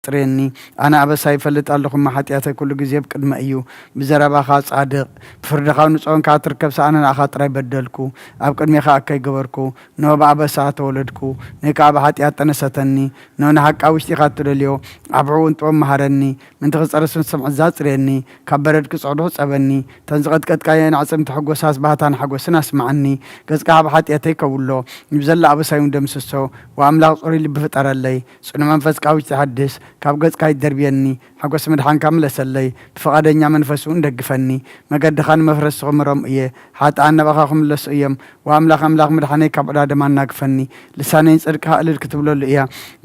ጽርየኒ። ኣነ ኣበሳይ ይፈልጥ ኣለኹ፣ እሞ ሓጢኣተይ ኩሉ ግዜ ኣብ ቅድመ እዩ። ብዘረባኻ ጻድቕ፣ ብፍርድኻ ንጹህ ኾንካ ትርከብ፣ ሰኣነ ንኣኻ ጥራይ በደልኩ። ኣብ ቅድሜኻ እከይ ገበርኩ፣ ንሆ ብኣበሳ ተወለድኩ። ንእካ ኣብ ሓጢኣት ጠነሰተኒ፣ ንሆ ንሓቂ ኣብ ውሽጢኻ እትደልዮ፣ ኣብ ብዕኡ ጥበብ መሃረኒ። ምእንቲ ክጸርስ ምስ ሰምዐ ዛጽርየኒ፣ ካብ በረድ ክጽዕዱ ጸበኒ። እተን ዝቐጥቀጥካየን ኣዕጽምቲ ሕጎሳስ ባህታን ሓጎስን ኣስምዓኒ። ገጽካ ኣብ ሓጢኣተይ ከውሎ፣ ንብዘላ ኣበሳይ እውን ደምስሶ። ወኣምላኽ ጽሩይ ልቢ ፍጠረለይ፣ ጽኑዕ መንፈስ ካብ ውሽጢ ሓድስ። ካብ ገጽካ ይደርብየኒ፣ ሓጎስ ምድሓንካ ምለሰለይ። ብፍቓደኛ መንፈስ እውን ደግፈኒ። መገድኻ ንመፍረስቲ ክምህሮም እየ፣ ሓጥኣን ናባኻ ክምለሱ እዮም። ወኣምላኽ ኣምላኽ ምድሓነይ ካብ ዕዳ ደም ኣናግፈኒ። ልሳነይ ንጽድቅኻ እልል ክትብለሉ እያ።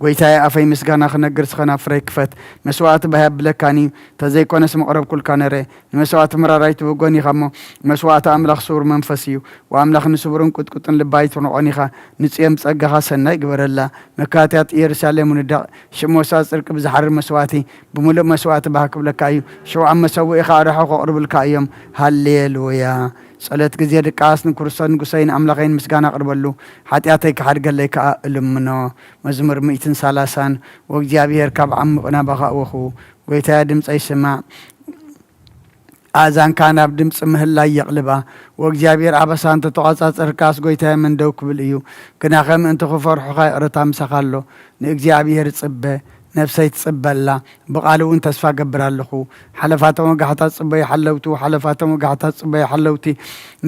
ጐይታየ ኣፈይ ምስጋና ክነግር ስኸናፍረይ ክፈት። መስዋእቲ ባህ የብለካን እዩ፣ ተዘይኮነስ መቕረብኩልካ ነረ። ንመስዋእቲ ምራራይ ትብጎን ኢኻ እሞ፣ መስዋእቲ ኣምላኽ ስውር መንፈስ እዩ። ወኣምላኽ ንስቡርን ቁጥቁጥን ልባ ኣይትንቖን ኢኻ። ንጽዮን ብጸጋኻ ሰናይ ግበረላ። መካትያት ኢየሩሳሌም ውንዳቕ። ሽም ወሳ ጽድቂ ብዝሓርር መስዋእቲ፣ ብምሉእ መስዋእቲ ባህ ክብለካ እዩ። ሽውዓን መሰውኢኻ ኣርሑ ከቕርብልካ እዮም። ሃሌሉያ። ጸሎት ግዜ ድቃስ ንክርስቶስ ንጉሰይን ኣምላኸይን ምስጋና ኣቕርበሉ። ሓጢኣተይ ክሓድገለይ ከኣ እልምኖ። መዝሙር ሚእትን ሰላሳን። ወእግዚኣብሔር ካብ ዓሙቕ ናባኻ እወኹ። ጐይታየ ድምጸይ ስማዕ። ኣእዛንካ ናብ ድምጺ ምህላይ የቕልባ። ወእግዚኣብሔር ኣበሳ እንተ ተቖጻጸርካስ፣ ጐይታየ መን ደው ክብል እዩ? ግናኸ ምእንቲ ኽፈርሑኻ ይቕረታ ምሳኻ ኣሎ። ንእግዚኣብሔር ጽበ፣ ነፍሰይ ትጽበ ኣላ፣ ብቓሉ እውን ተስፋ እገብር ኣለኹ። ሓለፋቶም ወጋሕታ ጽበዩ ሓለውቱ፣ ሓለፋቶም ወጋሕታ ጽበዩ ሓለውቲ፣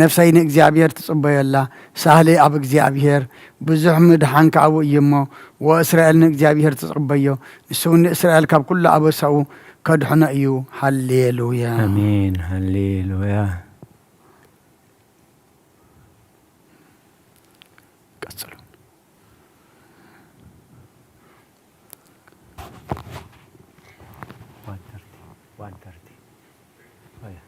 ነፍሰይ ንእግዚኣብሔር ትጽበዮ ኣላ። ሳህለይ ኣብ እግዚኣብሔር፣ ብዙሕ ምድሓን ከኣ ኣብኡ እዩ እሞ፣ ወእስራኤል ንእግዚኣብሔር ትጽበዮ፣ ንሱ እውን ንእስራኤል ካብ ኩሉ ኣበሳኡ ከድሕኖ እዩ። ሃሌሉያ። ኣሜን። ሃሌሉያ። ቀጽሉ። One thirty, one thirty. Oh, yeah.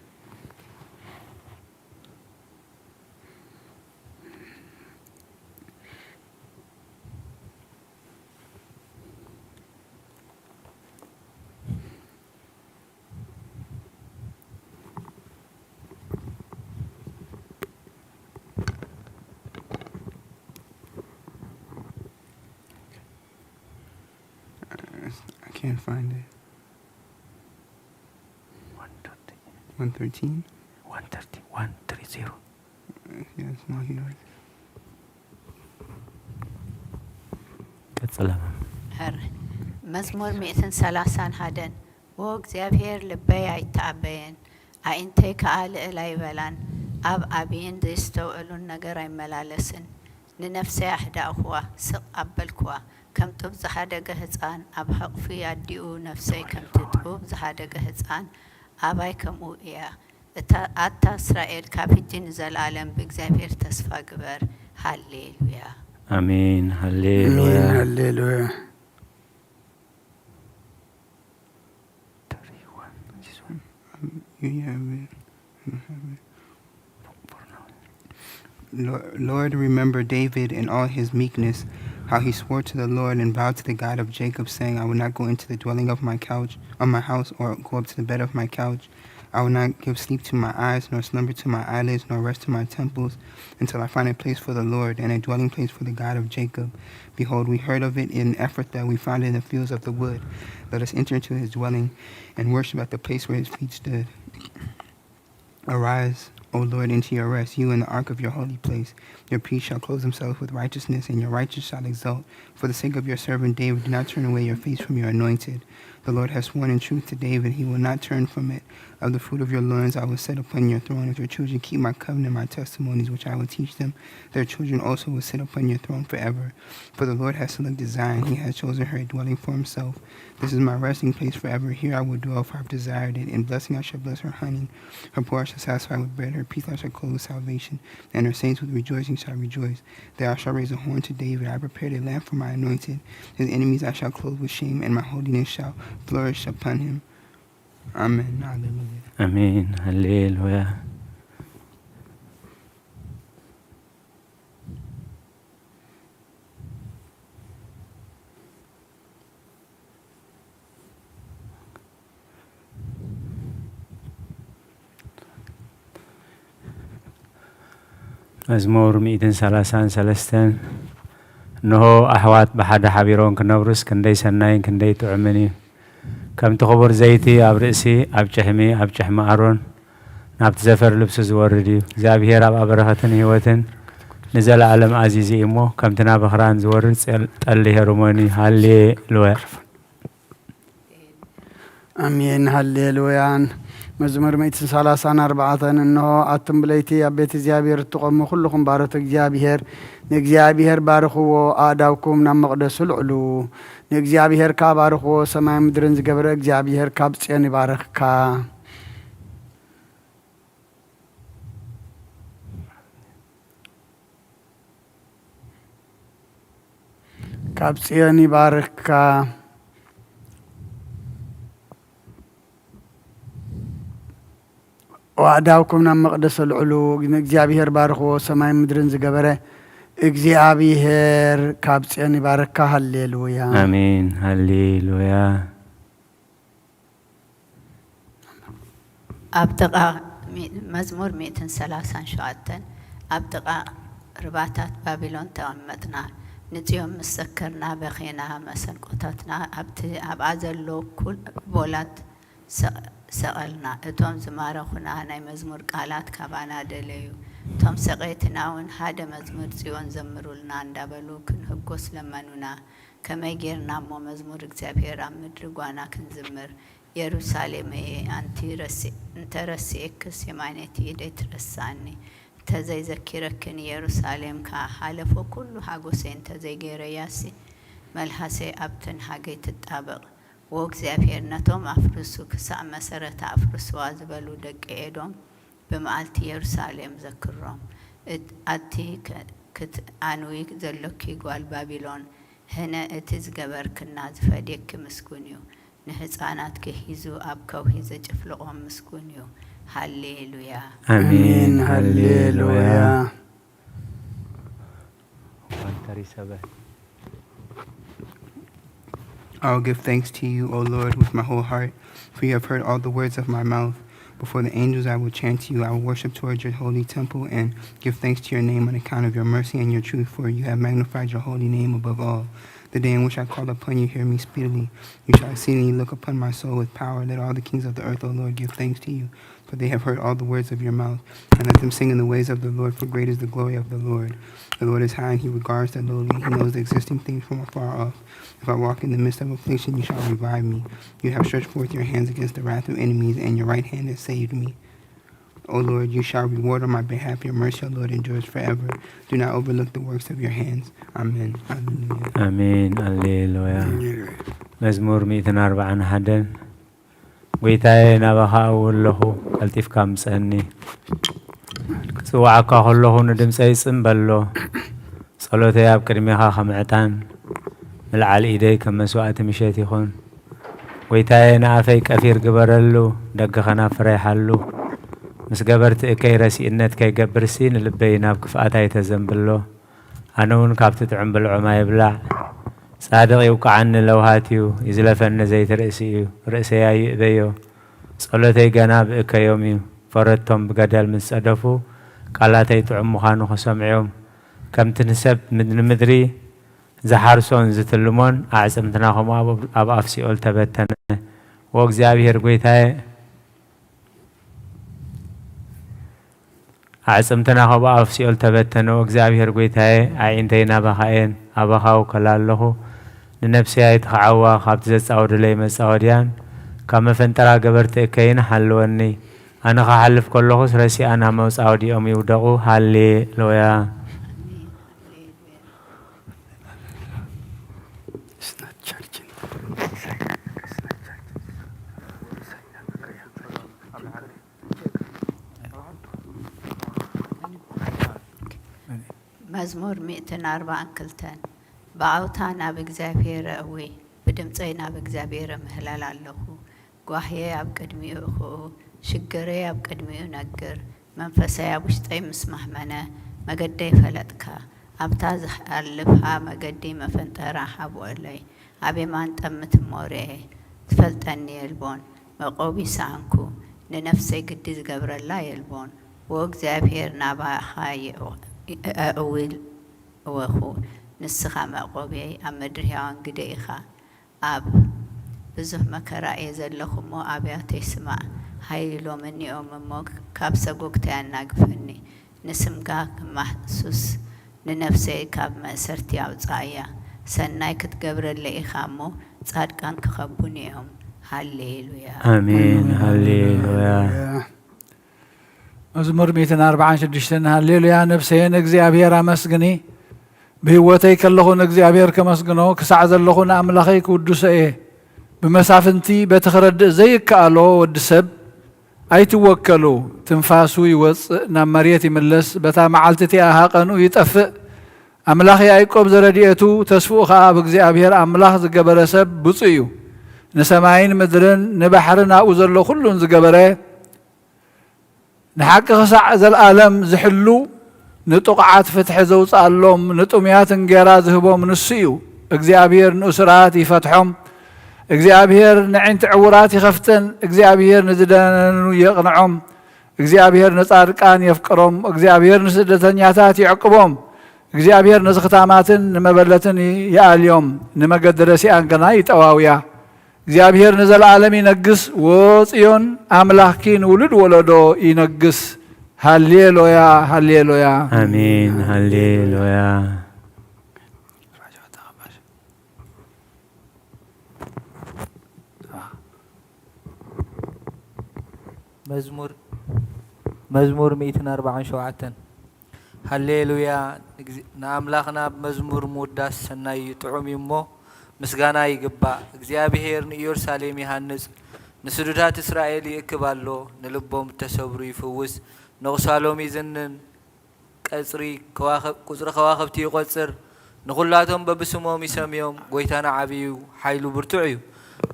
I can't find it. One thirteen. One thirty, one three zero. Yeah, it's not here. ቀጽላ። መዝሙር ሚእትን ሰላሳን ሓደን። ዎ እግዚኣብሔር፣ ልበይ ኣይተኣበየን፣ ኣዒንተይ ከኣ ልዕል ኣይበላን። ኣብ ዓብይን ዘይስተውዕሉን ነገር ኣይመላለስን። ንነፍሰይ ኣህዳእኩዋ፣ ስቕ ኣበልኩዋ። ከም ጡብ ዝሃደገ ህጻን፣ ኣብ ሕቕፊ ኣዲኡ ነፍሰይ ከምቲ ጡብ ዝሃደገ ህጻን፣ ኣባይ ከምኡ እያ። እታ፣ ኣታ እስራኤል፣ ካብ ሕጂ ንዘለኣለም ብእግዚኣብሔር ተስፋ ግበር። ሃሌሉያ። ኣሜን። ሃሌሉያ። ኣሜን። ሃሌሉያ። Thirty-one. This one. Um, you have it. You have it. For, for now. Lord, Lord, remember David in all his meekness, how he swore to the Lord and vowed to the God of Jacob, saying, "I will not go into the dwelling of my couch, of my house, or go up to the bed of my couch. I will not give sleep to my eyes, nor slumber to my eyelids, nor rest to my temples, until I find a place for the Lord, and a dwelling place for the God of Jacob." Behold, we heard of it in Ephrathah, we found it in the fields of the wood. Let us enter into his dwelling and worship at the place where his feet stood. Arise, O Lord, into your rest, you in the ark of your holy place. Your priests shall clothe themselves with righteousness, and your righteous shall exult. For the sake of your servant David, do not turn away your face from your anointed. The Lord has sworn in truth to David, he will not turn from it. Of the fruit of your loins I will sit upon your throne. If your children keep my covenant, my testimonies, which I will teach them, their children also will sit upon your throne forever. For the Lord has selected Zion, he has chosen her a dwelling for himself. This is my resting place forever. Here I will dwell, for I have desired it. In blessing I shall bless her honey. Her poor I shall satisfy with bread. Her peace I shall clothe with salvation. And her saints with rejoicing shall rejoice. There I shall raise a horn to David. I prepared a lamp for my anointed. His enemies I shall clothe with shame, and my holiness shall flourish upon him. Amen. Hallelujah. ኣሜን። ሃሌሉያ። መዝሙር ሚእትን ሰላሳን ሰለስተን። እንሆ፣ ኣሕዋት ብሓደ ሓቢሮም ክነብሩስ ክንደይ ሰናይን ክንደይ ጥዑምን እዩ። ከምቲ ክቡር ዘይቲ ኣብ ርእሲ፣ ኣብ ጭሕሚ፣ ኣብ ጭሕሚ ኣሮን ናብቲ ዘፈር ልብሱ ዝወርድ እዩ። እግዚኣብሔር ኣብኣ በረኸትን ህይወትን ንዘለኣለም ኣዚዙ እዩ እሞ፣ ከምቲ ናብ ኽራን ዝወርድ ጸል-፣ ጠሊ ሄርሞኒ። ሃሌሉያ። ኣሜን፣ ሃሌሉያን። መዝሙር ሚእትን ሰላሳን ኣርባዕተን። እንሆ፣ ኣቱም ብለይቲ ኣብ ቤት እግዚኣብሔር እትቖሙ ኩልኹም ባሮት እግዚኣብሔር፣ ንእግዚኣብሔር ባርኽዎ፣ ኣእዳውኩም ናብ መቕደሱ ልዕሉ። ንእግዚኣብሔር ከኣ ባርኽዎ፣ ሰማይ ምድርን ዝገበረ እግዚኣብሔር ካብ ጽዮን ይባርኽካ። ካብ ጽዮን ይባርኽካ። ኣእዳውኩም ናብ መቕደስ ኣልዕሉ፣ ንእግዚኣብሔር ባርኽዎ፣ ሰማይ ምድርን ዝገበረ እግዚኣብሔር ካብ ጽዮን ይባርኽካ። ሃሌሉያ። ኣሜን። ሃሌሉያ። ኣብ ጥቓ ሚ-፣ መዝሙር ሚእትን ሰላሳን ሸውዓተን። ኣብ ጥቓ ርባታት ባቢሎን ተቐመጥና፣ ንጽዮን ምስ ዘከርና በኼና፣ መሰንቆታትና ኣብቲ፣ ኣብኣ ዘሎ ኩል-፣ ቦላት ሰ-፣ ሰቐልና። እቶም ዝማረኹና ናይ መዝሙር ቃላት ካባና ደለዩ። እቶም ሰቐይትና እውን፣ "ሓደ መዝሙር ጽዮን ዘምሩልና" እንዳበሉ ክንህጎስ ለመኑና። ከመይ ጌርና እሞ መዝሙር እግዚኣብሔር ኣብ ምድሪ ጓና ክንዝምር? የሩሳሌመየ፣ ኣንቲ ረሲ-፣ እንተ ረሲኤክስ የማነይቲ ኢደይ ትረስዓኒ፣ እንተ ዘይዘኪረክን የሩሳሌም ከኣ ሓለፎ ኩሉ ሓጎሰይ እንተ ዘይገይረያሲ፣ መልሃሰይ ኣብተን ሃገይ ትጣበቕ። ዎ እግዚኣብሔር፣ ነቶም ኣፍርሱ ክሳዕ መሰረታ ኣፍርስዋ ዝበሉ ደቂ ኤዶም ብመዓልቲ የሩሳሌም ዘክሮም። እት-፣ ኣቲ ከ-፣ ክትኣንዊ ዘሎኪ ጓል ባቢሎን፣ ህነ እቲ ዝገበርክና ዝፈድየኪ ምስጉን እዩ። ንህፃናትኪ ሒዙ ኣብ ከውሒ ዘጭፍልቖም ምስጉን እዩ። ሃሌሉያ። ኣሜን። ኣሜን። ሃሌሉያ። ሃሌሉያ። I'll give thanks to you, O Lord, with my whole heart, for you have heard all the words of my mouth. Before the angels I will chant to you, I will worship toward your holy temple and give thanks to your name on account of your mercy and your truth, for you have magnified your holy name above all. The day in which I call upon you, hear me speedily. You shall exceedingly look upon my soul with power. Let all the kings of the earth, O Lord, give thanks to you, for they have heard all the words of your mouth. And let them sing in the ways of the Lord, for great is the glory of the Lord. The Lord is high, and he regards the lowly. He knows the existing things from afar off. If I walk in the midst of affliction, you shall revive me. You have stretched forth your hands against the wrath of enemies, and your right hand has saved me. O Lord, you shall reward on my behalf. Your mercy, O Lord, endures forever. Do not overlook the works of your hands. Amen. Hallelujah. ኣሜን። ኣሌሉያ። Hallelujah. መዝሙር ሚእትን ኣርባዓን ሓደን። ጎይታየ፣ ናባኻ እው ኣለኹ፣ ቀልጢፍካ ምጸኒ። ክጽውዓካ ከለኹ ንድምጸይ ጽን በሎ። ጸሎተይ ኣብ ቅድሜኻ ከም ዕጣን፣ ምልዓል ኢደይ ከም መስዋእቲ ምሸት ይኹን። ጎይታየ፣ ንኣፈይ ቀፊር ግበረሉ፣ ደገኸ ናብ ፍረ ይሓሉ። ምስ ገበርቲ እከይ ረሲእነት ከይገብርሲ፣ ንልበይ ናብ ክፍኣት ኣይተዘንብሎ። ኣነ እውን ካብቲ ጥዑም ብልዖም ኣይብላዕ። ጻድቕ ይውቅዓኒ ለውሃት እዩ፣ ይዝለፈኒ ዘይቲ ርእሲ እዩ፣ ርእሰይ ኣይእበዮ። ጸሎተይ ገና ብእከዮም እዩ። ፈረድቶም ብገደል ምስ ጸደፉ፣ ቃላተይ ጥዑም ምዃኑ ክሰምዑ እዮም። ከምቲ ንሰብ ምድ-፣ ንምድሪ ዝሓርሶን ዝትልሞን፣ ኣዕጽምትና ከምኡ ኣብ፣ ኣብ ኣፍ ሲኦል ተበተነ። ዎ እግዚኣብሄር ጐይታየ፣ ኣዕጽምትና ከምኡ ኣብ ሲኦል ተበተነ። ዎ እግዚኣብሄር ጐይታየ፣ ኣዒንተይ ናባኻ እየን፣ ኣባኻ እውከላ ኣለኹ። ንነፍሰይ ኣይትኽዓዋ፣ ካብቲ ዘጻወዱለይ መጻወድያን ካብ መፈንጠራ ገበርቲ እከይን ሓልወኒ። ኣነ ክሓልፍ ከለኹስ ረሲኣን ኣብ መጻወዲኦም ይውደቑ። ሃሌ ሉያ። መዝሙር ሚእትን ኣርባዓን ክልተን። ብዓውታ ናብ እግዚኣብሔር እእዊ፣ ብድምፀይ ናብ እግዚኣብሔር እምህለል ኣለኹ። ጓህየይ ኣብ ቅድሚኡ እኽኡ፣ ሽግረይ ኣብ ቅድሚኡ ነግር። መንፈሰይ ኣብ ውሽጠይ ምስ ማህመነ፣ መገደይ ፈለጥካ። ኣብታ ዝሓልፍሃ መገዲ መፈንጠራ ሃብኦለይ። ኣብ የማን ጠምት እሞ ርኤ፣ ዝፈልጠኒ የልቦን። መዕቆቢ ሰኣንኩ፣ ንነፍሰይ ግዲ ዝገብረላ የልቦን። ዎ እግዚኣብሔር፣ ናባኻ የእዊ-፣ የእዊ እወኹ። ንስኻ መዕቆብየይ፣ ኣብ ምድሪ ሕያዋን ግደ ኢኻ። ኣብ ብዙሕ መከራ እየ ዘለኹ እሞ ኣብያተይ ስማዕ። ሃይሎምኒ እዮም እሞ ካብ ሰጎግተይ ኣናግፈኒ። ንስምካ ክማሕሱስ ንነፍሰይ ካብ መእሰርቲ ኣውጽኣያ። ሰናይ ክትገብረለይ ኢኻ እሞ ጻድቃን ክኸቡኒ እዮም። ሃሌሉያ። ኣሜን። ሃሌሉያ። መዝሙር ሚእትን ኣርባዓን ሽዱሽተን። ሃሌሉያ፣ ነፍሰየ ንእግዚኣብሔር ኣመስግኒ። ብህይወተይ ከለኹ ንእግዚኣብሔር ከመስግኖ፣ ክሳዕ ዘለኹ ንኣምላኸይ ክውድሶ እየ። ብመሳፍንቲ በቲ ክረድእ ዘይከኣሎ ወዲ ሰብ ኣይትወከሉ። ትንፋሱ ይወጽእ፣ ናብ መሬት ይምለስ፣ በታ መዓልቲ እቲኣ ሃቐንኡ ይጠፍእ። ኣምላኽ ያዕቆብ ዘረድኤቱ፣ ተስፍኡ ኸኣ ኣብ እግዚኣብሔር ኣምላኽ ዝገበረ ሰብ ብፁእ እዩ። ንሰማይን ምድርን ንባሕርን ኣብኡ ዘሎ ኹሉን ዝገበረ፣ ንሓቂ ክሳዕ ዘለኣለም ዝሕሉ፣ ንጥቑዓት ፍትሒ ዘውጽኣሎም፣ ንጥሙያት እንጌራ ዝህቦም ንሱ እዩ። እግዚኣብሔር ንእሱራት ይፈትሖም። እግዚኣብሔር ነዒንቲ ዕዉራት ይኸፍተን። እግዚኣብሔር ንዝደነኑ የቕንዖም። እግዚኣብሔር ንጻድቃን የፍቅሮም። እግዚኣብሔር ንስደተኛታት ይዕቅቦም። እግዚኣብሔር ንዝኽታማትን ንመበለትን ይኣልዮም፣ ንመገዲ ረሲኣን ግና ይጠዋውያ። እግዚኣብሔር ንዘለኣለም ይነግስ፣ ወጽዮን ኣምላኽኪ ንውሉድ ወለዶ ይነግስ። ሃሌሉያ፣ ሃሌሉያ። ኣሜን። ሃሌሉያ። መዝሙር መዝሙር ሚእትን ኣርባዓን ሸውዓተን። ሃሌሉያ፣ ንግዚ- ንኣምላኽና ብመዝሙር ምውዳስ ሰናይ እዩ፣ ጥዑም እዩ እሞ ምስጋና ይግባእ። እግዚኣብሔር ንኢየሩሳሌም ይሃንጽ፣ ንስዱዳት እስራኤል ይእክብ ኣሎ፣ ንልቦም እተሰብሩ ይፍውስ፣ ነቑሳሎም ይዝንን፣ ቀጽሪ ከዋኸብ- ቁጽሪ ከዋኽብቲ ይቖጽር፣ ንኹላቶም በብስሞም ይሰምዮም። ጐይታና ዓቢ እዩ፣ ሓይሉ ብርቱዕ እዩ፣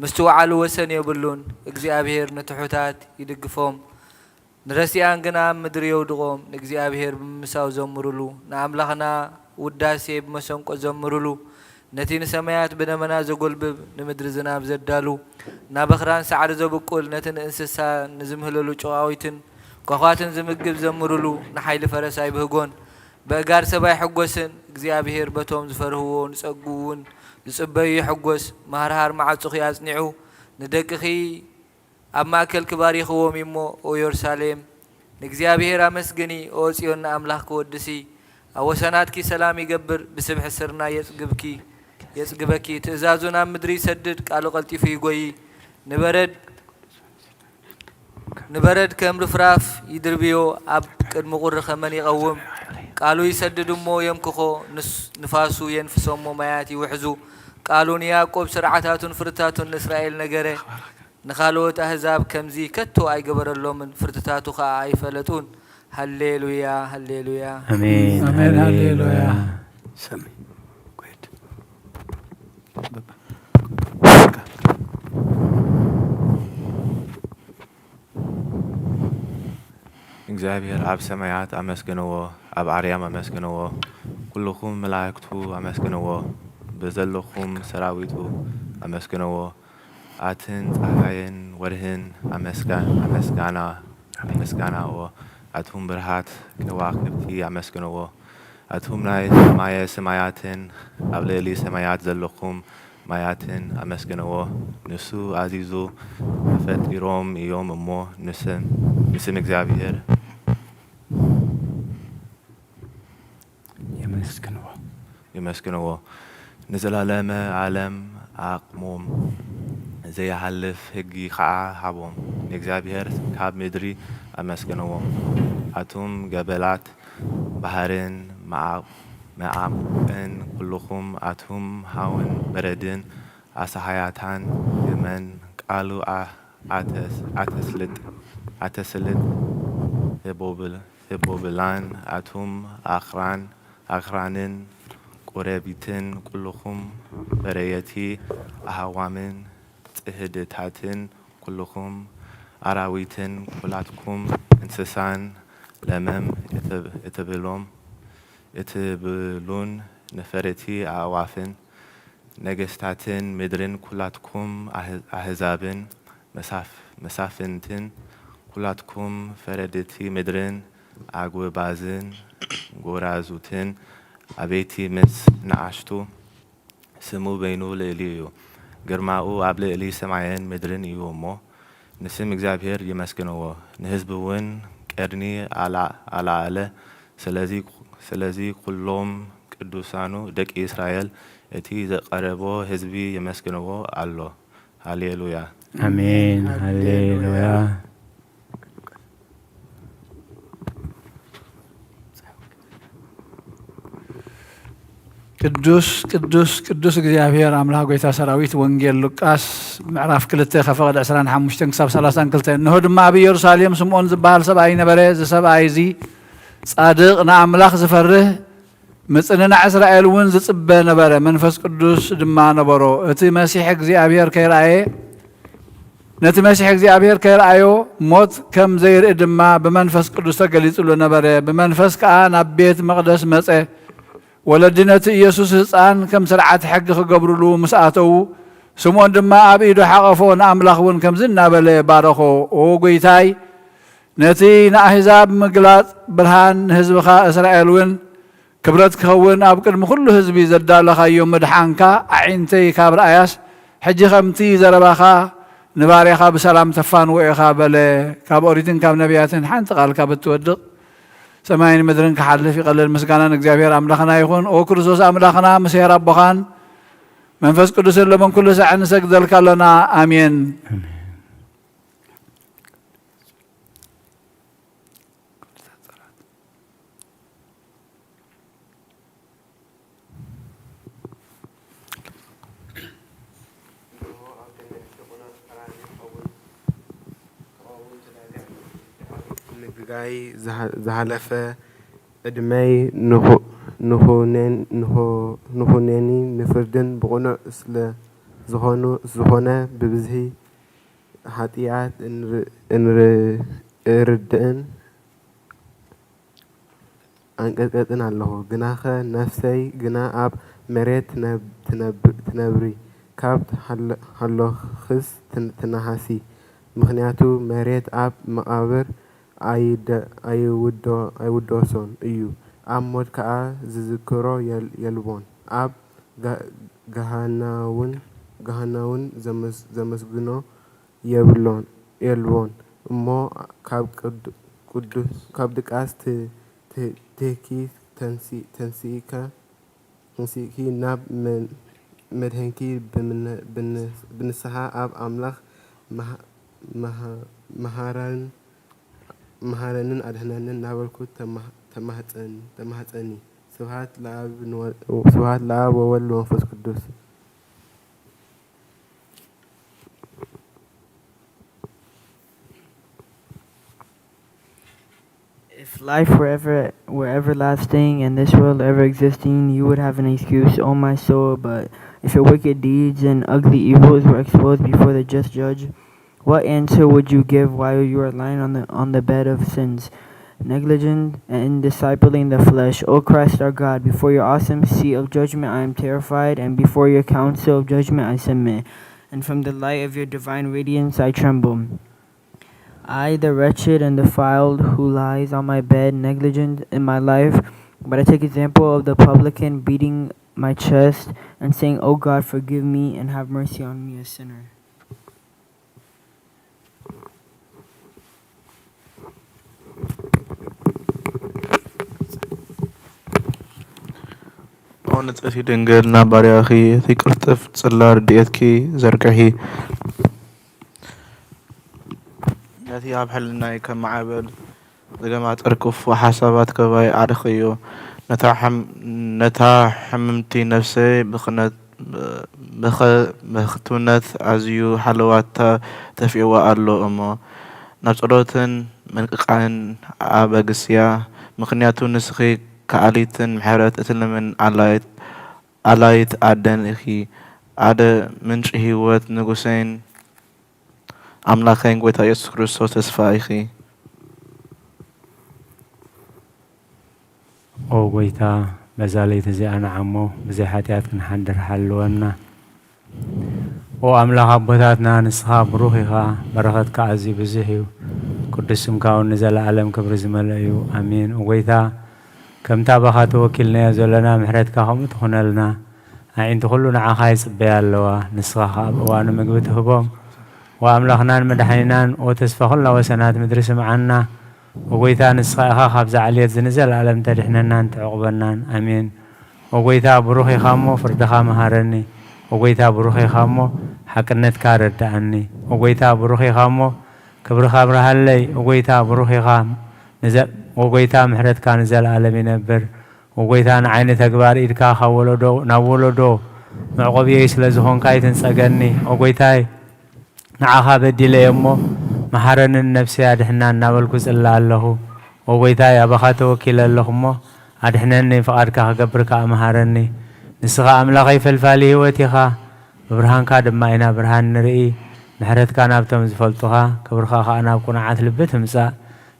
ምስቲ ወዓሉ ወሰን የብሉን። እግዚኣብሔር ንትሑታት ይድግፎም፣ ንረሲኣን ግና ኣብ ምድሪ የውድቖም። ንእግዚኣብሔር ብምምሳው ዘምሩሉ፣ ንኣምላኽና ውዳሴ ብመሰንቆ ዘምሩሉ። ነቲ ንሰማያት ብደመና ዘጎልብብ፣ ንምድሪ ዝናብ ዘዳሉ፣ ናብ ኣኽራን ሳዕሪ ዘብቁል፣ ነቲ ንእንስሳ ንዝምህለሉ ጨቓዊትን ኳዃትን ዝምግብ ዘምሩሉ። ንሓይሊ ፈረስ ኣይብህጎን፣ በእጋር ሰብ ኣይሕጎስን። እግዚኣብሔር በቶም ዝፈርህዎ ንጸግኡ እውን ዝጽበዩ ይሕጎስ። ማህርሃር መዓጹኺ ኣጽኒዑ፣ ንደቅኺ ኣብ ማእከልኪ ባሪኽዎም እዩ እሞ፣ ኦ የሩሳሌም፣ ንእግዚኣብሔር ኣመስግኒ፣ ኦ ጽዮን፣ ንኣምላኽኪ ወድሲ። ኣብ ወሰናትኪ ሰላም ይገብር፣ ብስብሒ ስርናይ የጽግብኪ፣ የጽግበኪ። ትእዛዙ ናብ ምድሪ ይሰድድ፣ ቃሉ ቀልጢፉ ይጎዪ። ንበረድ ንበረድ ከም ርፍራፍ ይድርብዮ፣ ኣብ ቅድሚ ቁሪ ከመን ይቐውም። ቃሉ ይሰድድ እሞ የምክኾ፣ ንስ- ንፋሱ የንፍሶ እሞ ማያት ይውሕዙ። ቃሉ ንያዕቆብ ስርዓታቱን ፍርድታቱን ንእስራኤል ነገረ። ንኻልኦት ኣህዛብ ከምዚ ከቶ ኣይገበረሎምን፣ ፍርድታቱ ኸኣ ኣይፈለጡን። ሃሌሉያ፣ ሃሌሉያ። ኣሜን። ኣሜን፣ ሃሌሉያ። ሃሌሉያ። Sammy, go ahead. እግዚኣብሔር ኣብ ሰማያት ኣመስግንዎ፣ ኣብ ኣርያም ኣመስግንዎ፣ ኩልኹም መላእክቱ ኣመስግንዎ፣ ብዘለኹም ሰራዊቱ ኣመስግንዎ። ኣትን ጸሓይን ወርህን ኣመስጋ- ኣመስጋና ኣመስጋናዎ፣ ኣቱም ብርሃት ከዋክብቲ ኣመስግንዎ። ኣቱም ናይ ሰማየ ሰማያትን ኣብ ልዕሊ ሰማያት ዘለኹም ማያትን ኣመስግንዎ። ንሱ ኣዚዙ ፈጢሮም እዮም እሞ፣ ንስም ንስም እግዚኣብሔር የመስግንዎ። የመስግንዎ። ንዘላለመ ዓለም ኣቕሞም ዘይሓልፍ ሕጊ ኸዓ ሃቦም። ንእግዚኣብሔር ካብ ምድሪ ኣመስግንዎ። ኣቱም ገበላት ባሕርን መዓ- መዓሙቕን ኩልኹም ኣቱም ሃውን በረድን ኣሰሃያታን ግመን ቃሉ ኣ- ኣተስ- ኣተስልጥ ኣተስልጥ ህቦብል- ህቦብላን ኣቱም ኣኽራን ኣኽራንን ቁረቢትን ኩልኹም በረየቲ ኣህዋምን ጽህድታትን ኩልኹም ኣራዊትን ኩላትኩም እንስሳን ለመም እትብ- እትብሎም እትብሉን ነፈርቲ ኣእዋፍን ነገስታትን ምድርን ኩላትኩም ኣህ- ኣህዛብን መሳፍ- መሳፍንትን ኩላትኩም ፈረድቲ ምድርን ኣጎባዝን ጎራዙትን ዓበይቲ ምስ ንኣሽቱ ስሙ በይኑ ልእሊ እዩ። ግርማኡ ኣብ ልዕሊ ሰማይን ምድርን እዩ እሞ፣ ንስም እግዚኣብሔር የመስግንዎ። ንህዝቢ እውን ቀርኒ ኣላ-፣ ኣላኣለ። ስለዚ፣ ስለዚ ኩሎም ቅዱሳኑ ደቂ እስራኤል እቲ ዘቐረቦ ህዝቢ የመስግንዎ ኣሎ። ሃሌሉያ። ኣሜን። ሃሌሉያ። ቅዱስ ቅዱስ ቅዱስ እግዚኣብሔር ኣምላኽ ጎይታ ሰራዊት። ወንጌል ሉቃስ ምዕራፍ ክልተ ከፈቐድ ዕስራን ሓሙሽተን ክሳብ ሰላሳን ክልተ። እንሆ ድማ ኣብ ኢየሩሳሌም ስምዖን ዝበሃል ሰብኣይ ነበረ። እዚ ሰብኣይ እዚ ጻድቕ፣ ንኣምላኽ ዝፈርህ፣ ምጽንናዕ እስራኤል እውን ዝጽበ ነበረ። መንፈስ ቅዱስ ድማ ነበሮ። እቲ መሲሕ እግዚኣብሔር ከይረኣየ ነቲ መሲሕ እግዚኣብሔር ከይረኣዮ ሞት ከም ዘይርኢ ድማ ብመንፈስ ቅዱስ ተገሊጹሉ ነበረ። ብመንፈስ ከኣ ናብ ቤት መቕደስ መጸ። ወለዲ ነቲ ኢየሱስ ህጻን ከም ስርዓት ሕጊ ክገብሩሉ ምስ ኣተዉ፣ ስምዖን ድማ ኣብ ኢዱ ሓቐፎ፣ ንኣምላኽ እውን ከምዚ እናበለ ባረኾ፣ ኦ ጐይታይ፣ ነቲ ንኣህዛብ ምግላጽ ብርሃን ንህዝብኻ እስራኤል እውን ክብረት ክኸውን ኣብ ቅድሚ ኩሉ ህዝቢ ዘዳለኻዮ ምድሓንካ ኣዒንተይ ካብ ረኣያስ፣ ሕጂ ከምቲ ዘረባኻ ንባርያኻ ብሰላም ተፋንዎ ኢኻ በለ። ካብ ኦሪትን ካብ ነቢያትን ሓንቲ ቃል ካብ እትወድቕ ሰማይን ምድርን ክሓልፍ ይቐልል። ምስጋና ንእግዚኣብሔር ኣምላኽና ይኹን። ኦ ክርስቶስ ኣምላኽና ምስ ሄር ኣቦኻን መንፈስ ቅዱስን ሎምን ኩሉ ሳዕ ንሰግደልካ ኣሎና። ኣሜን። ምግጋይ ዝሃ- ዝሃለፈ ዕድመይ ንኹ- ንኹነን- ንኹ- ንኹነኒ ንፍርድን ብቕኑዕ ስለ ዝኾኑ ዝኾነ ብብዝሒ ሓጢኣት እንር- እንር- እርድእን ኣንቀጥቀጥን ኣለኹ። ግናኸ ነፍሰይ ግና ኣብ መሬት ትነብ- ትነብ- ትነብሪ፣ ካብ ሃለ- ሃሎኽስ ትን- ትነሃሲ። ምኽንያቱ መሬት ኣብ መቓብር ኣይደ- ኣይውዶ- ኣይውደሶን እዩ፣ ኣብ ሞት ከኣ ዝዝክሮ የል- የልቦን። ኣብ ገ- ገሃናውን ገሃናውን ዘመስ- ዘመስግኖ የብሎን የልቦን እሞ ካብ ቅዱ- ቅዱስ ካብ ድቃስ ት- ት- ትህኪ ተንሲ- ተንሲእከ ተንሲእኪ ናብ መ- መድሕንኪ ብምነ- ብን- ብንስሓ ኣብ ኣምላኽ መሃ- መሃ- መሃረን መሃረንን ኣድሕነንን እናበልኩ ተማህ- ተማህፀን- ተማህፀኒ። ስብሐት ለኣብ ንወ- ስብሐት ለኣብ ወወልድ ወመንፈስ ቅዱስ። If life were ever were everlasting and this world ever existing, you would have an excuse, O my soul. But if your wicked deeds and ugly evils were exposed before the just judge, what answer would you give while you are lying on the on the bed of sins, negligent in discipling the flesh? O Christ our God, before your awesome seat of judgment I am terrified, and before your council of judgment I submit, and from the light of your divine radiance I tremble. I, the wretched and defiled, who lies on my bed, negligent in my life, but I take example of the publican beating my chest and saying, O God, forgive me and have mercy on me, a sinner. ኦ ንጽሕቲ ድንግል ናብ ባርያኺ እቲ ቅልጥፍ ጽላ ረድኤትኪ ዘርግሒ። ነቲ ኣብ ሕልናይ ከም ማዕበል ዝገማጠር ክፉእ ሓሳባት ከባይ ኣዕርኽዮ። ነታ ሕም- ነታ ሕምምቲ ነፍሰይ ብኽነት- ብኸ- ብኽትምነት ኣዝዩ ሓለዋ ተ- ተፊእዋ ኣሎ እሞ፣ ናብ ጸሎትን ምንቅቃሕን ኣበግስያ። ምኽንያቱ ንስኺ ከኣሊትን ምሕረት እትልምን ኣላይት ኣላይት ኣደን ኢኺ። ኣደ ምንጪ ህይወት ንጉሰይን ኣምላኸይን ጐይታ ኢየሱስ ክርስቶስ ተስፋ ኢኺ። ኦ ጐይታ፣ በዛ ለይቲ እዚኣ ንዓሞ ብዘይ ሓጢኣት ክንሓድር ሓልወና። ኦ ኣምላኽ ኣቦታትና፣ ንስኻ ብሩኽ ኢኻ፣ በረኸትካ ኣዝዩ ብዙሕ እዩ። ቅዱስ ስምካ እውን ንዘለኣለም ክብሪ ዝመልኦ እዩ። ኣሜን። ኦ ጐይታ፣ ከምታ ባኻ ተወኪልናዮ ዘለና ምሕረትካ ከምኡ ትኹነልና። ኣዒንቲ ኩሉ ንዓኻ ይጽበያ ኣለዋ። ንስኻ ኸኣ ኣብ እዋኑ ምግቢ ትህቦም። ወኣምላኽናን መድሓኒናን ወተስፋ ኩላ ወሰናት ምድሪ ስምዓና። ወጎይታ ንስኻ ኢኻ ካብዛ ዕልየት እዚ ንዘለኣለም ተድሕነናን ተዕቑበናን። ኣሜን። ወጎይታ ብሩኽ ኢኻ እሞ ፍርድኻ መሃረኒ። ወጎይታ ብሩኽ ኢኻ እሞ ሓቅነትካ ረድኣኒ። ወጎይታ ብሩኽ ኢኻ እሞ ክብርኻ ኣብርሃለይ። ወጎይታ ብሩኽ ኢኻ። ንዘ-፣ ወጎይታ ምሕረትካ ንዘለኣለም ይነብር። ወጎይታ ንዓይ ንተግባር ኢድካ ካብ ወለዶ ናብ ወለዶ መዕቆብየይ ስለ ዝኾንካ ኣይትንጸገኒ። ወጎይታይ ንዓኻ በዲለየ እሞ መሓረንን ነፍሰይ ኣድሕና እናበልኩ ጽለ ኣለኹ። ወጎይታይ ኣባኻ ተወኪለ ኣለኹ እሞ ኣድሕነኒ፣ ፍቓድካ ክገብር ከኣ መሃረኒ። ንስኻ ኣምላኸይ ፈልፋሊ ህይወት ኢኻ፣ ብብርሃንካ ድማ ኢና ብርሃን ንርኢ። ምሕረትካ ናብቶም ዝፈልጡኻ፣ ክብርኻ ከኣ ናብ ቅኑዓት ልቢ ትምጻእ።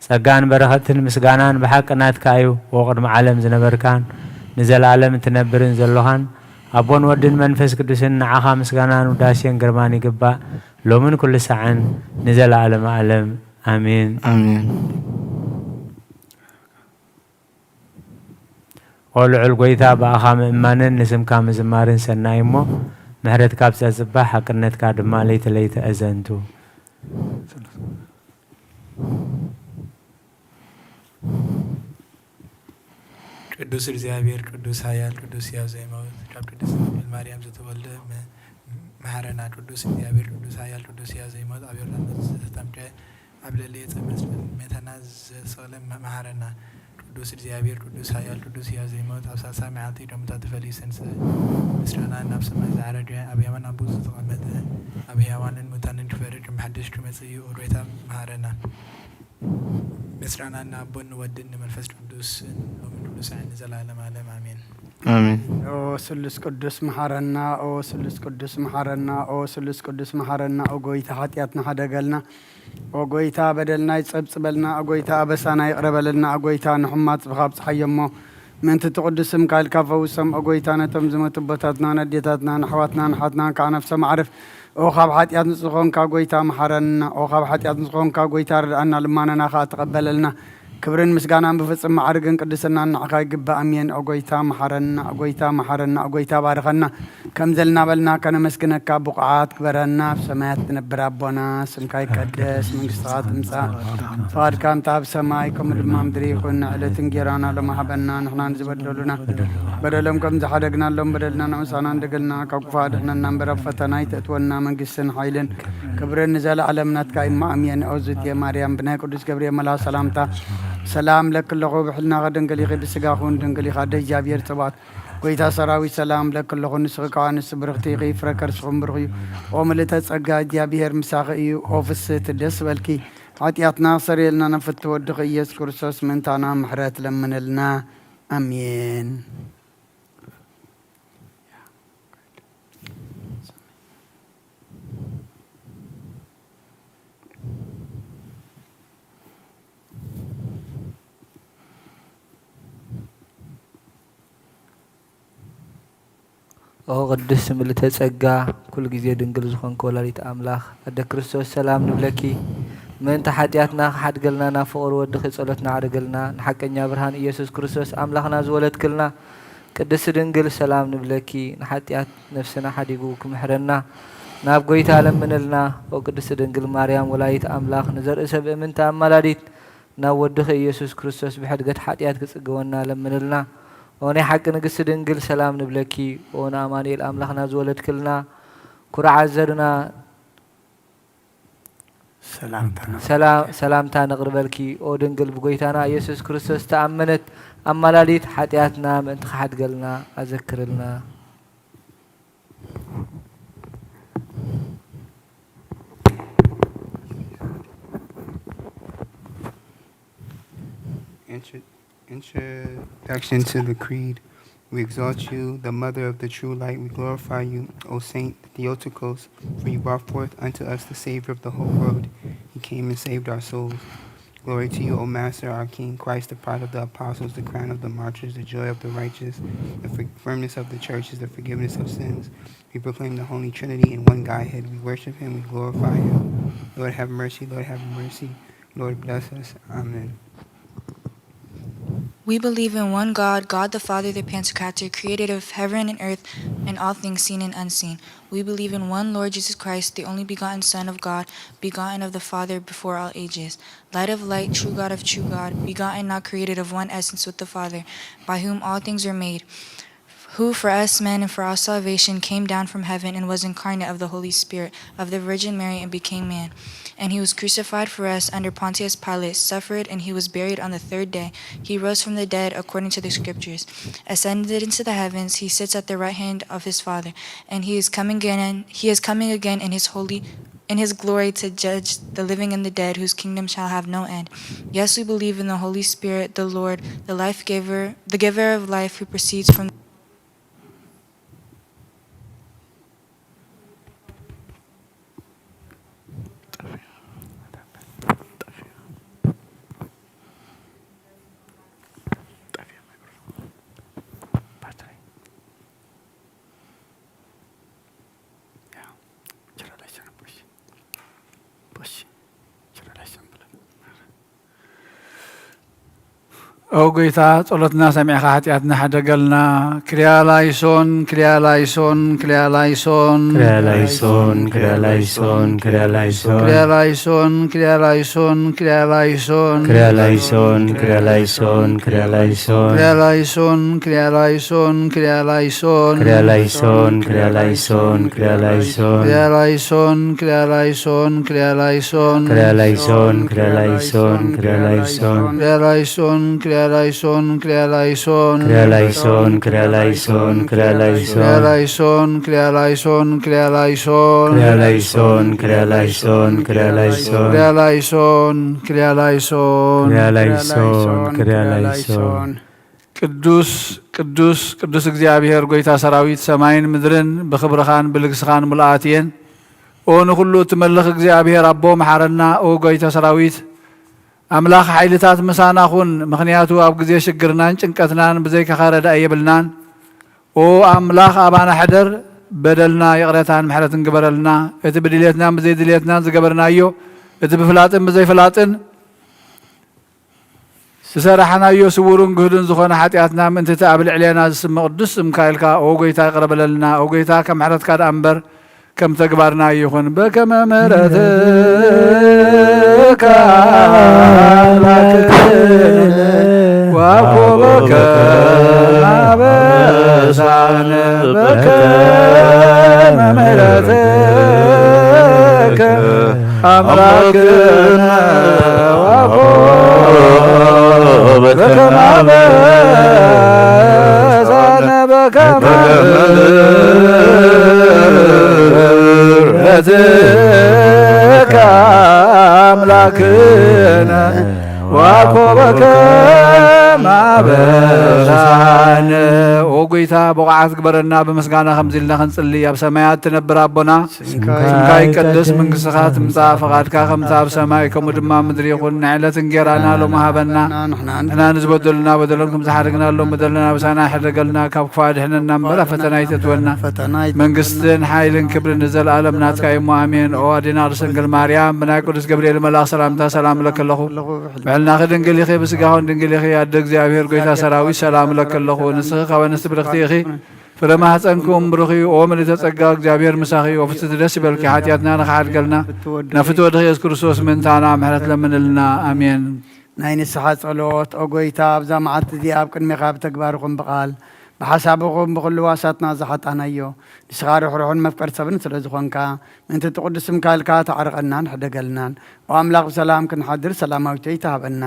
ጸጋን በረኸትን ምስጋናን ብሓቂ ናትካ እዩ። ወቅድሚ ዓለም ዝነበርካን ንዘለኣለም እትነብርን ዘሎኻን ኣቦን ወድን መንፈስ ቅዱስን ንዓኻ ምስጋናን ውዳሴን ግርማን ይግባእ፣ ሎምን ኩሉ ሳዕን ንዘለኣለመ ኣለም። ኣሜን። ኣሜን። ኦ ልዑል ጐይታ፣ ብኣኻ ምእማንን ንስምካ ምዝማርን ሰናይ እሞ፣ ምሕረትካ ብጸጽባ፣ ሓቅነትካ ድማ ለይቲ ለይቲ ኣዘንቱ። ቅዱስ እግዚኣብሔር፣ ቅዱስ ኃያል፣ ቅዱስ ሕያው ዘይመውት፣ ካብ ቅድስት ድንግል ማርያም ዝተወልደ መ-፣ መሐረና። ቅዱስ እግዚኣብሔር፣ ቅዱስ ኃያል፣ ቅዱስ ሕያው ዘይመውት፣ ኣብ ዮርዳኖስ ዝተጠምቀ፣ ኣብ ልዕሊ ዕፀ መስቀል መታና ዘሰቕለ መ-፣ መሐረና። ቅዱስ እግዚኣብሔር፣ ቅዱስ ኃያል፣ ቅዱስ ሕያው ዘይመውት፣ ኣብ ሳልሳይ መዓልቲ ካብ ሙታን ተፈልዩ ዝተንስአ፣ ምስጋና ናብ ሰማይ ዝዓረገ፣ ኣብ የማን ኣቦኡ ዝተቐመጠ፣ ኣብ ሕያዋንን ሙታንን ክፈርድ ብሓድሽ ክመጽእ እዩ። ኦ ጐይታ መሐረና። ምስጋና ንኣቦን ንወድን ንመንፈስ ቅዱስን ሎምን ኩሉ ሳዕን ንዘለዓለም ዓለም ኣሜን። ኣሜን። ኦ ስሉስ ቅዱስ መሓረና፣ ኦ ስሉስ ቅዱስ መሓረና፣ ኦ ስሉስ ቅዱስ መሓረና፣ ኦ ጐይታ ሓጢኣትና ሓደገልና፣ ኦ ጐይታ በደልና ይጸብጽበልና፣ ኦ ጐይታ ኣበሳና ይቕረ በለልና፣ ኦ ጐይታ ንሕሙማት ህዝብኻ ኣብጽሓዮ እሞ፣ ምእንቲ እቲ ቅዱስ ስምካ ኢልካ ፈውሶም፣ ኦ ጐይታ ነቶም ዝሞቱ ኣቦታትና፣ ነዴታትና፣ ንኣሕዋትና፣ ንሓትናን ከኣ ነፍሶም ኣዕርፍ። ኦ ካብ ሓጢኣት ንጹህ ዝኾንካ ጐይታ መሓረና። ኦ ካብ ሓጢኣት ንጹህ ዝኾንካ ጐይታ ርድኣና፣ ልማናና ኸኣ ተቐበለልና። ክብርን ምስጋናን ብፍጹም ማዕርግን ቅድስናን ንዓኻ ይግባእ። ኣሜን። ኦ ጐይታ መሓረና፣ ኦ ጐይታ መሓረና፣ ኦ ጐይታ ባርኸና። ከምዚ ኢልና በልና ከነመስግነካ ብቑዓት ግበረና። ኣብ ሰማያት ትነብር ኣቦና፣ ስምካ ይቀደስ፣ መንግስትኻ ትምጻእ፣ ፍቓድካ እንተ ኣብ ሰማይ ከምኡ ድማ ምድሪ ይኹን። ዕለት እንጌራና ሎሚ ሃበና፣ ንሕና ንዝበደሉና በደሎም ከም ዝሓደግናሎም በደልና ነውሳና እንደገልና ካብ ክፉእ ኣድሕነና እምበር ኣብ ፈተና ኣይተእትወና። መንግስትን ሓይልን ክብርን ንዘለዓለም ናትካ እዩ። ኣሜን። ኦ ዝእቲ ማርያም ብናይ ቅዱስ ገብርኤል መልኣኽ ሰላምታ ሰላም ለኪ ኣለኹ። ብሕልናኺ ድንግል ኢኺ፣ ብስጋኺ እውን ድንግል ኢኻ። ኣደ እግዚኣብሔር ጽባኦት ጐይታ ሰራዊት ሰላም ለኪ ኣለኹ። ንስኺ ከኣ ንስቲ ብርኽቲ ኢኺ፣ ፍረ ከርስኺ እውን ብሩኽ እዩ። ኦ ምልእተ ጸጋ እግዚኣብሔር ምሳኺ እዩ። ኦ ፍስህቲ ደስ በልኪ። ሓጢኣትና ክሰርየልና ንፍትው ወድኺ ኢየሱስ ክርስቶስ ምእንታና ምሕረት ለምንልና። ኣሜን። ኦ ቅድስት ምልእተ ጸጋ፣ ኩሉ ግዜ ድንግል ዝኾንኪ ወላዲት ኣምላኽ፣ ኣደ ክርስቶስ ሰላም ንብለኪ። ምእንቲ ሓጢኣትና ክሓድገልና ናብ ፍቕሪ ወድኺ ጸሎትና ኣዕርግልና። ንሓቀኛ ብርሃን ኢየሱስ ክርስቶስ ኣምላኽና ዝወለድክልና ቅድስት ድንግል ሰላም ንብለኪ። ንሓጢኣት ነፍስና ሓዲጉ ክምሕረና ናብ ጐይታ ለምንልና። ኦ ቅድስት ድንግል ማርያም ወላዲት ኣምላኽ፣ ንዘርኢ ሰብ እምንቲ ኣማላዲት፣ ናብ ወድኺ ኢየሱስ ክርስቶስ ብሕድገት ሓጢኣት ክጽገወና ለምንልና። ኦ ናይ ሓቂ ንግስቲ ድንግል ሰላም ንብለኪ። ኦ ንኣማኑኤል ኣምላኽና ዝወለድክልና ኩርዓት ዘርና ሰላምታ ነቕርበልኪ። ሰላ-፣ ሰላምታ ነቕርበልኪ። ኦ ድንግል ብጐይታና ኢየሱስ ክርስቶስ ተኣመነት ኣማላዲት፣ ሓጢኣትና ምእንቲ ክሓድገልና ኣዘክርልና። Intro-, introduction to the creed. We exalt you, the mother of the true light. We glorify you, O Saint Theotokos, for you brought forth unto us the Savior of the whole world. He came and saved our souls. Glory to you, O Master, our King, Christ, the pride of the apostles, the crown of the martyrs, the joy of the righteous, the fir-, firmness of the churches, the forgiveness of sins. We proclaim the Holy Trinity in one Godhead. We worship him, we glorify him. Lord, have mercy, Lord, have mercy. Lord, bless us. Amen. We believe in one God, God the Father, the Pantocrator, creator of heaven and earth and all things seen and unseen. We believe in one Lord Jesus Christ, the only begotten Son of God, begotten of the Father before all ages. Light of light, true God of true God, begotten, not created, of one essence with the Father, by whom all things were made, who for us men and for our salvation came down from heaven and was incarnate of the Holy Spirit, of the Virgin Mary, and became man. And he was crucified for us under Pontius Pilate, suffered, and he was buried. On the third day he rose from the dead according to the Scriptures, ascended into the heavens, he sits at the right hand of his Father, and he is coming again, he is coming again in his holy in his glory to judge the living and the dead, whose kingdom shall have no end. Yes, we believe in the Holy Spirit, the Lord, the life giver, the giver of life, who proceeds from ኦ ጎይታ፣ ጸሎትና ሰሚዕኻ ሓጢኣትና ሓደገልና። ክሪያ ላይሶን፣ ክሪያ ላይሶን፣ ክሪያ ላይሶን። ክሪያ ላይሶን፣ ክሪያ ላይሶን፣ ክሪያ ላይሶን። ክሪያ ላይሶን፣ ክሪያ ላይሶን፣ ክሪያ ላይሶን። ክሪያ ላይሶን፣ ክሪያ ላይሶን፣ ክሪያ ላይሶን። ክሪያ ላይሶን፣ ክሪያ ላይሶን፣ ክሪያ ላይሶን። ክሪያ ላይሶን፣ ክሪያ ላይሶን፣ ክሪያ ላይሶን። ክሪያ ላይሶን፣ ክሪያ ላይሶን፣ ክሪያ ላይሶን። ክሪያ ላይሶን፣ ክሪያ ላይሶን፣ ክሪያ ላይሶን። ክሪያ ላይሶን፣ ክሪያ ላይሶን፣ ክሪያ ላይሶን። ክሪያ ላይሶን፣ ክሪያ ላይሶን፣ ክሪያ ላይሶን። ክሪያ ላይሶን፣ ክሪያ ላይሶን፣ ክሪያ ላይሶን። ክሪያ ላይሶን፣ ክሪያ ላይሶን፣ ክሪያ ላይሶን። ክሪያ ላይሶን፣ ክሪያ ላይሶን። ክሪያ ላይሶን፣ ክሪያ ላይሶን። ቅዱስ፣ ቅዱስ፣ ቅዱስ እግዚኣብሔር ጎይታ ሰራዊት፣ ሰማይን ምድርን ብኽብርኻን ብልግስኻን ምሉኣት እየን። ኦ ንኹሉ እትመልኽ እግዚኣብሔር ኣቦ፣ መሓረና። ኦ ጎይታ ሰራዊት፣ ኣምላኽ ሓይልታት ምሳና ኩን፣ ምኽንያቱ ኣብ ግዜ ሽግርናን ጭንቀትናን ብዘይካኻ ረዳኢ የብልናን። ኦ ኣምላኽ ኣባና ሕደር፣ በደልና ይቕረታን ምሕረትን ግበረልና። እቲ ብድልየትናን ብዘይድልየትናን ዝገበርናዮ፣ እቲ ብፍላጥን ብዘይፍላጥን ዝሰራሕናዮ ስዉርን ግህዱን ዝኾነ ሓጢኣትና ምእንቲ እቲ ኣብ ልዕሌና ዝስመ ቅዱስ ስምካ ኢልካ፣ ኦ ጎይታ፣ ይቕረ በለልና። ኦ ጎይታ፣ ከም ምሕረትካ ደኣ እምበር ከም ተግባርና ኣይኹን። በከመ ምሕረትከ ኣምላክነ ወአኮበከ አበሳነ፣ በከመ ምሕረትከ ኣምላክነ ወአኮበከ አበሳነ፣ በከመ ምሕረትከ አምላክነ ወአኮበከ አበሳነ። ኦ ጎይታ፣ ብቑዓት ግበረና፣ ብምስጋና ከምዚ ኢልና ክንጽሊ። ኣብ ሰማያት ትነብር ኣቦና፣ ስምካ ይቀደስ፣ መንግስትኻ ትምጻእ፣ ፈቓድካ ከምቲ ኣብ ሰማይ ከምኡ ድማ ኣብ ምድሪ ይኹን። ናይ ዕለት እንጌራና ሎሚ ሃበና። ንሕና ንዝበደሉና በደሎም ከም ዝሓደግናሎም በደልና ኣበሳና ኣይሕደገልና፣ ካብ ክፉእ ኣድሕነና እምበር ኣብ ፈተና ኣይተእትወና። ፈተና ኣይተእትወና። መንግስትን ሓይልን ክብርን ንዘለኣለም ናትካ እዩ እሞ፣ ኣሜን። ኦ ኣዴና ቅድስት ድንግል ማርያም፣ ብናይ ቅዱስ ገብርኤል መልኣኽ ሰላምታ ሰላም እለኪ ኣለኹ። ብሕልናኺ ድንግል ኢኺ፣ ብስጋኺ እውን ድንግል ኢኺ። ኣደ እግዚኣብሔር፣ ጎይታ ሰራዊት፣ ሰላም እለኪ ኣለኹ። ንስኺ ካብ ኣንስቲ ብርኽቲ ኢኺ፣ ፍረ ማህፀንኪ እውን ብሩኽ እዩ። ኦ ምልእተ ጸጋ፣ እግዚኣብሔር ምሳኺ እዩ። ኦ ፍጽምቲ፣ ደስ ይበልኪ፣ ሓጢኣትና ንኽሓድገልና፣ ናብ ፍትወ ወድኺ ኢየሱስ ክርስቶስ ምእንታና ምሕረት ለምንልና። ኣሜን። ናይ ንስሓ ጸሎት። ኦ ጎይታ፣ ኣብዛ መዓልቲ እዚኣ ኣብ ቅድሜኻ ብተግባር ይኹን ብቓል፣ ብሓሳብ ይኹን ብኹሉ ህዋሳትና ዝሓጣናዮ፣ ንስኻ ርሕሩሕን መፍቀር ሰብን ስለ ዝኾንካ፣ ምእንቲ እቲ ቅዱስ ስምካ ኢልካ ተዓርቐናን ሕደገልናን። ኦ ኣምላኽ፣ ብሰላም ክንሓድር ሰላማዊት ለይቲ ሃበና።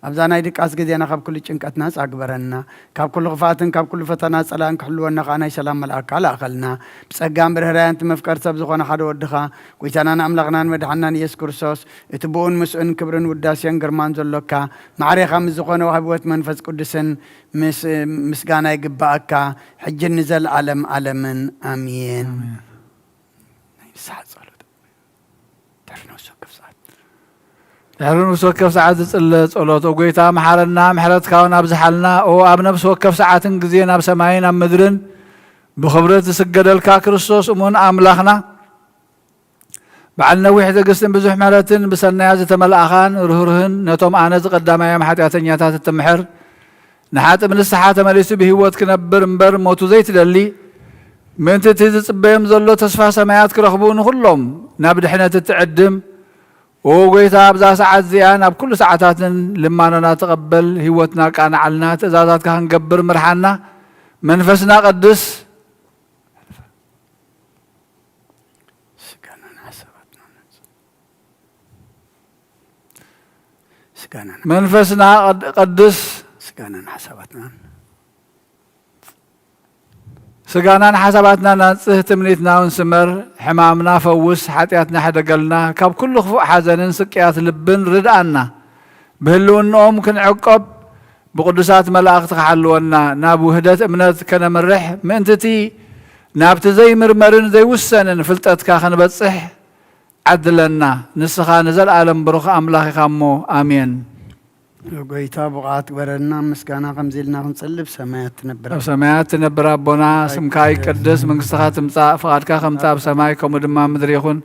ኣብዛ ናይ ድቃስ ግዜና ካብ ኩሉ ጭንቀት ናጻ ግበረና። ካብ ኩሉ ክፍኣትን ካብ ኩሉ ፈተና ጸላእን ክሕልወና ከኣ ናይ ሰላም መልኣካ ለኣኸልና። ብጸጋን ብርህራያን እቲ መፍቀር ሰብ ዝኾነ ሓደ ወድኻ፣ ጎይታናን ኣምላኽናን መድሓንናን ኢየሱስ ክርስቶስ፣ እቲ ብኡን ምስኡን ክብርን ውዳሴን ግርማን ዘሎካ፣ ማዕሬኻ ምስ ዝኾነ ወሃቢ ህይወት መንፈስ ቅዱስን ምስ-፣ ምስጋና ይግብኣካ፣ ሕጅን ንዘለኣለም ኣለምን። ኣሜን። ኣሜን። ናይ ንስሓ ጸሎት። ድሕሪ ነፍሲ ወከፍ ሰዓት። ድሕሪ ነፍሲ ወከፍ ሰዓት ዝጽለ ጸሎት። ኦ ጎይታ፣ መሓረና፣ ምሕረትካ እውን ኣብዝሓልና። ኦ ኣብ ነፍሲ ወከፍ ሰዓትን ግዜን ኣብ ሰማይን ኣብ ምድርን ብኽብረት ዝስገደልካ ክርስቶስ እሙን ኣምላኽና፣ በዓል ነዊሕ ትዕግስትን ብዙሕ ምሕረትን ብሰናያት ዝተመልኣኻን ርህሩህን፣ ነቶም ኣነ ዝቐዳማዮም ሓጢኣተኛታት እትምሕር፣ ንሓጥእ ብንስሓ ተመሊሱ ብህይወት ክነብር እምበር ሞቱ ዘይትደሊ፣ ምእንቲ እቲ ዝጽበዮም ዘሎ ተስፋ ሰማያት ክረኽቡ ንኹሎም ናብ ድሕነት እትዕድም፣ ኦ ጎይታ፣ ኣብዛ ሰዓት እዚኣ ናብ ኩሉ ሰዓታትን ልማኖና ተቐበል፣ ህይወትና ቃናዓልና፣ ትእዛዛትካ ክንገብር ምርሓና፣ መንፈስና ቀድስ፣ ስጋናን ሓሳባትናን፣ ስጋናን መንፈስና ቀድ-፣ ቀድስ፣ ስጋናን ሓሳባትናን። ስጋናን ሓሳባትናን ኣንጽህ፣ ትምኒትና እውን ስመር፣ ሕማምና ፈውስ፣ ሓጢኣትና ሕደገልና፣ ካብ ኩሉ ክፉእ ሓዘንን ስቅያት ልብን ርድኣና። ብህልውንኦም ክንዕቆብ፣ ብቅዱሳት መላእኽቲ ክሓልወና፣ ናብ ውህደት እምነት ከነምርሕ፣ ምእንቲ እቲ ናብቲ ዘይምርመርን ዘይውሰንን ፍልጠትካ ክንበጽሕ ዓድለና። ንስኻ ንዘለኣለም ብሩኽ ኣምላኽ ኢኻ እሞ፣ ኣሜን። ጎይታ ብቑዓት ግበረልና። ምስጋና ከምዚ ኢልና ክንጽሊ፣ ኣብ ሰማያት ትነብር ኣብ ሰማያት ትነብር ኣቦና፣ ስምካ ይቀደስ፣ መንግስትኻ ትምጻእ፣ ፍቓድካ ከምቲ ኣብ ሰማይ ከምኡ ድማ ኣብ ምድሪ ይኹን።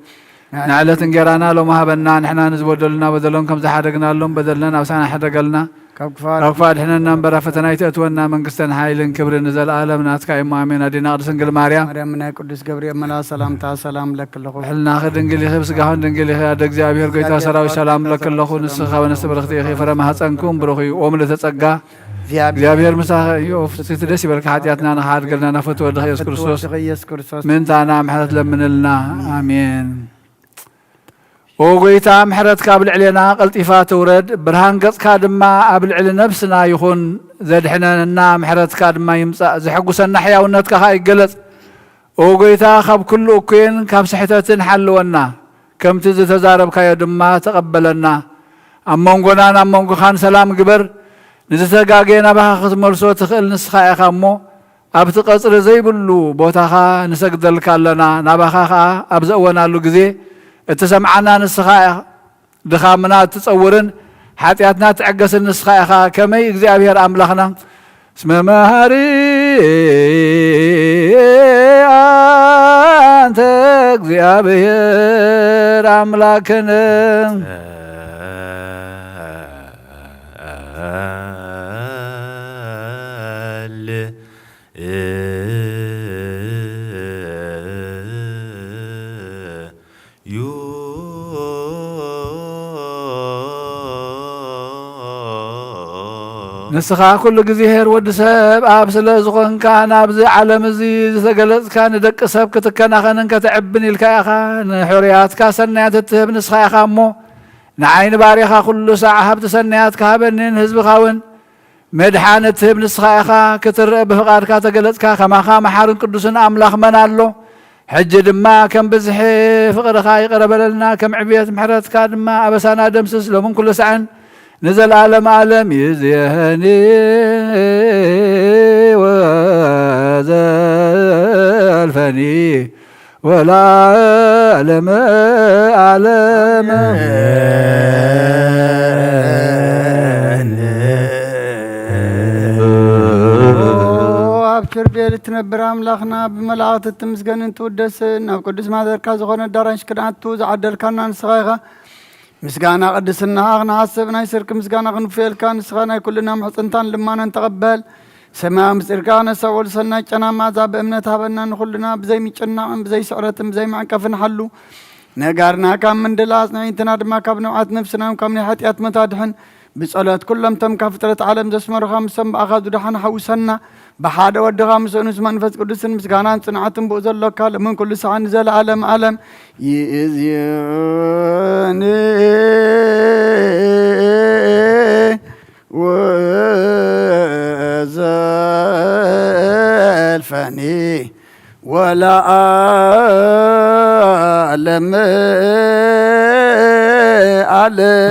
ንዕለት እንጌራና ሎም ሃበና፣ ንሕና ንዝበደሉና በደሎም ከም ዝሓደግናሎም በደልና ናብ ሳና ሕደገልና። ካብ ክፋ ካብ ክፋ ድሕነና እምበር ኣብ ፈተና ኣይተእትወና፣ መንግስተን ሓይልን ክብርን ንዘለኣለም ናትካ እሞ፣ ኣሜን። ኣዴና ቅድስት ድንግል ማርያም ማርያም ናይ ቅዱስ ገብርኤል መልኣክ ሰላምታ ሰላም ለኪ ኣለኹ። ሕልናኺ ድንግል ኢኺ፣ ብስጋኽን ድንግል ኢኺ። ኣደ እግዚኣብሔር ጎይታ ሰራዊት ሰላም ለኪ ኣለኹ። ንስኺ ካብ ኣንስቲ ብርኽቲ ኢኺ፣ ፍረ ማህፀንኩም ብሩኽ እዩ። ኦም ለተጸጋ እግዚኣብሔር ምሳኺ እዩ። ፍጽሕቲ ደስ ይበልካ፣ ሓጢኣትና ንኽሓድገልና ናፈቱ ወድኺ ኢየሱስ ክርስቶስ ወድኺ ኢየሱስ ክርስቶስ ምእንታና ምሕረት ለምንልና። ኣሜን። ኦ ጎይታ፣ ምሕረትካ ኣብ ልዕሌና ቀልጢፋ ትውረድ፣ ብርሃን ገጽካ ድማ ኣብ ልዕሊ ነብስና ይኹን። ዘድሕነና ምሕረትካ ድማ ይምጻእ፣ ዘሐጉሰና ሕያውነትካ ኸኣ ይገለጽ። ኦ ጎይታ፣ ካብ ኩሉ እኩይን ካብ ስሕተትን ሓልወና፣ ከምቲ ዝተዛረብካዮ ድማ ተቐበለና። ኣብ መንጎናን ኣብ መንጎኻን ሰላም ግበር፣ ንዝተጋገየ ናባኻ ክትመልሶ ትኽእል ንስኻ ኢኻ እሞ፣ ኣብቲ ቀጽሪ ዘይብሉ ቦታኻ ንሰግደልካ ኣለና። ናባኻ ኸኣ ኣብ ዘእወናሉ ግዜ እትሰምዓና ንስኻ ኢኻ። ድኻምና እትጸውርን ሓጢኣትና እትዕገስን ንስኻ ኢኻ። ከመይ እግዚኣብሔር ኣምላኽና እስመ መሃሪ ኣንተ እግዚኣብሔር ኣምላክን። እል እዩ። ንስኻ ኩሉ ግዜ ኄር ወዲ ሰብ ኣብ ስለ ዝኾንካ፣ ናብዚ ዓለም እዚ ዝተገለጽካ፣ ንደቂ ሰብ ክትከናኸንን ከተዕብን ኢልካ ኢኻ። ንሕሩያትካ ሰናያት እትህብ ንስኻ ኢኻ እሞ፣ ንዓይ ንባርያኻ ኩሉ ሳዕ ሃብቲ ሰናያት ክሃበኒ፣ ንህዝብኻ እውን መድሓን እትህብ ንስኻ ኢኻ። ክትርእ ብፍቓድካ ተገለጽካ። ከማኻ መሓርን ቅዱስን ኣምላኽ መን ኣሎ? ሕጂ ድማ ከም ብዝሒ ፍቕርኻ ይቕረ በለልና፣ ከም ዕብየት ምሕረትካ ድማ ኣበሳና ደምስስ፣ ሎምን ኩሉ ሳዕን ንዘለኣለም ኣለም ይእዜኒ ወዘልፈኒ ወለዓለመ ዓለም። ኣብ ኪሩቤል እትነብር ኣምላኽና፣ ብመላእኽቲ እትምስገንን ትውደስን፣ ናብ ቅዱስ ማደርካ ዝኾነ ኣዳራሽ ክንኣቱ ዝዓደልካና ንስኻ ኢኻ። ምስጋና ቅድስናኻ ክንሓስብ፣ ናይ ስርቂ ምስጋና ክንፍየልካ፣ ንስኻ ናይ ኩልና ምሕጽንታን ልማናን ተቐበል። ሰማያዊ ምስጢርካ ክነስተውዕል፣ ሰናይ ጨና መኣዛ ብእምነት ሃበና። ንኹልና ብዘይ ምጭናቕን ብዘይ ስዕረትን ብዘይ መዕቀፍን ሓሉ። ነጋርና ካብ ምንድላ ኣጽንዕ፣ ኣዒንትና ድማ ካብ ንብዓት ነፍስና ካብ ናይ ሓጢኣት ሞት ኣድሕን። ብጸሎት ኩሎም እቶም ካብ ፍጥረት ዓለም ዘስመሩኻ፣ ምስቶም ብኣኻ ዝደሓኑ ሓውሰና። ብሓደ ወድኻ ምስኡ ምስ መንፈስ ቅዱስን ምስጋናን ጽንዓትን ብኡ ዘሎካ፣ ሎምን ኩሉ ሰዓት ንዘለኣለም ዓለም ይእዝኒ ወዘልፈኒ ወለዓለመ ዓለም።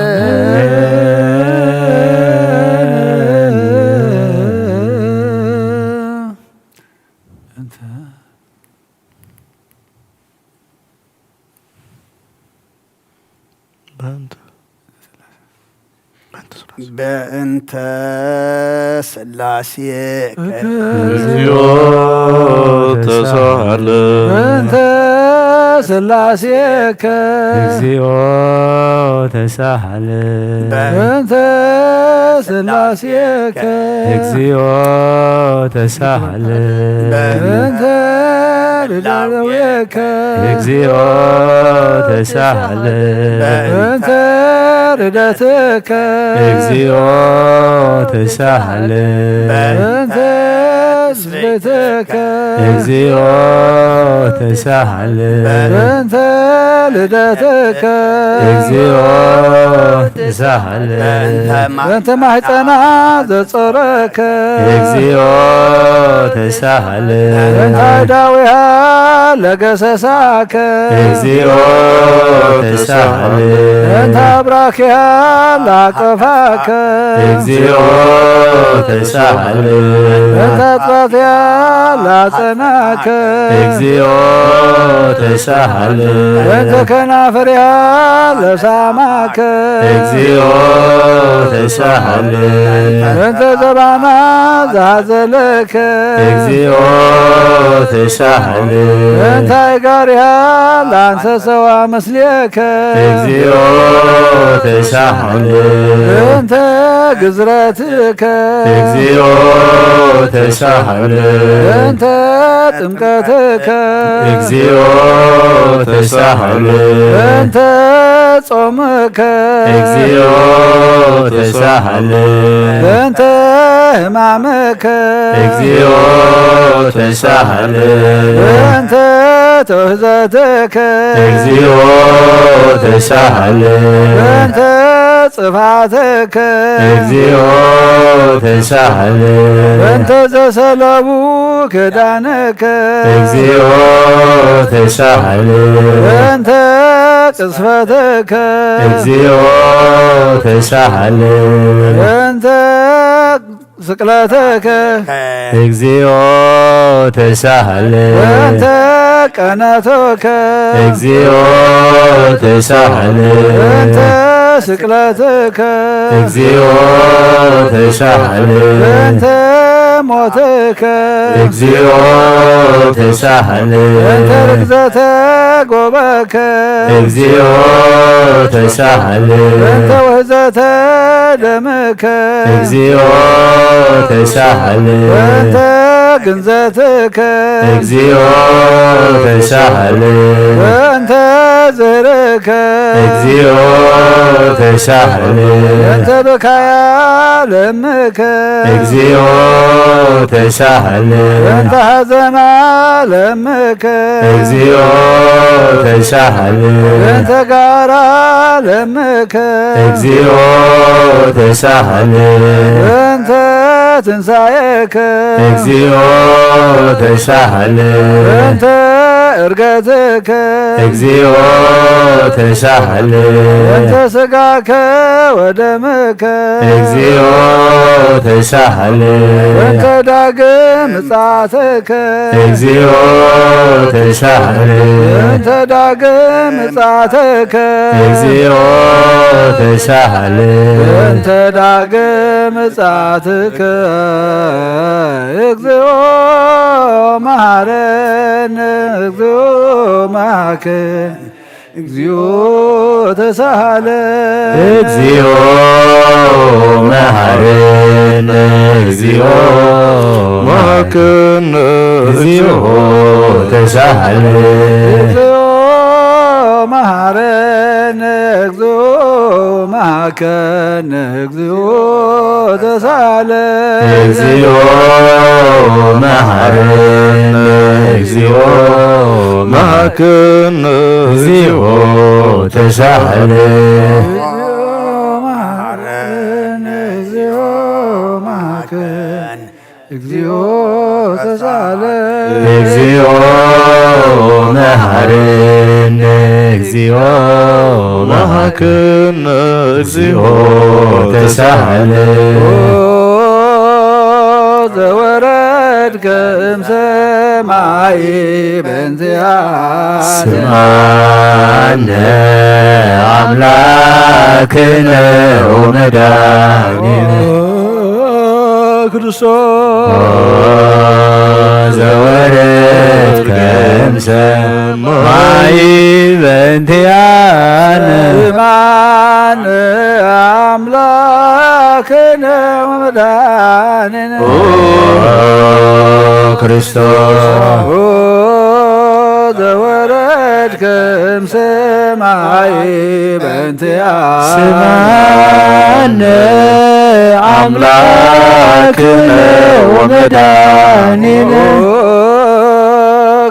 በእንተ ስላሴ በእንተ ስላሴ እግዚኦ ተሳሃለ። በእንተ ስላሴከ እግዚኦ ተሳሃለ። በእንተ ሥላሴከ እግዚኦ ተሳሃለ በእንተ ደዌከ እግዚኦ ተሳሃለ በእንተ ርደትከ እግዚኦ ተሳሃለ በእንተ ቤትከ እግዚኦ ተሳሃለ በእንተ ልደትከ እግዚኦ ተሳሃለ በእንተ ማሕፀና ዘጾረከ እግዚኦ ተሳሃለ በእንተ ዳዊሃ ለገሰሳከ እግዚኦ ተሳሃለ በእንተ አብራኪሃ ላቀፋከ እግዚኦ ተሳሃለ በእንተ አጥባትያ ላጸናከ እግዚኦ ተሳሃለ በእንተ ከናፍርያ ለሳማከ እግዚኦ ተሳሃለ በእንተ ዘባና ዝሃዘለከ እግዚኦ ተሳሃለ በእንተ አይጋርያ ላንሰሰዋ ምስሌከ እግዚኦ ተሳሃለ በእንተ ግዝረትከ እግዚኦ ተሳሃለ በእንተ ጥምቀትከ እግዚኦ ተሳሃለ በእንተ ጾምከ እግዚኦ ተሳሃለ በእንተ ሕማምከ እግዚኦ ተሳሃለ በእንተ ትውህዘትከ እግዚኦ ተሳሃለ በእንተ ጽፋትከ እግዚኦ ተሳሃለ በእንተ ዘሰለቡ ክዳንከ እግዚኦ ተሳሃለ በእንተ ቅስፈትከ እግዚኦ ተሳሃለ በእንተ ስቅለትከ እግዚኦ ተሳሃለ በእንተ ቀነትከ እግዚኦ ተሳሃለ በእንተ ስቅለትከ እግዚኦ ተሳሃለ በእንተ ሞትከ እግዚኦ ተሳሃለ በእንተ ርግዘተ ጎበከ እግዚኦ ተሳሃለ በእንተ ውህዘተ ደምከ እግዚኦ ተሳሃለ በእንተ ግንዘትከ እግዚኦ ተሳሃለ በእንተ ዝህርከ እግዚኦ ተሳሃለ በእንተ ብካያ ለምከ እግዚኦ ተሳሃለ በእንተ ሐዘና ለምከ እግዚኦ ተሳሃለ በእንተ ጋራ ለምከ እግዚኦ ተሳሃለ በእንተ ትንሳኤከ እግዚኦ ተሳሃለ በእንተ እርገትከ እግዚኦ ተሳሃለ በእንተ ስጋከ ወደምከ እግዚኦ ተሳሃለ በእንተ ዳግም ምጽአትከ እግዚኦ ተሳሃለ በእንተ ዳግም ምጽአትከ እግዚኦ ተሳሃለ በእንተ ዳግም ምጽአትከ እግዚኦ መሐረነ እግዚኦ መሐረነ እግዚኦ ተሳሃለ እግዚኦ መሐረነ እግዚኦ መሐረነ እግዚኦ ተሳሃለ እግዚኦ መሐረነ እግዚኦ መሐረነ እግዚኦ ተሳሃለ እግዚኦ መሐረነ እግዚኦ መሐረነ እግዚኦ ተሳሃለ መሐረነ እግዚኦ መሐረነ እግዚኦ ተሳለ እግዚኦ መሐረነ እግዚኦ መሐረነ እግዚኦ ተሳለ ዘወረድከ እምሰማይ በእንቲያ ስምዓነ አምላክነ ወመድኃኒነ ክርስቶስ ዘወረድከ እምሰማይ በእንቲአነ ስምዓነ አምላክ ክነ ወመድኃኒነ ኦ ክርስቶስ ኦ ዘወረድከ እምሰማይ በእንቲአነ ስምዓነ አምላክነ ወመድኃኒነ ኦ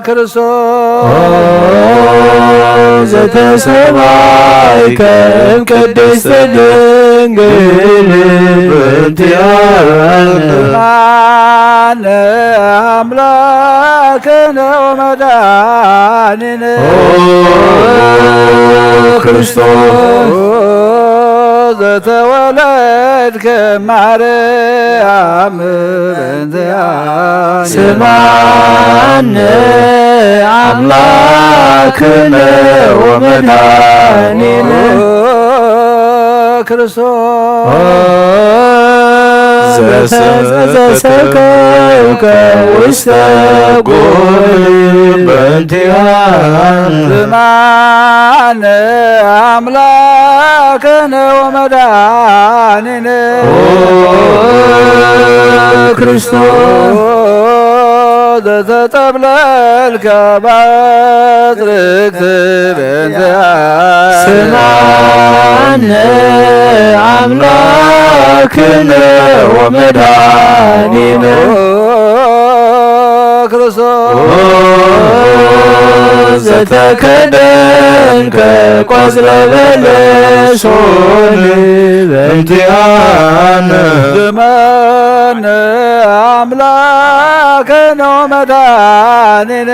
ክርስቶስ ኦ ዘተሰማይከ እምቅድስት ድንግል በእንቲአነ ስምዓነ አምላክነ ወመድኃኒነ ኦ ክርስቶስ ኦ ዘተወለድከ ማርያም በእንቲአነ ስምዓነ አምላክነ ወመድኃኒነ ኦ ክርስቶስ ኦ ዘሰ- ዘሰከብከ ውስተ ጎል በእንቲአነ ስምዓነ አምላክነ ወመድኃኒነ ኦ ክርስቶስ ዘተጠብለልከ ባጽርግት በእንቲአነ ስምዓነ አምላክነ ወመድኃኒነ ኦ ክርስቶስ ኦ ዘተከደንከ ቆጽለ በለሶን በእንቲአነ ስምዓነ አምላክነ ወመድኃኒነ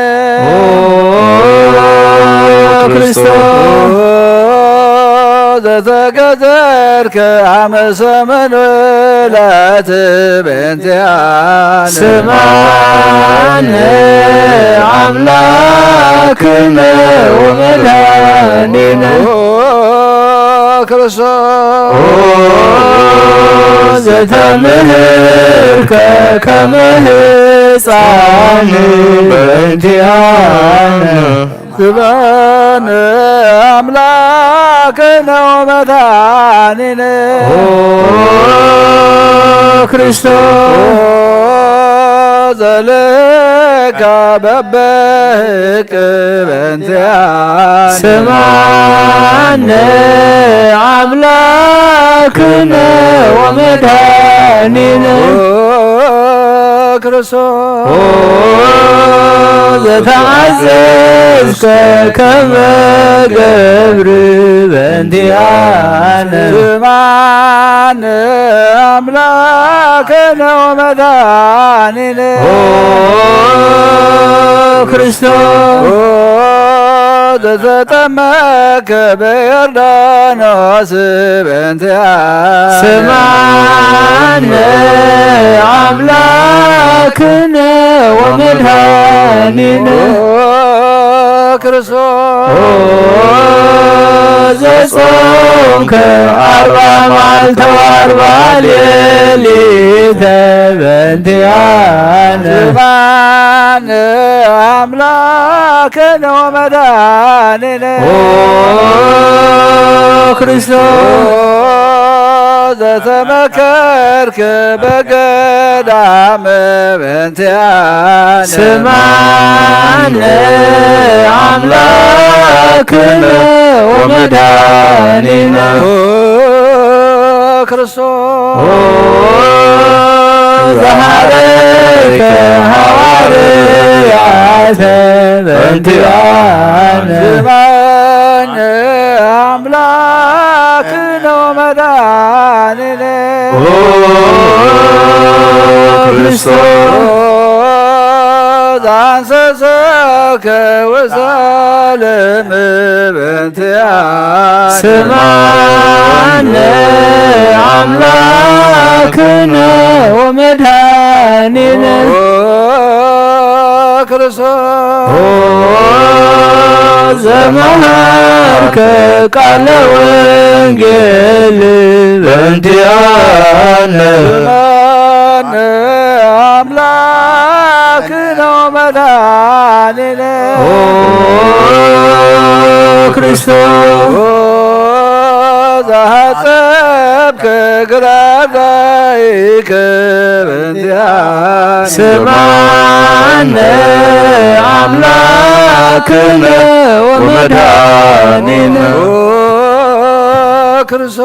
ኦ ክርስቶስ ኦ ዘተገዘርከ አመ ሰመን ወለት በእንቲአነ ስምዓነ አምላክነ ወመድኃኒነ ኦ ክርስቶስ ኦ ዘተምህርከ ከመ ሕፃን በእንቲአነ ስምዓነ አምላክነ ወመድኃኒነ ኦ ክርስቶስ ኦ ዘልካ በበህቅ በእንቲአነ ስምዓነ አምላክነ ወመድኃኒነ ኦ ክርስቶስ ኦ ዘተአዘዝከ ከመ ገብር በእንቲአነ ስምዓነ አምላክነ ወመድኃኒነ ኦ ክርስቶስ ኦ ዘተጠመከ በዮርዳኖስ በእንቲአነ ስምዓነ አምላክነ ወመድኃኒነ ኦ ክርስቶስ ኦ ዘጾምከ አርባ መዓልተ ወአርባ ሌሊተ በእንቲአነ ስምዓነ አምላክነ ወመድኃኒነ ኦ ክርስቶስ ኦ ዘተመከርክ በገዳም በእንቲአነ ስምዓነ አምላክነ ወመድኃኒነ ኦ ክርስቶስ ኦ ዘሐረይከ ሐዋርያተ በእንቲአነ ስምዓነ አምላክነ ወመድኃኒነ ኦ ክርስቶስ ኦ ዘአንሰሰከ ውሳለም በእንቲአነ ስምዓነ አምላክነ ወመድኃኒነ ኦ ክርስቶስ ኦ ዘመሃርከ ቃለ ወንጌል በእንቲአነ ስምዓነ አምላክነ ወመድኃኒነ ኦ ክርስቶስ ኦ ዘሐጸ ከግራራይከ በእንቲኣነ ስምዓነ ኣምላክነ ወመድኃኒነ። ኦ ክርስቶስ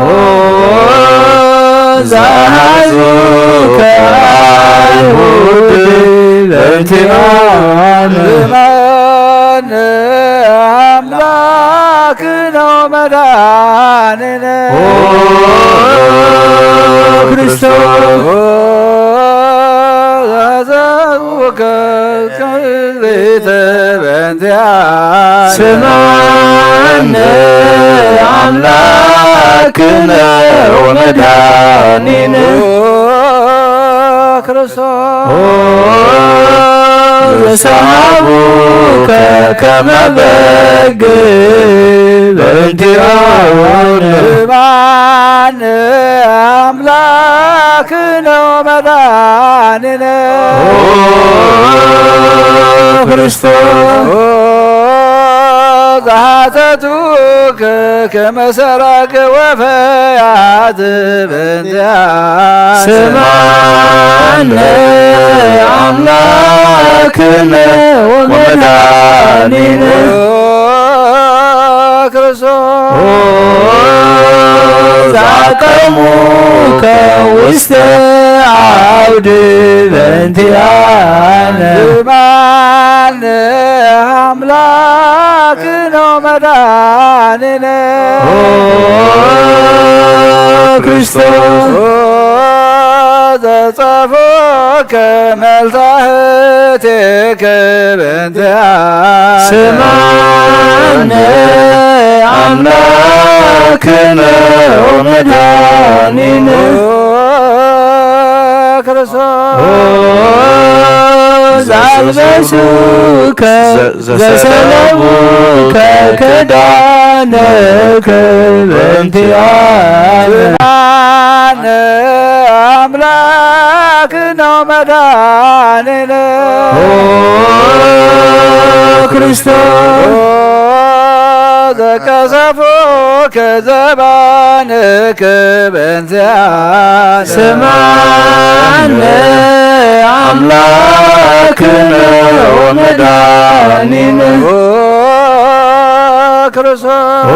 ኦ ዘአሐዙከ አይሁድ በእንቲአነ ስምዓነ አምላክነ ወመድኃኒነ። ኦ ክርስቶስ ኦ ዘአሐዙከ ክብሪተ በእንቲአነ ስምዓነ አምላክነ ወመድኃኒነ። ኦ ክርስቶስ ኦ ዘሰሃቡከ ከመ በግ በእንቲአነ ስምዓነ አምላክነ ወመድኃኒነ። ኦ ክርስቶስ ኦ ዘሐተቱከ ከመ ሠራቂ ወፈያት በእንቲአነ ስምዓነ አምላክነ ወመድኃኒነ። ኦ ክርስቶስ ኦ ዘአቀሙከ ውስተ አውድ በእንቲአነ ስምዓነ አምላክነ ወመድኃኒነ። ኦ ክርስቶስ ኦ ዘጸፎከ መልታህቴከ በእንቲአነ ስምዓነ አምላክነ ወመድኃኒነ። ኦ ክርስቶስ ኦ ዘአልበሱከ ዘ- ዘሰለቡከ ክዳነከ በእንቲአነ ስምዓነ አምላክነ ወመድኃኒነ። ኦ ክርስቶስ ኦ ዘቀሰፉከ ዘባንከ በእንቲአነ ስምዓነ አምላክነ ወመድኃኒነ። ኦ ክርስቶስ ኦ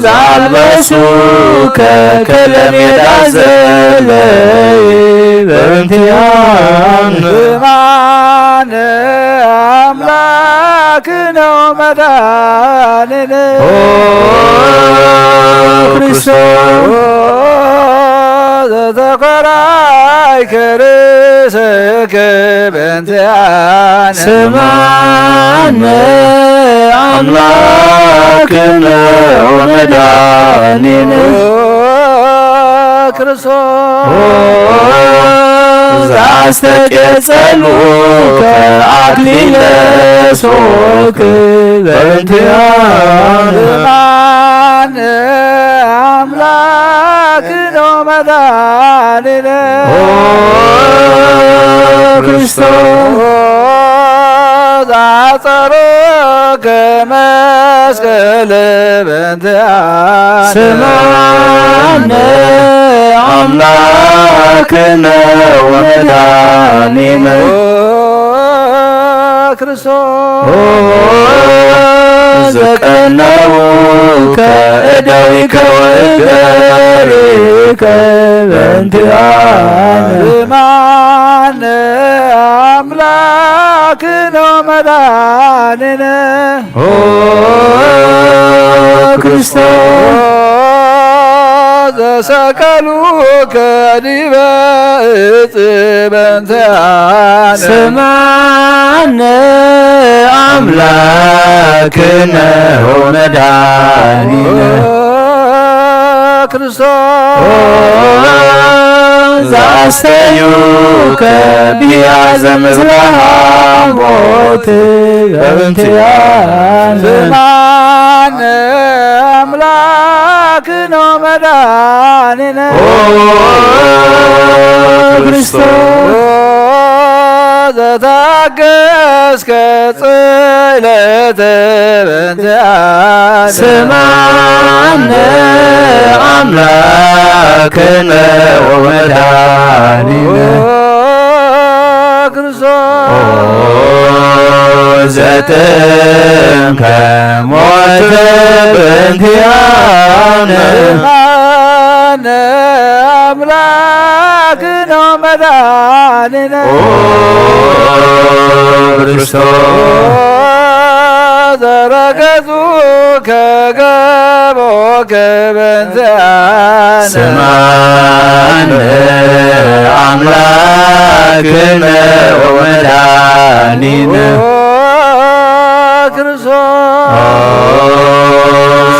ዘአልበሱከ ከለሜዳ ዘለይ በእንቲአነ ስምዓነ አምላክነ ወመድኃኒነ። ኦ ክርስቶስ ኦ ዘተኮራይከ ርእሰከ በእንቲአነ ስምዓነ አምላክነ ወመድኃኒነ። ኦ ክርስቶስ ኦ ዘአስተቄጸሉከ አክሊለ ሶክ በእንቲአነ ስምዓነ አምላክነ ወመድኃኒነ። ኦ ክርስቶስ ዘአጸሮከ መስቀል በእንቲአነ ስምዓነ አምላክነ ወመድኃኒነ። ኦ ክርስቶስ ኦ ዘቀነውከ እደዊከ ወእገሪከ በእንቲአነ ስምዓነ አምላክነ ወመድኃኒነ። ኦ ክርስቶስ ኦ ዘሰቀሉከ ዲበ እጽ በእንቲአነ ስምዓነ አምላክነ ወመድኃኒነ። ኦ ክርስቶስ ኦ ዘአስተዩከ ቢያዘ ምስለ ሐሞት በእንቲአነ ስምዓነ አምላክነ ወመድኃኒነ። ኦ ክርስቶስ ኦ ዘታገስከ ጽዕለተ በእንቲአነ ስምዓነ ኣምላክነ ወመድኃኒነ። ኦ ክርስቶስ ኦ ዘተንከ ሞት በእንቲአነ። ስምዓነ ኣምላክነ ወመድኃኒነ። ኦ ክርስቶስ ዘረገጹ ከገቦ ከበንዚአነ። ስምዓነ ኣምላክነ ወመድኃኒነ። ኦ ክርስቶስ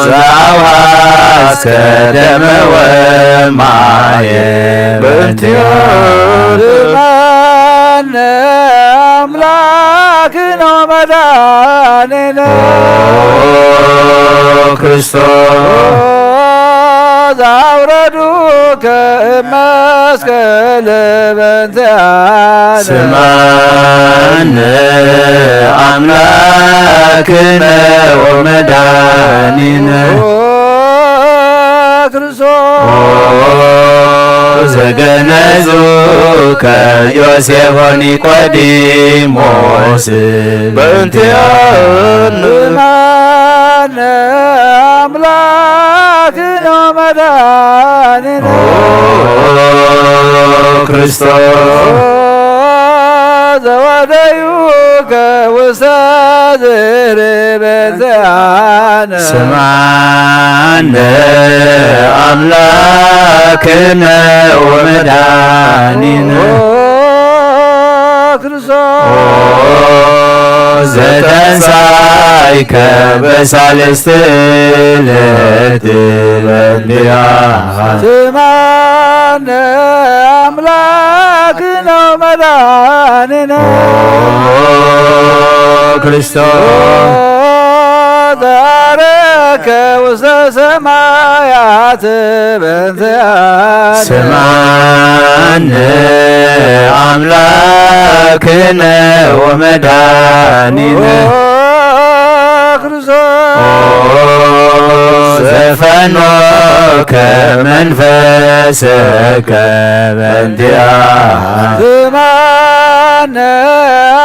ዘአውሐስከ ደመ ወማየ በእንቲአነ። ስምዓነ ኣምላክነ ወመድኃኒነ። ኦ ክርስቶስ ዘአውረዱከ እመ መስቀል በእንቲአነ። ስምዓነ ኣምላክነ ወመድኃኒነ። ኦ ክርስቶስ ኦ ዘገነዙከ ዮሴፍ ወኒቆዲሞስ በእንቲአነ። ስምዓነ ኣምላክነ ወመድኃኒነ። ኦ ክርስቶስ ዘወደዩከ ውስተ ዝርበ ዚአነ። ስምዓነ ኣምላክነ ወመድኃኒነ። ኦ ክርስቶስ ኦ ዘተንሳይከ በሳልስት ዕለት በእንቲአነ። ስምዓነ ኣምላክነ ወመድኃኒነ። ኦ ክርስቶስ ኦ ዘዐረግከ ውስተ ሰማያት በእንቲአነ። ስምዓነ ኣምላክነ ወመድኃኒነ። ኦ ክርስቶስ ኦ ዘፈኖከ መንፈስከ በእንቲአነ። ስምዓነ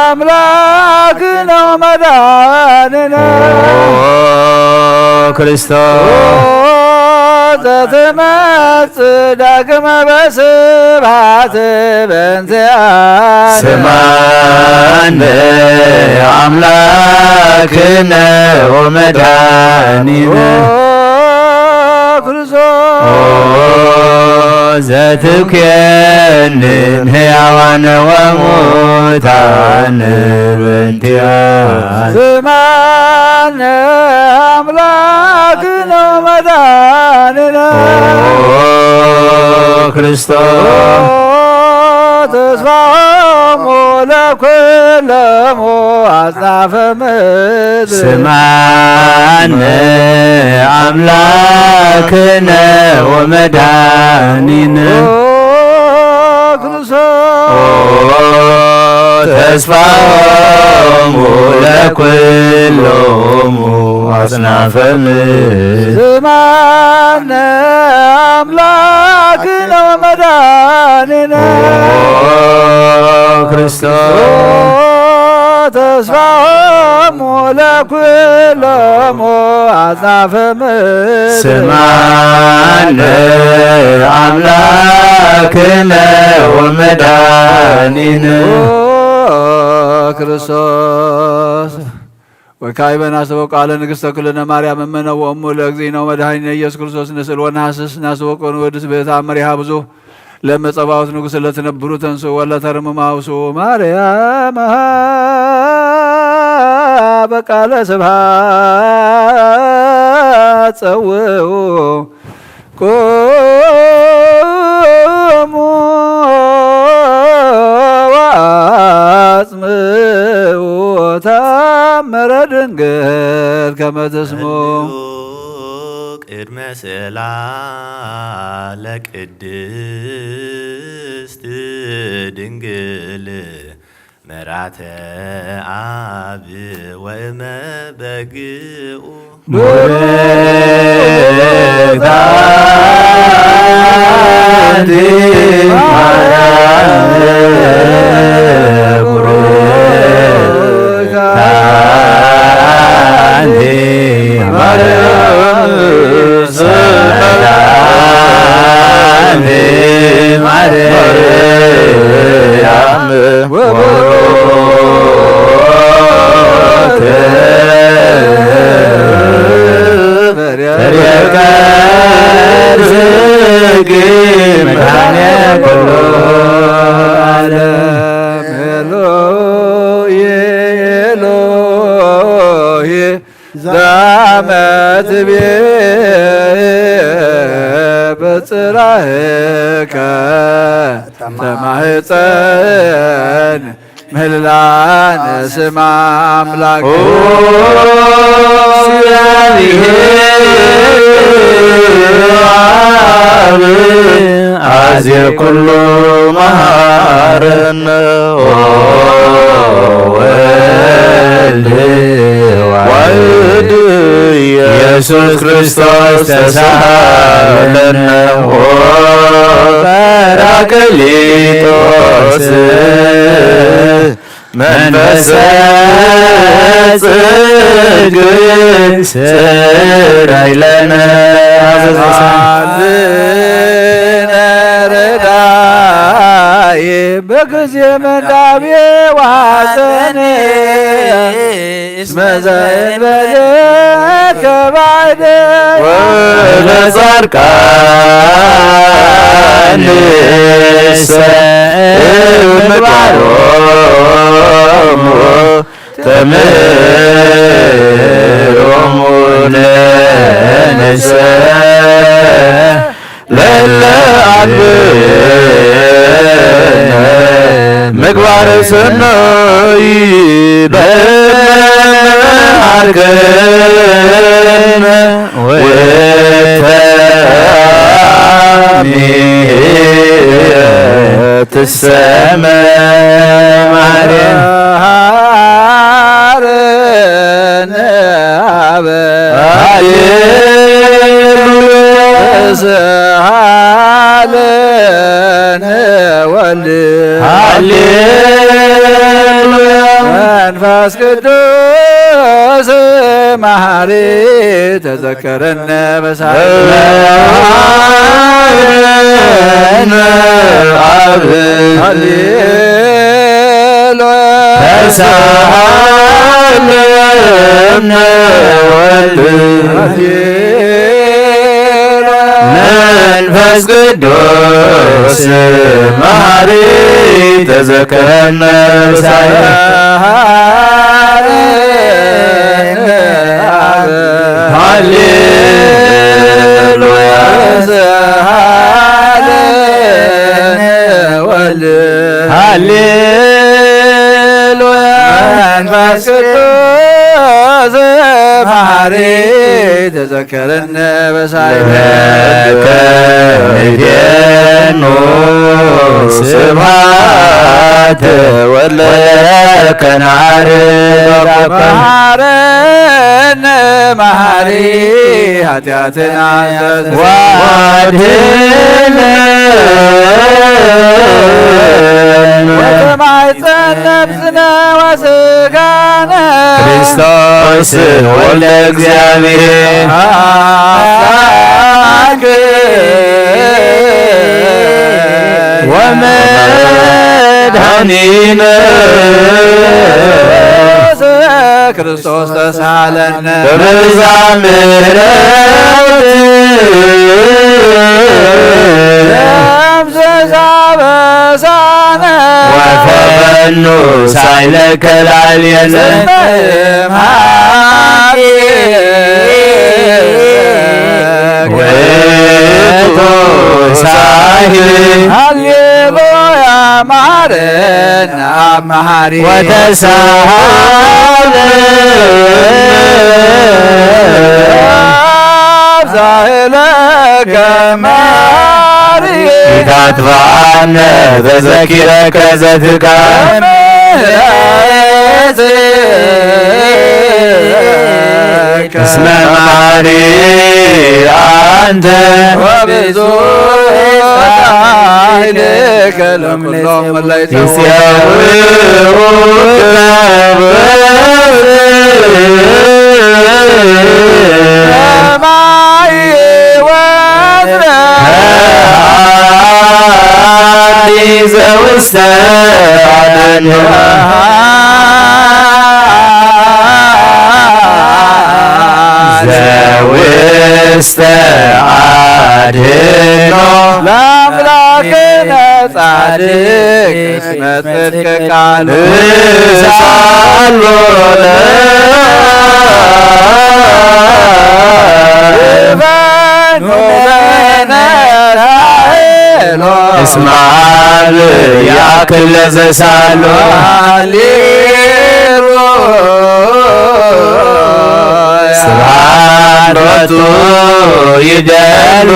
ኣምላክነ ወመድኃኒነ። ኦ ክርስቶስ ኦ ዘትመጽእ ዳግመ በስብሐት በእንቲአነ። ስምዓነ ኣምላክነ ወመድኃኒነ። ኦ ክርስቶስ ኦ ዘትብኬንን ሕያዋን ወሙታን በእንቲአነ። ስምዓነ ኣምላክነ ወመድኃኒነ። ኦ ክርስቶስ ኦ ተስፋሆሙ ለኩሎሙ አጽናፈ ምድር። ስምዓነ አምላክነ ወመድኃኒነ። ኦ ክርስቶስ ኦ ተስፋሆሙ ለኩሎሙ አጽናፈ ምድር። ስምዓነ አምላክነ ወመድኃኒነ። ኦ ክርስቶስ ተስፋሆሙ ለኩሎሙ አጽናፈ ምድር። ስምዓነ አምላክነ ወመድኃኒነ። ኦ ክርስቶስ ወካዕበ ናስተበቁ ቃለ ንግሥተ ኩልነ ማርያም እመነ ወእሙ ለእግዚእነ ወመድኃኒነ ኢየሱስ ክርስቶስ ንስእል ወነሐስስ ናስተበቁ ንወድስ ብእታምር ይሃብዙ ለመጸባዖት ንጉሥ ለትነብሩ ተንስኡ ወለተርምሙ አውስኡ ማርያም በቃለ ስብሐት ጸውኡ ቁሙ ወአጽምዑ ተአምረ ድንግል ከመ ትስምዑ። ቅድመ ስእላ ለቅድስት ድንግል መራተ አብ ወእመ በግኡ። ቡርክት ኣንቲ ማርያም፣ ቡርክት ኣንቲ ማርያም፣ ሰላም ማርያም ወቡሩክ ፍሬ ከርሥኪ መድኃኔ ኩሉ ዓለም። ኤሎሄ ኤሎሄ ዛመትቤ በጽራህከ ተማህፀን ምህላን ስም ኣምላክ። ኦ እግዚአብሔር አብ አዜ ኩሉ መሐረነ። ኦ ወልድ ዋሕድ ኢየሱስ ክርስቶስ ተሳሃለነ። ኦ ጳራቅሊጦስ መንፈሰ ጽድቅ ስራይ ለነ። አዝነ ረዳይ በጊዜ ምንዳቤ ወሐዘን እስመ ዘእንበሌከ ባዕድ ወለጻድቃንሰ ምግባሮሙ ተምህሮሙ ለነሰ ለለ አልብነ ምግባረ ሰናይ በመሃርከነ ወተአሚትሰ ማርያም። መሐረነ አብ ሃሌሉያ። ተሳሃለነ ወልድ ሃሌሉያ። መንፈስ ቅዱስ መሐሪ ተዘከረነ በሳይነ አብ ሃሌሉያ። ተሳሃለነ ወልድ ሃሌሉያ። መንፈስ ቅዱስ መሐሪ ተዘከረነ በሳይነ ሃሌሉያ። ወልድ ሃሌሉያ። መንፈስ ቅዱስ መሐሪ ተዘከረነ በሳይነ ለከ ንዴኑ ስብሐተ ወለከ ናርግ መሐረነ መሐሪ ኃጢአትና ዘስተሰርይ ወአድኅነነ ወተማሕፀነ ነፍስነ ወስጋነ ክርስቶስ ወልደ እግዚአብሔር አምላክ ወመድኃኒነ ክርስቶስ ተሳለነ በብዝኃ ምሕረት ደምስስ አበሳነ ወፈኑ ሳይለከ ላዕሌነ። ውእቱ ሳህል ሃሌሉያ መሐረነ አብ መሐሪ ወተሳሃለ አብ ሳህለከ መሐሪ ኢታጥፍኣነ ተዘኪረከ ዘትካ ምሕረትከ እስመ መሓሪ አንተ ወብዙሕ ኃይልከ ለኩሎም እለ ይጼውዑከ በማይ ወዝረ ዘውስተ ዘውስተ አድኖ ለአምላክነ ጻድቅ እስመ ጽድቅ ቃሉ ሳሎ እስመ አብ ያክል ለዘሳሎ ሃሌሉያ ስብሐት ሎቱ ይደሉ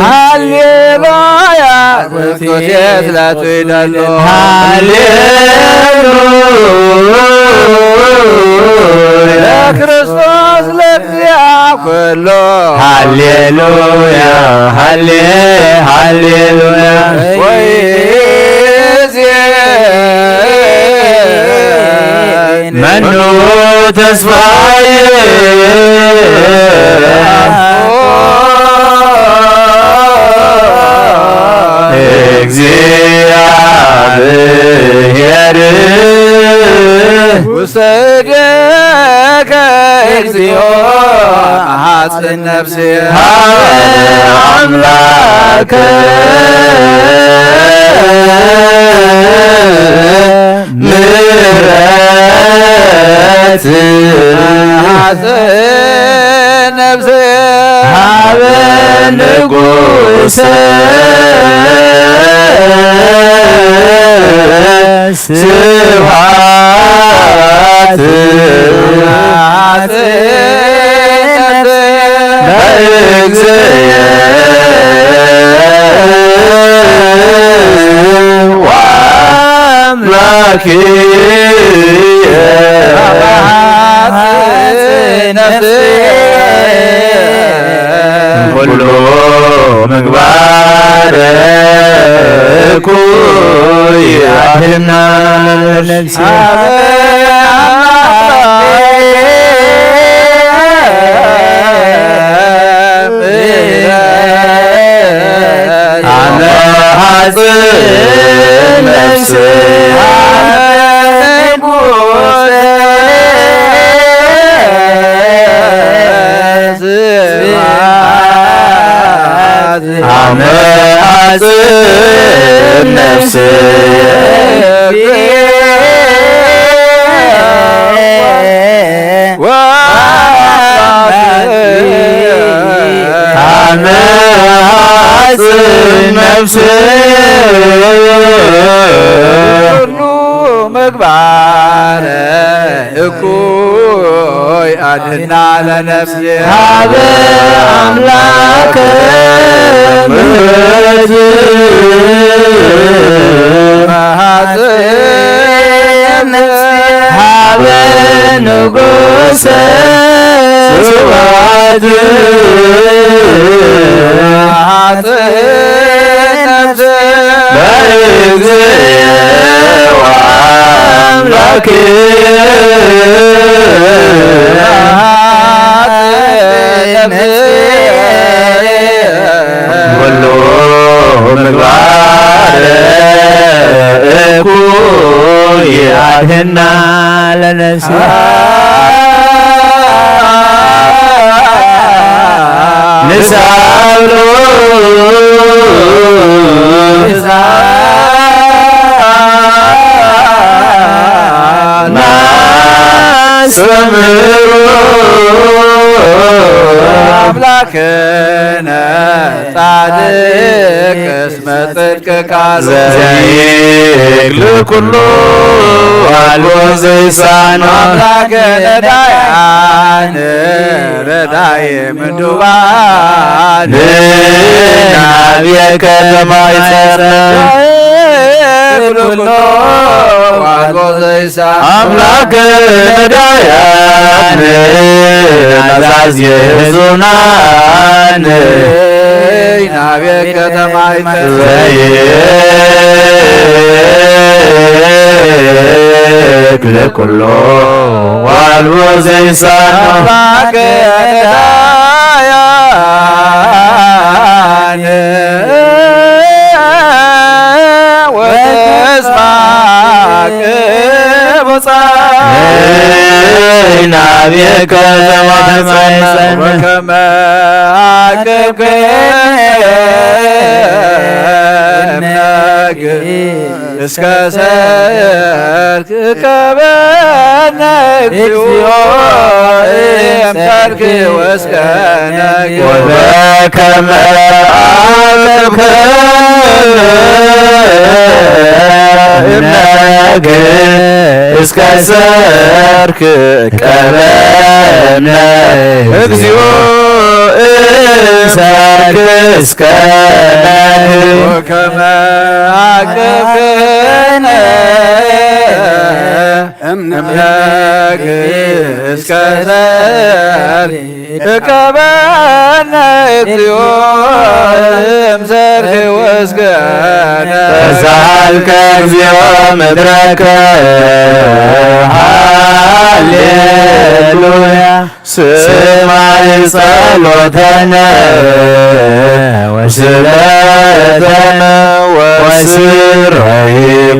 ሃሌሉያ ርቱት የስላቱ ይደሉ ሃሌሉያ ለክርስቶስ ለእግዚአ ኩሎ ሃሌሉያ ሃሌ ሃሌሉያ ወይዜ መኑ ተስፋዬ እግዚአብሔር ውሰደከ እግዚኦ መሐጽን ነፍሴ ሀበ አምላከ ምሕረት መሐጽን ነፍሴ ሀበ ንጉሰ ስብሐት ለእግዚእ ወአምላክየ ነፍስየ ኩሉ ምግባር እኩይ አድህና ለነፍስየ። አመ ሐጽን ነፍስየ አመ ሐጽን ነፍስየ አመ ሐጽን ነፍስየ ኩሉ ምግባር እኩይ አድህና ለነፍስየ ሀበ አምላከ ምሕረት ሀበ ንጉሰ ስብሐት ለእግዚእ ወአምላክ ኩሉ ምግባር እኩይ አድህና ለነፍስየ ንሳብሎ ናስተምህሮ አምላክነ ጻድቅ እስመ ጽድቅ ቃሉ ዘይክል ኩሉ አልቦ ዘይሳኖ አምላክነ ዳያን ረዳይ ምንዱባን ናብየከ ተማይጸነ ዘይክል ኩሉ አልቦ ዘይሳ ኣምላክ ነዳያን ናዛዝ የህዙናን ናቤት ከተማ ዘይብል ኩሎ ዋልቦ ዘይሳኖ ኣምላክ ነዳያን ወተስፋ ቅቡጻን ናቤት ከተማ ዘይሳኖ ወከመ ዓቅብክነ እምነግ እስከ ሰርክ እቀበነ እግዚኦ እምሰርክ ወስከነ ወበከመ ዓቅብክነ እምነግ እስከ ሰርክ ቀበነ እግዚኦ እምሰርክ እስከ ነግህ ወከመ ዓቅብክነ እምነግ እስከ ሰርክ እቀበነ እግዚኦ እምሰርክ ወስከነ ተሳልከ እግዚኦ ምድረከ ሃሌሉያ ስማይ ጸሎተነ ወስለተነ ወስረይ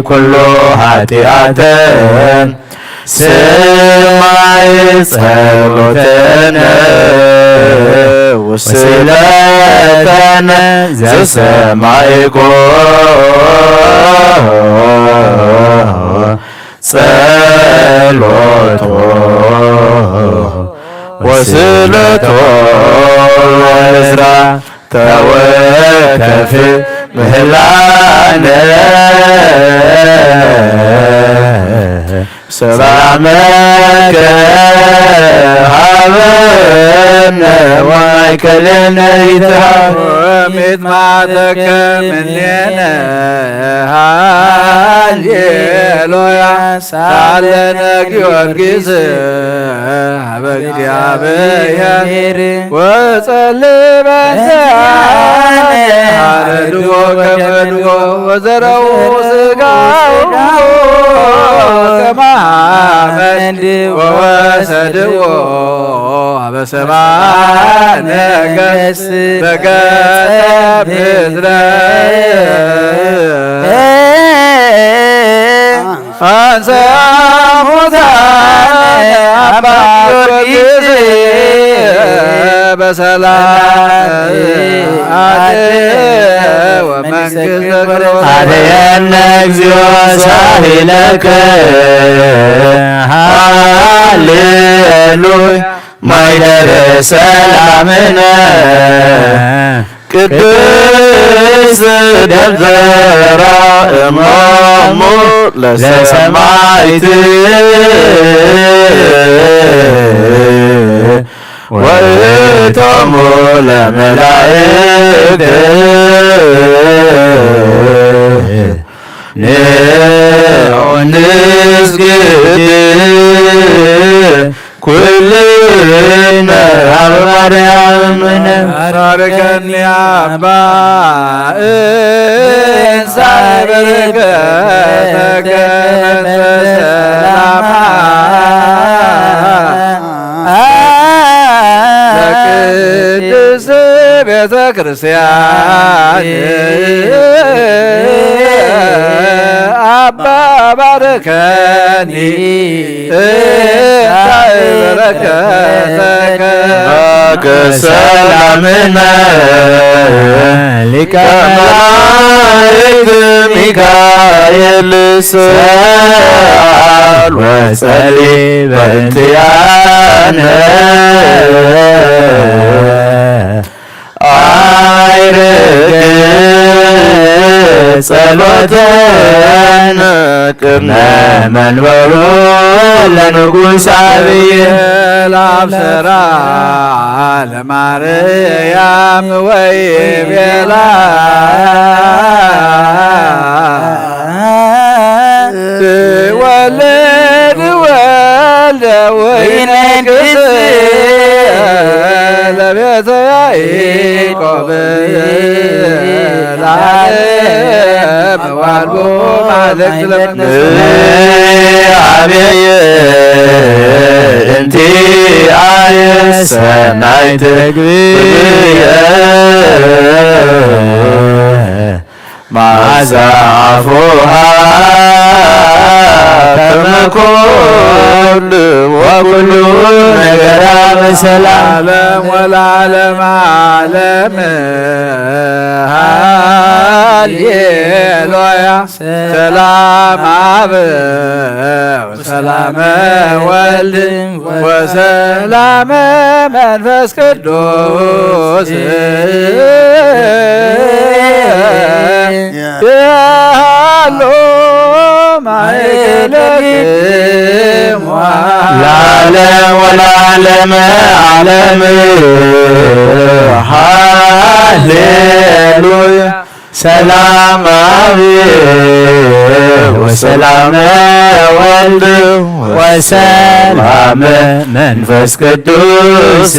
ኩሎ ኃጢአተን ስማይ ጸሎተነ ወስለተነ ዘሰማይኮ ጸሎቶ ወስለቶ ወእዝራ ተወከፍ ምህላነ ሰላመከ ሃበነ ወማእከሌነ ይትሃብ ወሚጥማተከ ምኔነ ሃሌሉያ ሳለነ ጊዮርጊስ ሀበ እግዚአብሔር ወጸልእ በእንቲአነ ሀረድዎ ከመድዎ ወዘረው ስጋው ከመ አመድ ወወሰድዎ ሀበ ሰብአ ነገሥት በገጸ ምድረ አንሰ ሙታን አባ ጊዮርጊስ በሰላም አድር ወመንግሥተ ክርስቶስ አድየነ እግዚኦ ሳሂለከ ሃሌሉያ ማይደረ ሰላምነ ቅድስት ደብተራ እሞሙ ለሰማይት ወእቶሙ ለመላእክት ንዑ ንስግድ ኩልነ አብ ማርያምነ ባርከኒ አባ እንሳይ በረከተከ በሰላማ ለቅድስት ቤተ ክርስቲያን አባ ባርከኒ በረከተከ ሰላምነ ሊቀ መላእክት ሚካኤል ሰአል ወጸሊ በእንቲአነ አይርግ ጸሎተነ ቅድመ መንበሩ ለንጉሥ አብይ ለአብሰራ ለማርያም ወይ ቤላ ወል ቤተ ያዕቆብ ለዓለም ዋልቦ ማልክት ለመንግስት አብየ እንቲ አየ ሰናይ ትግብየ ማዛ አፉሃ ከመ ኩሉ ወኩሉ ነገራ በሰላም ዓለም ወለዓለመ ዓለም። ሃሌሉያ። ሰላም አብ ወሰላመ ወልድ ወሰላመ መንፈስ ቅዱስ የሃሎ ማእከለክሙ ለዓለም ወለዓለመ ዓለም። ሃሌሉያ። ሰላም አብ ወሰላመ ወልድ ወሰላመ መንፈስ ቅዱስ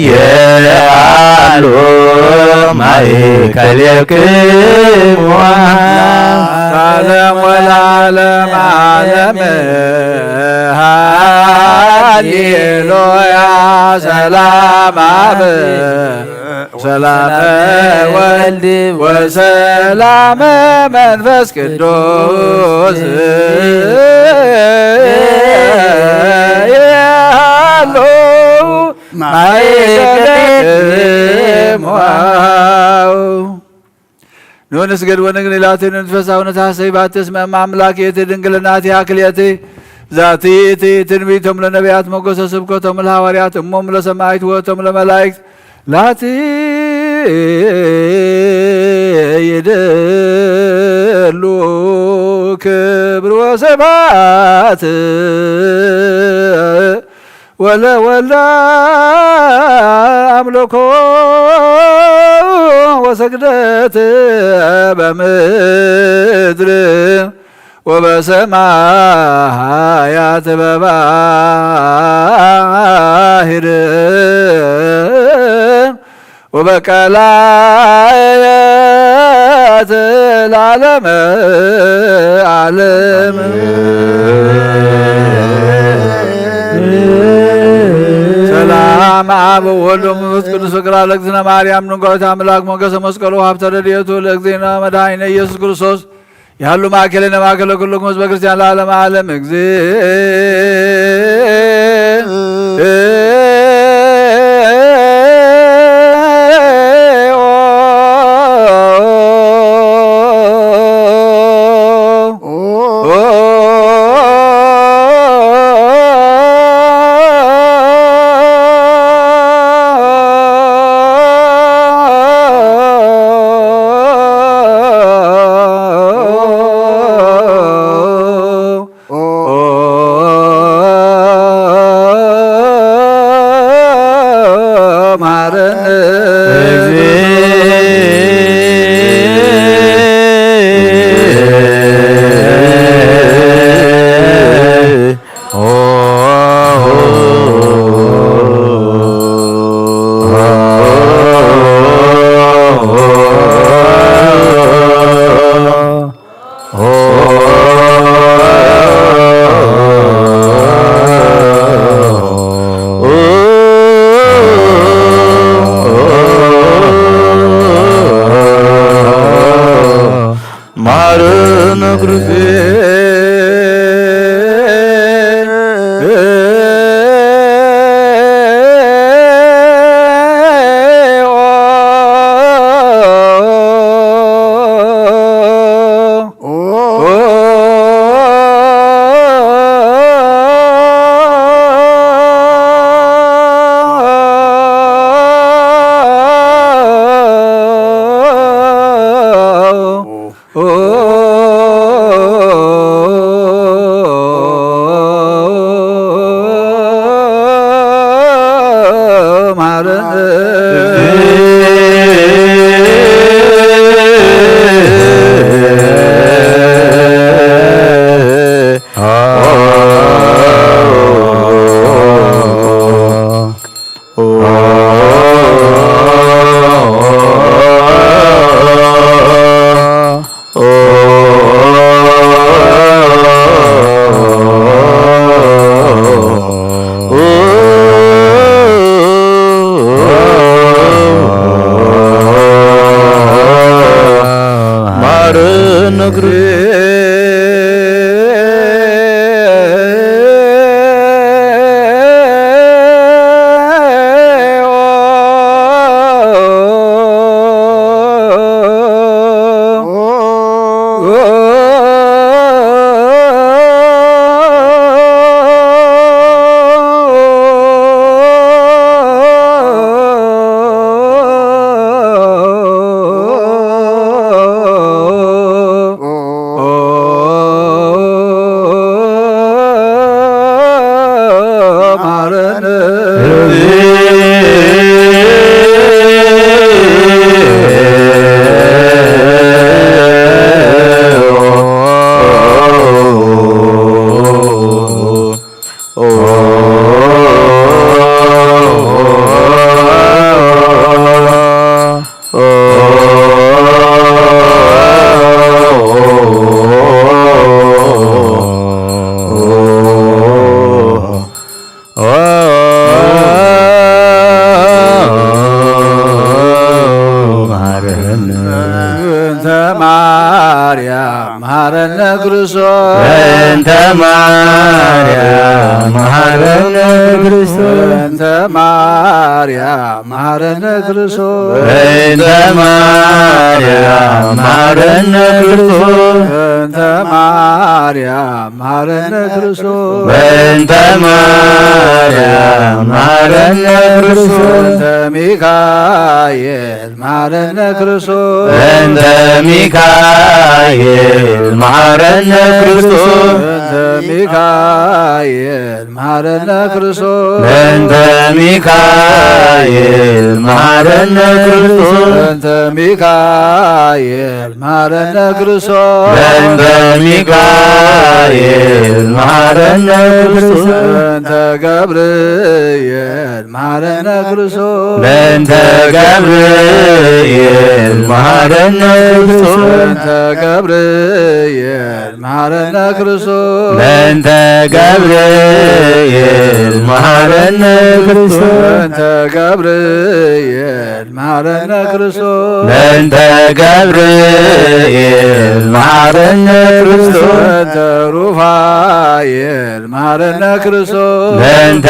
የሃሎ ማእከሌክሙ ለዓለም ወለዓለም ዓለም። ሃሌሉያ። ሰላም አብ ሰላመ ወልድ ወሰላመ መንፈስ ቅዱስ የሃሎ ማእከሌክሙ። ኑ ንስገድ ወንግኒ ላቲ ንንፈሳ ወነታሰይ ባቲ እስመ እመ አምላክ የቲ ድንግል እናቲሃ ክልኤቲ ዛቲ እቲ ትንቢቶም ለነቢያት ሞገሰ ስብከቶም ለሐዋርያት እሞም ለሰማዕት ወቶም ለመላእክት ላቲ ይደሉ ክብር ወሰባት ወለወልደ አምልኮ ወሰግደት በምድር ወበሰማያት በባህር ወበቀላያት ለዓለመ ዓለም። ሰላም አብ ወወልድ ወመንፈስ ቅዱስ። ፍቅር ለእግዝእትነ ማርያም ንጉሥ አምላክ ሞገሰ መስቀሉ ሀብተ ረድኤቱ ለእግዚእነ መድኃኒነ ኢየሱስ ክርስቶስ ያሉ ማእከሌነ ማእከለ ኩልኩም ህዝበ ክርስቲያን ለዓለመ ዓለም። ማረነ ክርስቶስ። ማረነ እግሪ በእንተ ማርያም መሐረነ ክርስቶስ። በእንተ ማርያም መሐረነ ክርስቶስ። በእንተ ማርያም መሐረነ ክርስቶስ። በእንተ ማርያም መሐረነ ክርስቶስ። በእንተ ማርያም መሐረነ ክርስቶስ። በእንተ ማርያም መሐረነ ክርስቶስ። በእንተ ሚካኤል መሐረነ ክርስቶስ። በእንተ ሚካኤል መሐረነ ክርስቶስ። በእንተ ሚካኤል መሐረነ ክርስቶስ። በእንተ ሚካኤል መሐረነ ክርስቶስ። በእንተ ሚካኤል መሐረነ ክርስቶስ። በእንተ ሚካኤል መሐረነ ክርስቶስ። በእንተ ገብርኤል መሐረነ ክርስቶስ። በእንተ ገብርኤል መሐረነ ክርስቶስ። በእንተ ገብርኤል መሐረነ ክርስቶስ። በእንተ ገብርኤል መሐረነ ክርስቶስ። በእንተ ገብርኤል መሐረነ ክርስቶስ። በእንተ ገብርኤል መሐረነ ክርስቶስ። በእንተ ሩፋኤል መሐረነ ክርስቶስ። በእንተ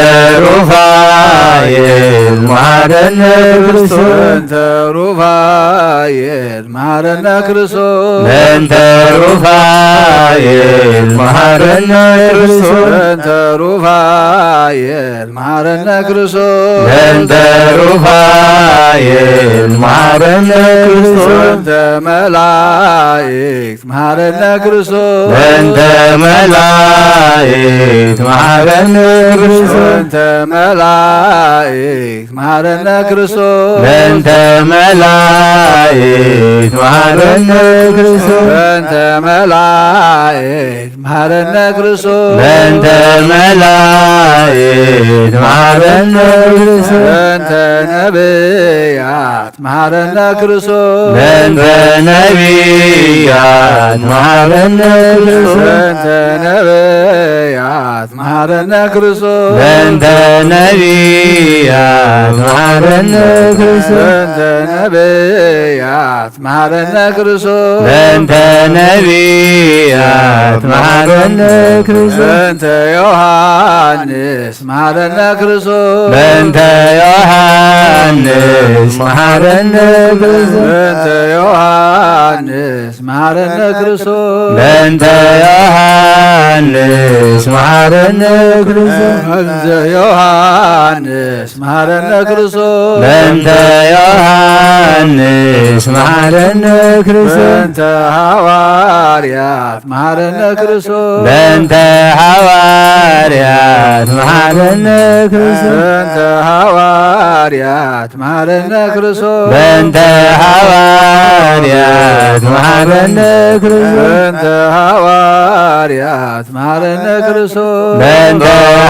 ሩፋኤል መሐረነ ክርስቶስ። በእንተ ሩፋኤል መሐረነ ክርስቶስ። በእንተ ሩፋኤል መሐረነ ክርስቶስ። በእንተ ሩፋኤል መሐረነ ክርስቶስ። በእንተ ሩፋኤል መሐረነ ክርስቶስ። በእንተ መላእክት መሐረነ ክርስቶስ። በእንተ መላእክት መሐረነ ክርስቶስ። በእንተ መላእክት መሐረነ ክርስቶስ። በእንተ መላእክት መሐረነ ክርስቶስ። በእንተ መላእክት መሐረነ ክርስቶስ። በእንተ መላእክት መሐረነ ክርስቶስ። በእንተ ነቢያት መሐረነ ክርስቶስ። በእንተ ነቢያት መሐረነ ክርስቶስ። በእንተ ነቢያት መሐረነ ክርስቶስ። በእንተ ነቢያት መሐረነ ክርስቶስ። በእንተ ነቢያት መሐረነ ክርስቶስ። በእንተ ነቢያት መሐረነ ክርስቶስ። በእንተ ዮሐንስ መሐረነ ክርስቶስ። በእንተ ዮሐንስ መሐረነ ክርስቶስ። በእንተ ዮሐንስ መሐረነ ክርስቶስ። በእንተ ዮሐንስ መሐረነ ክርስቶስ። በእንተ ዮሐንስ መሐረነ ክርስቶስ። በእንተ ዮሐንስ መሐረነ ክርስቶስ። በእንተ ሐዋርያት መሐረነ ክርስቶስ። በእንተ ሐዋርያት መሐረነ ክርስቶስ። በእንተ ሐዋርያት መሐረነ ክርስቶስ። በእንተ ሐዋርያት መሐረነ ክርስቶስ። በእንተ ሐዋርያት ሃዋርያት መሃረነ ክርስቶስ። በእንተ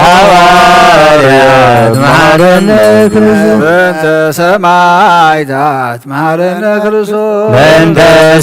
ሃዋርያት መሃረነ ክርስቶስ። በእንተ ሰማዕታት መሃረነ ክርስቶስ። በእንተ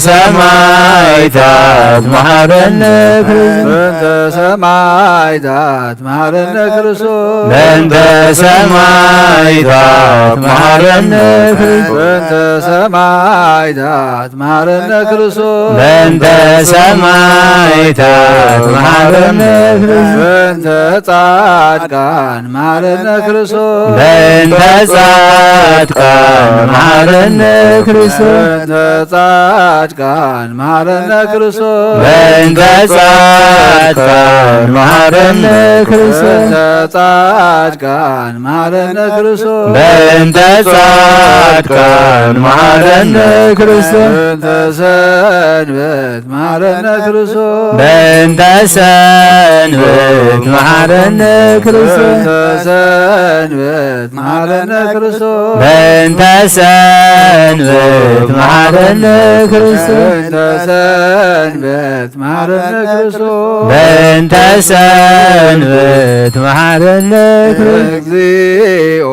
ሰማዕታት መሃረነ ክርስቶስ። በእንተ ሰማዕታት መሃረነ ክርስቶስ። በእንተ ሰማዕታት መሃረነ ክርስቶስ። በእንተ ሰማዕታት መሃረነ ክርስቶስ። በእንተ ሰማዕታት መሃረነ ክርስቶስ። በእንተ ጻድቃን መሃረነ ክርስቶስ። በእንተ ጻድቃን መሃረነ ክርስቶስ። በእንተ ጻድቃን መሃረነ ክርስቶስ። በእንተ ጻድቃን መሃረነ ክርስቶስ። በእንተ ጻድቃን መሃረነ ክርስቶስ። በእንተ ጻድቃን መሃረነ ክርስቶስ። በእንተ ሰንበት መሃረነ ክርስቶስ። በእንተ ሰንበት መሃረነ ክርስቶስ። በእንተ ሰንበት መሃረነ ክርስቶስ። በእንተ ሰንበት መሃረነ ክርስቶስ። በእንተ ሰንበት መሃረነ ክርስቶስ። በእንተ ሰንበት መሃረነ ክርስቶስ። እግዚኦ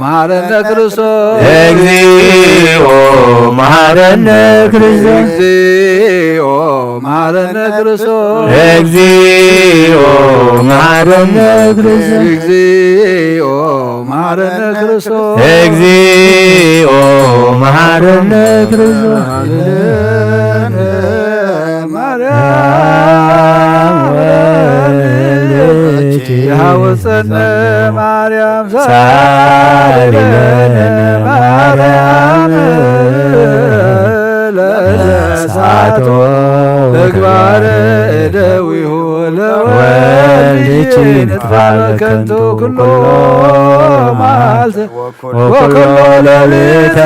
መሃረነ ክርስቶስ። እግዚኦ መሃረነ ክርስቶስ። እግዚኦ መሃረነ ክርስቶስ። እግዚኦ መሃረነ ክርስቶስ። እግዚኦ መሃረነ ክርስቶስ። እግዚኦ መሃረነ ክርስቶስ። ማርያም ወልኪ። የሐውፀነ ማርያም ሳሪ ለነ ማርያም ለሳቶ ምግባረ እደዊሁ ለወልድኪ ንጥፋ ከንቱ ኩሎ መዓልት ወኩሎ ሌሊት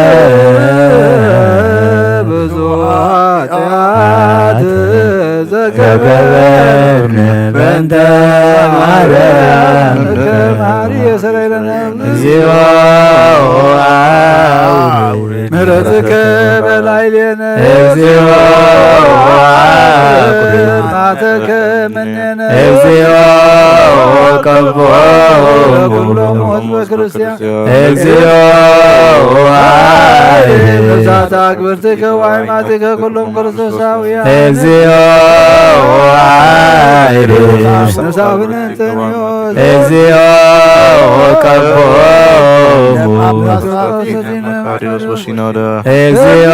ብዙ ኃጢአት ዘገበርነ በእንተ ማርያም ከማሪ የሰረይለነ እግዚኦ ምሕረትከ በላዕሌነ እግዚኦ ምሕረትከ እምኔነ እግዚኦ ቀቦ ለኩሎም ሕዝበ ክርስቲያን። እግዚኦ መዛት አክብርትከ ወአይማትከ ኩሎም ክርስቶሳውያን። እግዚኦ መሳፍንተ እግዚኦ ቀቦ መቃርዮስ ወሲኖዶስ። እግዚኦ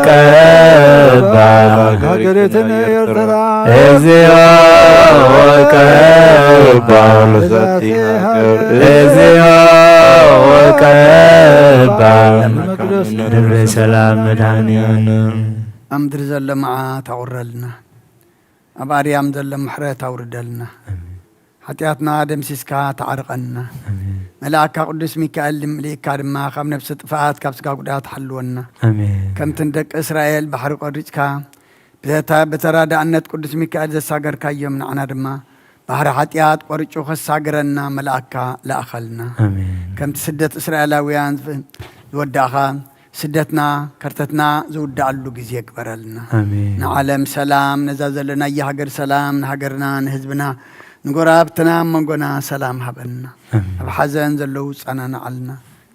ቀባ ሀገሪቱን ኤርትራ። እግዚኦ ቀባ ለዛቲ ሀገር። እግዚኦ ቀባ ደብረ ሰላም መድኃኔዓለም። ኣብ ምድሪ ዘሎ መዓት ኣውርደልና፣ ኣብ ኣርያም ዘሎ ምሕረት ኣውርደልና። ሓጢኣትና ደምሲስካ ተዓርቐና። ኣሜን። መልኣካ ቅዱስ ሚካኤል ልምልእካ ድማ ካብ ነብሲ ጥፍኣት ካብ ስጋ ጉድኣት ሓልወና። ኣሜን። ከምቲ ንደቂ እስራኤል ባሕሪ ቆሪጽካ ብተታ-፣ ብተራዳእነት ቅዱስ ሚካኤል ዘሳገርካዮም ንዓና ድማ ባሕሪ ሓጢኣት ቆሪጹ ከሳግረና መልኣካ ለኣኸልና። ኣሜን። ከምቲ ስደት እስራኤላውያን ዝወዳእኻ ስደትና ከርተትና ዝውዳኣሉ ግዜ ግበረልና። ኣሜን። ንዓለም ሰላም፣ ነዛ ዘለናያ ሃገር ሰላም፣ ንሃገርና፣ ንህዝብና፣ ንጎረባብትና፣ ኣብ መንጎና ሰላም ሃበልና። ኣሜን። ኣብ ሓዘን ዘለዉ ጸናንዓልና፣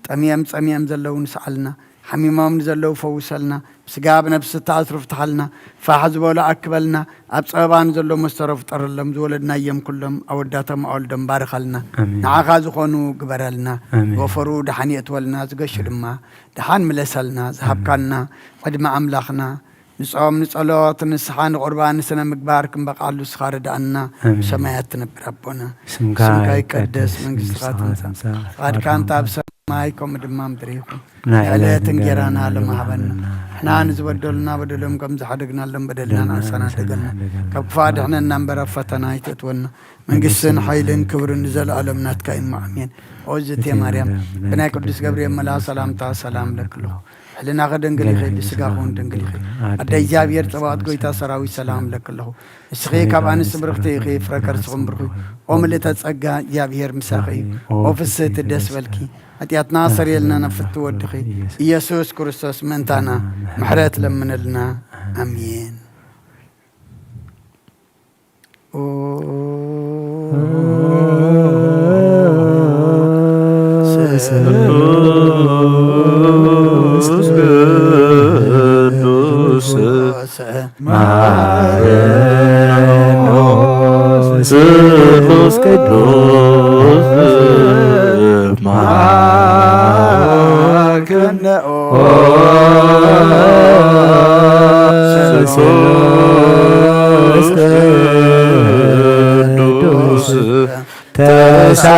ጠምዮም ጸሚኦም ዘለዉ ንስዓልና፣ ሓሚሞም ንዘለዉ ፈውሰልና፣ ብስጋ ብነብሲ ተኣስሩ ፍትሓልና፣ ፋሕ ዝበሉ ኣክበልና፣ ኣብ ጸበባ ንዘለዉ መስተሮ ፍጠረሎም፣ ዝወለድናዮም ኩሎም ኣወዳቶም ኣወልዶም ባርኸልና፣ ኣሜን። ንዓኻ ዝኾኑ ግበረልና፣ ኣሜን። ዝወፈሩ ደሓን የእትወልና፣ ዝገሹ ድማ ደሓን ምለሰልና፣ ዝሃብካና ዕድመ ኣምላኽና፣ ንጾም፣ ንጸሎት፣ ንስሓ፣ ንቑርባን፣ ንስነ ምግባር ክንበቕዓሉ ንስኻ ርድኣና። ኣሜን። ብሰማያት ትነብር ኣቦና፣ ስምካ ስምካ ይቀደስ፣ ይቀደስ፣ መንግስትኻ መንግስትኻ ትምጻእ፣ ትምጻእ፣ ፍቓድካ እንተ ኣብ ሰማይ ከምኡ ድማ ምድሪ ይኹን። ናይ ናይ ዕለት ዕለት እንጌራና እንጌራና ሎሚ ሎሚ ሃበና። ሃበና። ንሕና ንዝበደሉና በደሎም ከም ዝሓደግናሎም በደልና በደልና ንዓሳና ንዓሳና ሓደገልና። ሓደገልና። ካብ ክፉእ ኣድሕነና እምበር ኣብ ፈተና ኣይተእትወና። መንግስትን መንግስትን ሓይልን ሓይልን ክብርን ንዘለኣለም ናትካ እዩ እሞ፣ ኣሜን። ኦ ዝእቲ እዝእቲ ማርያም፣ ማርያም፣ ብናይ ብናይ ቅዱስ ቅዱስ ገብርኤል ገብርኤል መልኣኽ መልኣኽ ሰላምታ ሰላም ሰላም ለክሎ። ለክሎ። ሕልናኺ ድንግል ኢኺ፣ ድንግል ኢኺ፣ ብስጋኺ እውን ድንግል ኢኺ። ኣደ ኣደ እግዚኣብሔር እግዚኣብሔር ጸባኦት ጸባኦት ጎይታ ሰራዊት ሰላም ለክለኹ። ንስኺ ንስኺ ካብ ካብ ኣንስቲ ኣንስቲ ብርኽቲ ብርኽቲ ኢኺ፣ ኢኺ፣ ፍረ ከርስኺ እውን ብሩኽ እዩ። ኦ ምልእተ ጸጋ፣ እግዚኣብሔር ምሳኺ እዩ። ኦ ፍስህቲ ደስ በልኪ። ሓጢኣትና ኣስተሰርየልና ናብ ፍትው ወድኺ ኢየሱስ ኢየሱስ ክርስቶስ ምእንታና ምሕረት ለምነልና። ኣሜን። ስሉስ ቅዱስ ማረን። ስሉስ ቅዱስ ማረን። ስሉስ ቅዱስ ተሳለን።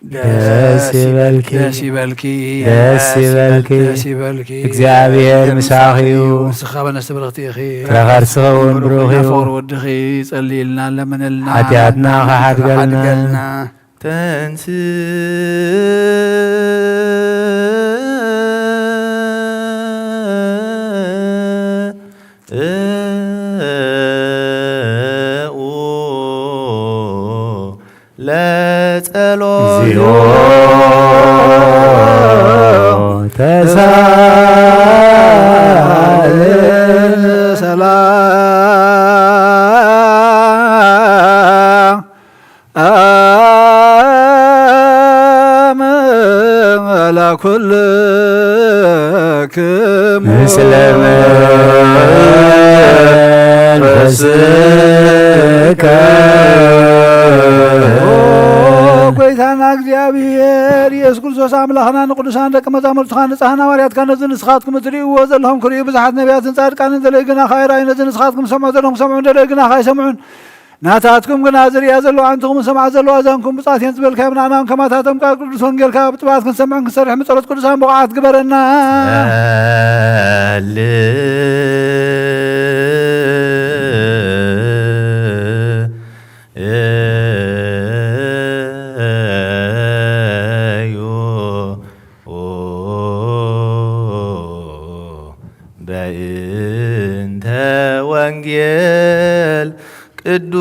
ደስ ይበልኪ፣ ደስ ይበልኪ፣ ደስ ይበልኪ። ደስ ይበልኪ። እግዚኣብሔር ምሳኺ እዩ። ንስኻ በነስቲ ብርኽቲ ኢኺ። ፍረ ከርስኺ እውን ብሩኽ እዩ። ፍቕሪ ወድኺ ጸልይልና፣ ለምንልና። ሓጢኣትና ከሓድገልና። ሓድገልና። ተንስኡ ለጸሎት። እግዚኦ ተሳለን። ሰላም ለኩልክሙ። ምስለ መንፈስከ። ኦ ጎይታና እግዚኣብሔር ኢየሱስ ክርስቶስ ኣምላኽና፣ ንቅዱሳን ደቂ መዛሙርትኻ ንጻህን ሃዋርያትካ ነዚ ንስኻትኩም እትርእይዎ ዘለኹም ክርእዩ ብዙሓት ነቢያትን ጻድቃንን ዘለዩ ግናኻ ኣይረኣዩ፣ ነዚ ንስኻትኩም ሰምዑ ዘለኹም ክሰምዑ እንደለዩ ግናኻ ኣይሰምዑን። ናታትኩም ግና ዝርእያ ዘለዋ ኣዕንትኹም ዝሰምዓ ዘለዋ ኣእዛንኩም ብጻት እየን ዝበልካዮም ንኣና እውን ከማታቶም ቃል ቅዱስ ወንጌልካ ብጥባት ክንሰምዕን ክንሰርሕን ብጸሎት ቅዱሳን ብቑዓት ግበረና። ጸልዩ በእንተ ወንጌል ቅዱስ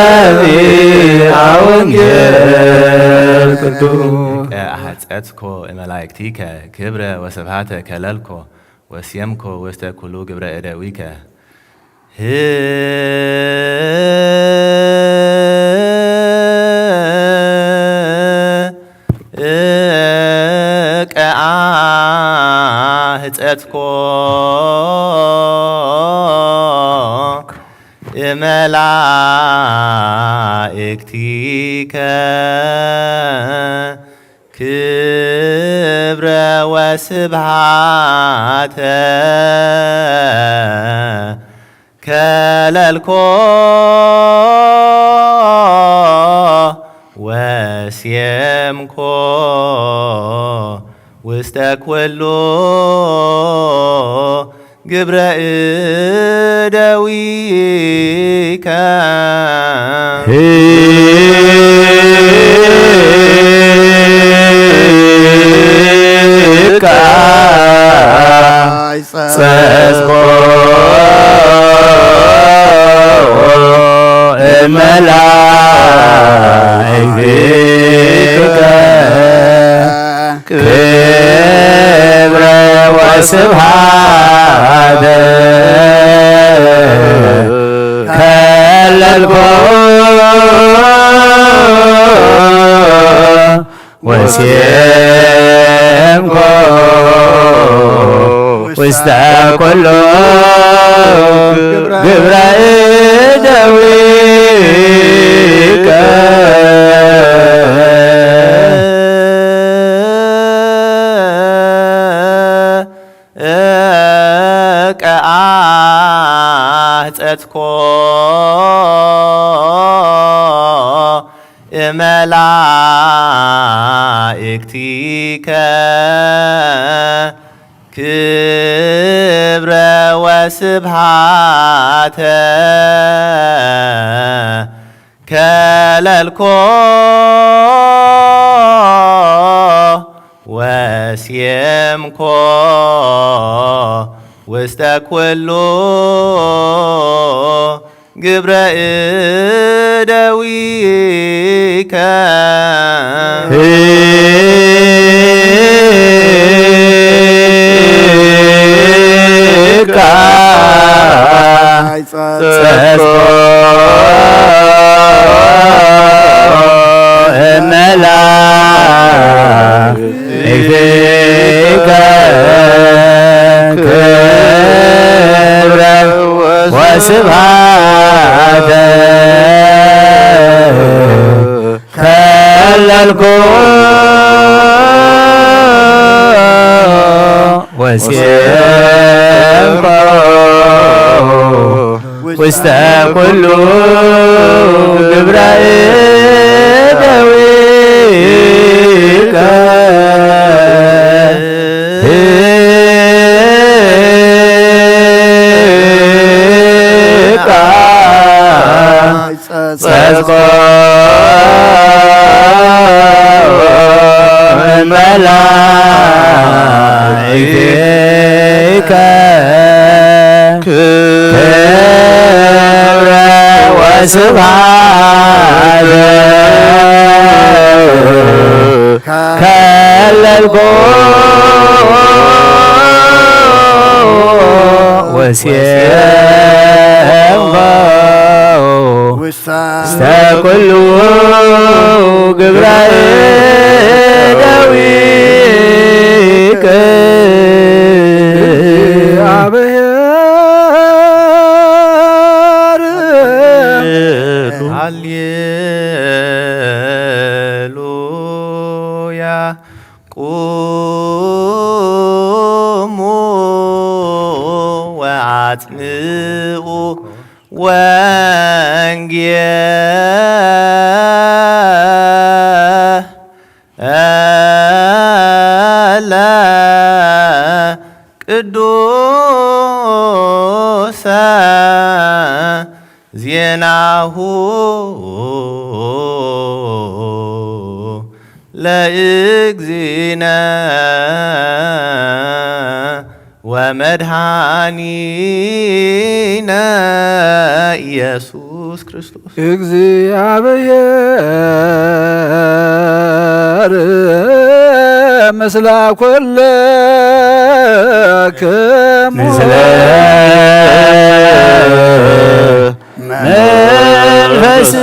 ለሰሚዐ ወንጌል ቅዱስ። አሐጸትኮ እመላእክቲከ ክብረ ወስብሐተ ከለልኮ ወስየምኮ ውስተ ኩሉ ግብረ እደዊከ። ህቀ አህጸትኮ እመላእክቲከ ክብረ ወስብሐተ ከለልኮ ወስየምኮ ውስተ ኩሉ ግብረ እደዊከ። ህቃ ጸጽቆ እመላእክቲከ ክብረ ወስብሐተ ከለልኮ ወሴምኮ ውስተ ኩሉ ግብረ እደዊከ። እቀ አህጸትኮ እመላእክቲከ ክብረ ወስብሐተ ከለልኮ ኮ ውስተ ኩሉ ግብረ እደዊከ። ጸጽቆ እመላ እግዜከ ክብረ ወስብሐተ ከለልኮ ወሴምኮ ውስተ ኩሉ ግብረ እደዊከ። ጸጽቆ እመላእክቲከ ክብረ ወስብሐት ከለልኮ ወሴምኮ ውስተ ኩሉ ግብረ እደዊከ። አብሔር ሃሌሉያ። ቁሙ ወአጽምዑ ወንጌለ ቅዱሰ ዜናሁ ለእግዚእነ ወመድኃኒነ ኢየሱስ ክርስቶስ። እግዚአብሔር ምስለ ኩልክሙ። ምስለ መንፈስከ።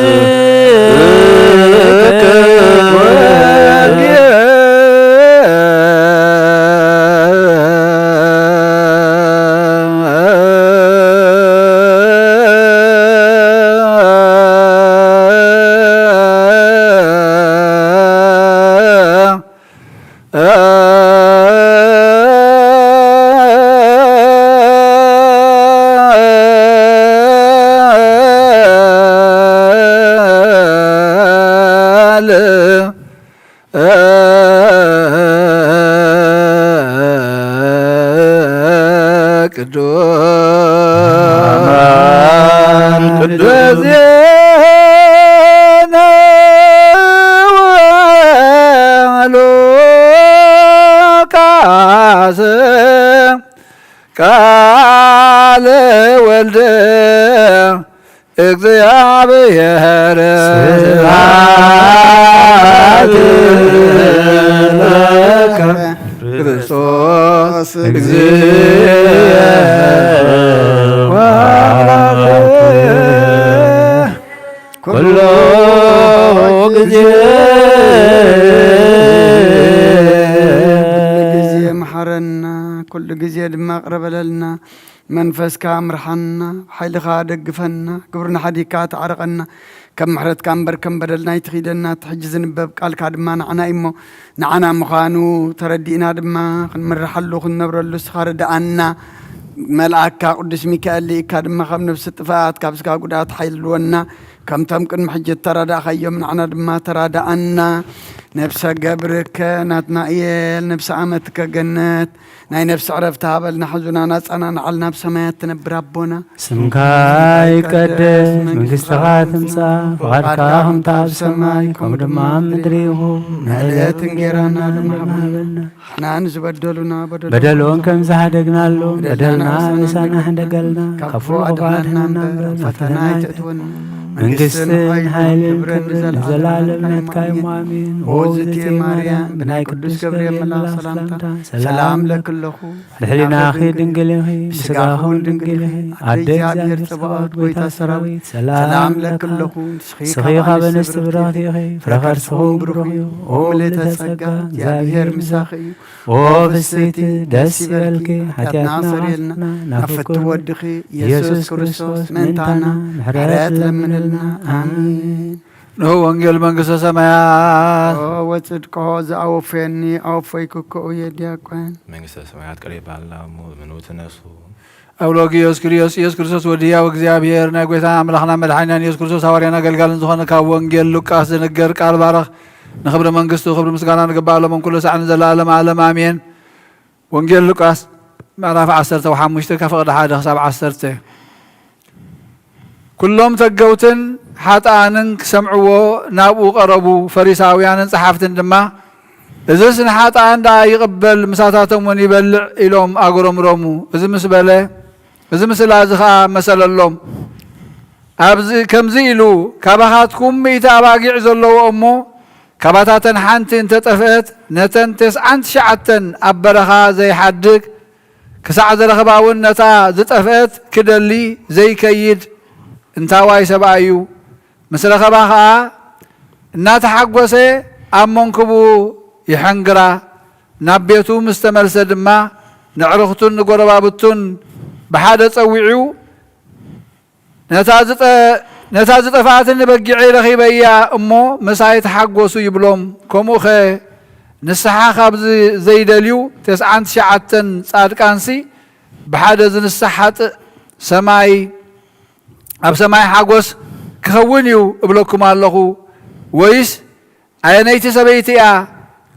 ቅዱስ አማን ቅዱስ። ዜና ወሉቃስ ቃለ ወልድ እግዚአብሔር። ስብሐት ለከ ክርስቶስ እግዚእ ኩሎ ግዜ። ኩሉ ግዜ መሓረና፣ ኩሉ ግዜ ድማ ቅረ በለልና። መንፈስካ ምርሓና፣ ብሓይልኻ ደግፈና፣ ግብርና ሓዲግካ ተዓርቐና። ከም ምሕረትካ እምበር ከም በደልና ኣይትኺደና። እቲ ሕጂ ዝንበብ ቃልካ ድማ ንዓና እዩ እሞ፣ ንዓና ምዃኑ ተረዲእና ድማ ክንምርሓሉ ክንነብረሉ እስኻ ርድኣና። መልኣክካ ቅዱስ ሚካኤል ልኢካ ድማ ካብ ነፍሲ ጥፍኣት ካብ ስጋ ጉድኣት ሓይልወና። ከምቶም ቅድሚ ሕጂ እተራዳእኻዮም ንዓና ድማ ተራዳኣና። ነብሰ ገብርከ ናትናኤል፣ ነብሰ ኣመትከ ገነት፣ ናይ ነብሲ ዕረፍቲ ሃበልና። ሕዙና ናጻና ንዓል ናብ ሰማያት ትነብር ኣቦና። ስምካ ይቀደስ፣ መንግስትኻ ትምጻእ፣ ፍቓድካ ከምታ ኣብ ሰማይ ከምኡ ድማ ኣብ ምድሪ ይኹን። ንዕለት እንጌራና ንዓና ሃበና። ንሕና ንዝበደሉና በደሎም በደሎም ከም ዝሃደግናሎም በደልና በደልና ምሳና ሕደገልና፣ ካብ ካብ ክፉእ ክፉእ ኣድሕነና ኣድሕነና እምበር፣ እምበር፣ ፈተና ፈተና ኣይተእትወና። መንግስትን መንግስትን ሓይልን ሓይልን ክብርን ክብርን ንዘለኣለም ንዘለኣለም ናትካ እዩ። ኣሜን። ኣሜን። ኦ እግዝእትየ ማርያም፣ ብናይ ቅዱስ ገብርኤል መልኣኽ ሰላምታ ሰላም ለኪ ኣለኹ። ብሕሊናኺ ድንግል ኢኺ፣ ብስጋኺ እውን ድንግል ኢኺ። ኣደ ኣደ እግዚኣብሔር እግዚኣብሔር ጸባኦት፣ ጸባኦት፣ ጎይታ ጎይታ ሰራዊት፣ ሰራዊት፣ ሰላም ሰላም ለኪ ለኪ ኣለኹ። ኣለኹ። ንስኺ ንስኺ ካብ ካብ ኣንስቲ ኣንስቲ ብርኽቲ ብርኽቲ ኢኺ፣ ኢኺ፣ ፍረ ፍረ ከርስኺ እውን ከርስኺ እውን ብሩኽ ብሩኽ እዩ። እዩ። ኦ ኦ ምልእተ ምልእተ ጸጋ፣ ጸጋ፣ እግዚኣብሔር እግዚኣብሔር ምሳኺ እዩ። ምሳኺ እዩ። ኦ ኦ ፍስሕቲ ፍስሕቲ ደስ ደስ ይበልኪ፣ ይበልኪ፣ ሓጢኣትና ሓጢኣትና ኣኽፊእልና፣ ኣኽፊእልና፣ ናብ ናብ ፍትው ፍትው ወድኺ ወድኺ ኢየሱስ ኢየሱስ ክርስቶስ ክርስቶስ ምእንታና ምእንታና ምሕረት ምሕረት ለምንልና። ለምንልና። ኣሜን። ኣሜን። ንሆ ወንጌል መንግስተ ሰማያት። ኦ ወጽድቆ ዘኣወፈየኒ ኣወፈይኩ እኮ እየ ዲያቆን። መንግስተ ሰማያት ቀሪባ ኣላ እሞ እመኑ ተነሱ። ኣብ ሎጊዮስ ክሪዮስ ኢየሱስ ክርስቶስ ወዲ ህያው እግዚኣብሔር ናይ ጎይታና ኣምላኽና መድሓኒናን ኢየሱስ ክርስቶስ ሃዋርያን ኣገልጋልን ዝኾነ ካብ ወንጌል ሉቃስ ዝንገር ቃል ባረኽ። ንኽብሪ መንግስቱ ክብሪ ምስጋና ንግባእ ሎምን ኩሉ ሳዕ ንዘለኣለም ዓለም ኣሜን። ወንጌል ሉቃስ ምዕራፍ ዓሰርተ ሓሙሽተ ካብ ፍቕዲ ሓደ ክሳብ ዓሰርተ። ኩሎም ተገውትን ሓጥኣንን ክሰምዕዎ ናብኡ ቀረቡ። ፈሪሳውያንን ጸሓፍትን ድማ፣ "እዝስ ንሓጥኣን ደኣ ይቕበል፣ ምሳታቶም እውን ይበልዕ?" ኢሎም ኣጉረምረሙ። እዚ ምስ በለ፣ እዚ ምስላ እዚ ኸኣ መሰለሎም። ኣብዚ፣ ከምዚ ኢሉ፣ "ካባኻትኩም ሚእቲ ኣባጊዕ ዘለዎ እሞ፣ ካባታተን ሓንቲ እንተ ጠፍአት፣ ነተን ተስዓን ትሽዓተን ኣብ በረኻ ዘይሓድግ፣ ክሳዕ ዝረኽባ እውን ነታ ዝጠፍአት ክደሊ ዘይከይድ እንታዋይ ሰብኣይ እዩ?" ምስ ረኸባ ኸኣ እናተሓጎሰ ኣብ መንክቡ ይሐንግራ። ናብ ቤቱ ምስ ተመልሰ ድማ ንዕርኽቱን ንጎረባብቱን ብሓደ ጸዊዑ፣ "ነታ ዝጠ-፣ ነታ ዝጠፍኣትኒ በጊዐይ ረኺበያ እሞ ምሳይ ተሓጎሱ" ይብሎም። ከምኡኸ ንስሓ ካብ ዝ-፣ ዘይደልዩ ተስዓን ትሽዓተን ጻድቃንሲ ብሓደ ዝንሳሕ ሓጥእ ሰማይ፣ ኣብ ሰማይ ሓጎስ ክኸውን እዩ እብለኩም ኣለኹ። ወይስ ኣየነይቲ ሰበይቲ እያ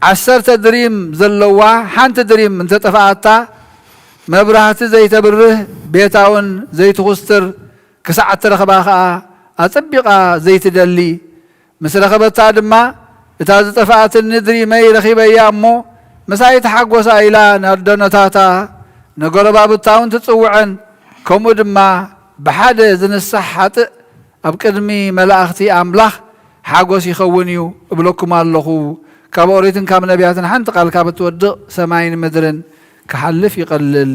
ዓሰርተ ድሪም ዘለዋ ሓንቲ ድሪም እንተጠፍኣታ፣ መብራህቲ ዘይተብርህ ቤታ እውን ዘይትኹስትር፣ ክሳዕ እትረኽባ ኸኣ ኣጸቢቓ ዘይትደሊ? ምስ ረኸበታ ድማ፣ "እታ ዝጠፍኣትኒ ድሪመይ ረኺበያ እሞ ምሳይ ተሓጎሳ" ኢላ ንኣደኖታታ ንጎረባብታ እውን ትጽውዐን። ከምኡ ድማ ብሓደ ዝንሳሕ ሓጥእ ኣብ ቅድሚ መላእኽቲ ኣምላኽ ሓጎስ ይኸውን እዩ እብለኩም ኣለኹ። ካብ ኦሪትን ካብ ነቢያትን ሓንቲ ቃል ካብ እትወድቕ ሰማይን ምድርን ክሓልፍ ይቐልል።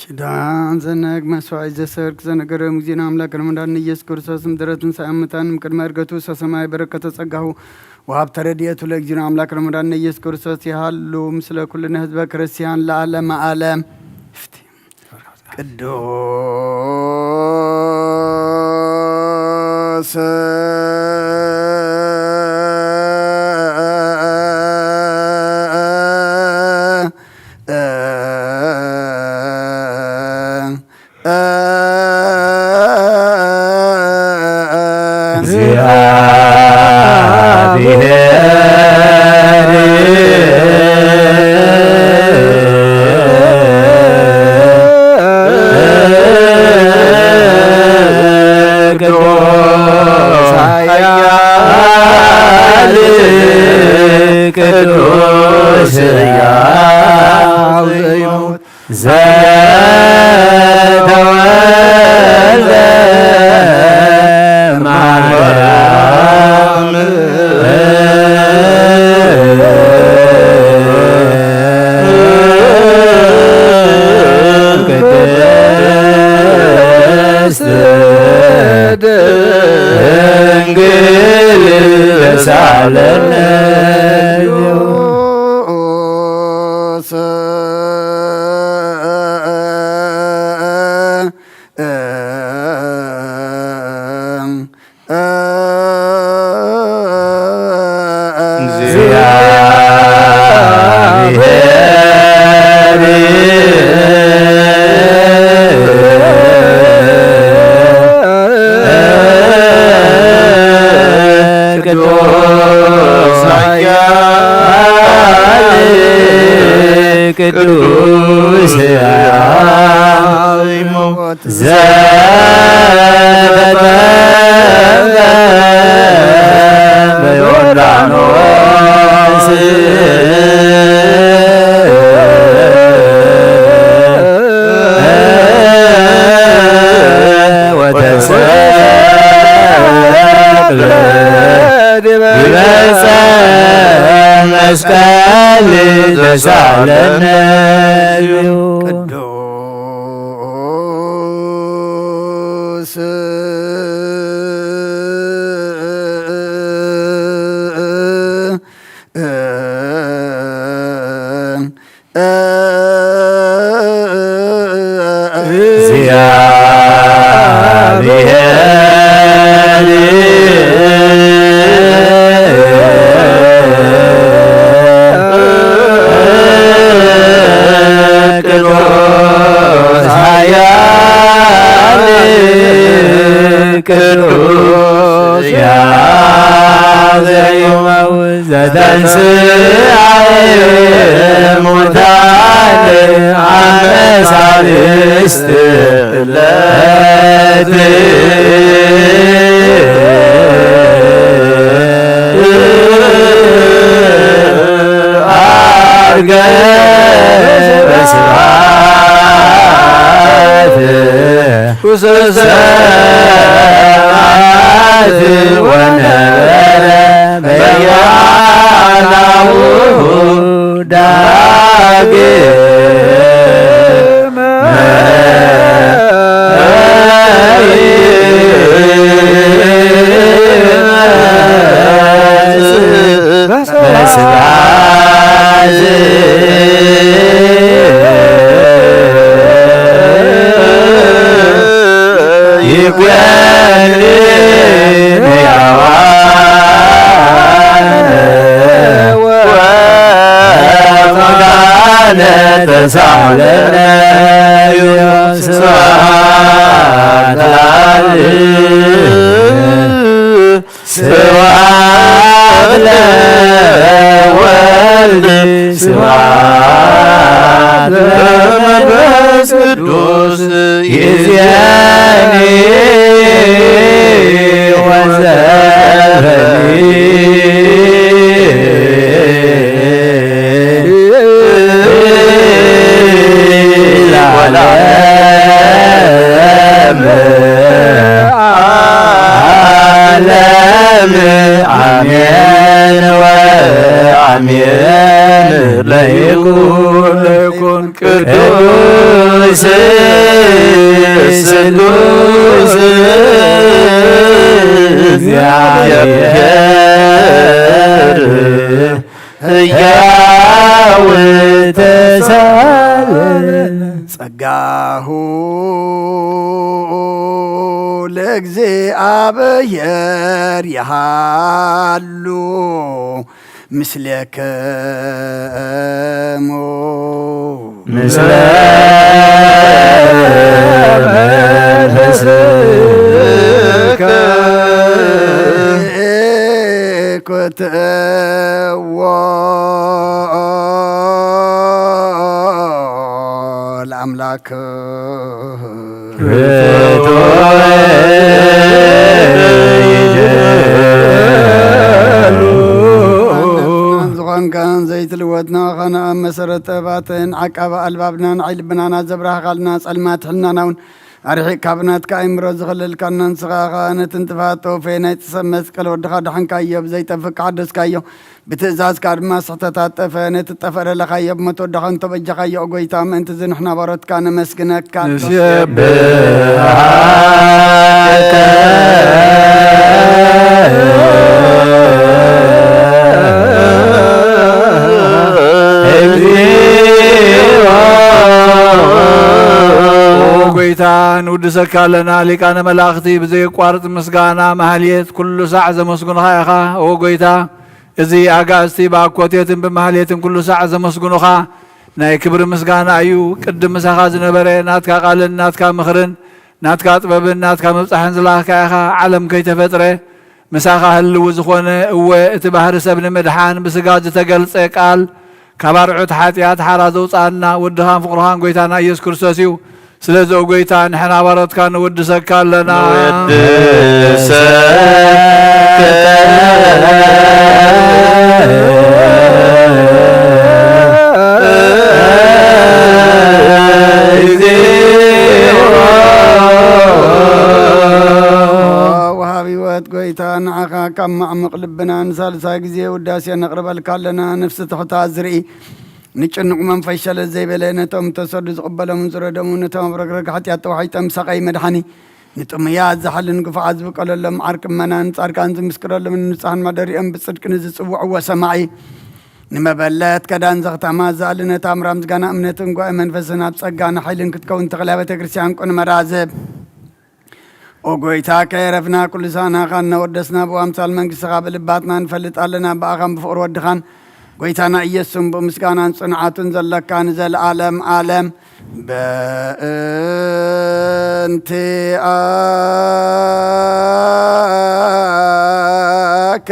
ኪዳን ዘነግ መስዋዕት ዘሰርክ ዘነገረ ሙዚን ኣምላክ ረመዳን ኢየሱስ ክርስቶስ ምድረትን ሰኣምታን ቅድመ እርገቱ ሰሰማይ በረከተ ጸጋሁ ወሃብተ ረድኤቱ ለእግዚእነ ኣምላክ ረመዳን ኢየሱስ ክርስቶስ ይሃሉ ምስለ ኩልነ ህዝበ ክርስቲያን ለዓለመ ዓለም። ቅዱስ ቅዱስ ሕያው ዘይሞት ዘተወልደ ማርያም ቅድስት ድንግል ሳለነ ቅዱስ ያሬድ ዘተጠምቀ በዮርዳኖስ ወተሰቅለ ዲበ ዕፀ መስቀል ተሳለነ። ቅዱስ ቅዱስ ኃያል ቅዱስ ያዘዩ ዘተንሥአ እሙታን አመ ሣልስት ዕለት ዐርገ በስብሐት ውስተ ሰማያት ወነበረ በየማናሁ ዳግመ ይመጽእ በስብሐት ይኩን ሕያዋን ወሙታነ ተሳለነ ስብሐት ለአብ ስብሐት ለወልድ ስብሐት ለመንፈስ ቅዱስ ይእዜኒ ወዘልፈኒ ለዓለመ ዓለም አሜን ወአሜን። ለይኩን ለይኩን ቅዱስ ስሉስ እግዚአብሔር ሕያው ተሳለ ጸጋሁ ለእግዚአብሔር ይሃሉ ምስሌክሙ ምስለ መንፈስከ ኮትዎ ለአምላክ ርቱዕ ይደሉ። ዝኾንካን ዘይትልወጥ ንኣኻና ኣብ መሰረት ጥበባትን ዓቃቢ ኣልባብናን ዓይኒ ልብናና ዘብራህኻልና ጸልማት ሕልናና እውን ኣርሒቕካ ብናትካ ኣእምሮ ዝኸለልካና ንስኻ ኸኣ ነቲ ንጥፍኣት ተወፈየ ናይ ጥሰብ መስቀል ወድኻ ዳሕንካዮ ብዘይጠፍእ ካሓደስካዮ ብትእዛዝካ ድማ ስሕተታት ጠፈ ነቲ ጠፈ ደለኻዮ ብሞት ወድኻ እንተበጃኻዮ ኦ ጎይታ ምእንቲ እዚ ንሕና ባሮትካ ነመስግነካ። ንሴብሐካ እግዚኦ። ኦ ጎይታ ንውድሰካ ኣለና ሊቃነ መላእኽቲ ብዘየቋርጥ ምስጋና ማህሌት ኩሉ ሳዕ ዘመስግኑኻ ኢኻ። ኦ ጎይታ እዚ ኣጋእዝቲ ብኣኮቴትን ብማህሌትን ኩሉ ሳዕ ዘመስግኑኻ ናይ ክብሪ ምስጋና እዩ። ቅድም ምሳኻ ዝነበረ ናትካ ቃልን ናትካ ምኽርን ናትካ ጥበብን ናትካ ምብጻሕን ዝለኣኽካ ኢኻ። ዓለም ከይተፈጥረ ምሳኻ ህልው ዝኾነ እወ እቲ ባህሪ ሰብ ንምድሓን ብስጋ ዝተገልጸ ቃል ካብ ኣርዑት ሓጢኣት ሓራ ዘውፅኣና ወድኻን ፍቕርኻን ጎይታና ኢየሱስ ክርስቶስ እዩ። ስለዚ ኦ ጎይታ፣ ንሕና ባሮትካ ንውድሰካ ኣለና። ወሃቢ ህይወት ጎይታ፣ ንዓኻ ካብ ማዕሙቕ ልብና ንሳልሳይ ግዜ ውዳሴ ነቕርበልካ ኣለና። ነፍሲ ትሑታት ዝርኢ፣ ንጭኑቕ መንፈስ ሸለል ዘይበለ፣ ነቶም ተሰዱ ዝቕበሎምን ዝረደሙ፣ ነቶም ኣብ ረግረግ ሓጢኣት ተዋሒጦም ሰቓይ መድሓኒ፣ ንጥሙያት ዝሓልን ግፉዓት ዝብቀለሎም ዓርቂ እመናን ጻድቃን ዝምስክረሎምን ንጹሓን ማደሪኦም ብጽድቂ ንዝጽውዕዎ ሰማዒ፣ ንመበለት ከዳን ዘኽታማ ዘኣሊ፣ ነታ ኣምራ ምስጋና እምነትን ጓኤ መንፈስን ኣብ ጸጋን ሓይልን ክትከውን ተኽላ ቤተ ክርስቲያን ቁን መራዝብ። ኦ ጎይታ፣ ከየረፍና ኩሉ ሳናኻ እናወደስና ብኣምሳል መንግስትኻ ብልባትና ንፈልጥ ኣለና። ብኣኻን ብፍቕሪ ወድኻን ጎይታና ኢየሱስን ብምስጋናን ጽንዓቱን ዘለካ ንዘለኣለም ኣለም። በእንቲኣከ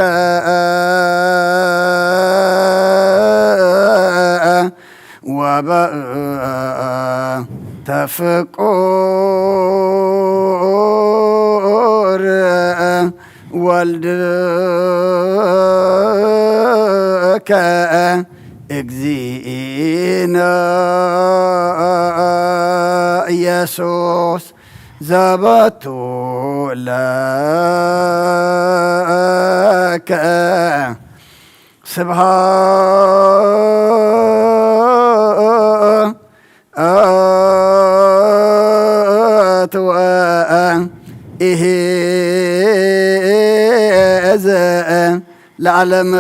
ወበእንተ ፍቁር ወልድከ እግዚእነ ኢየሱስ ዘበቱ ለከ ስብሐት ወኢሕዝእ ለዓለመ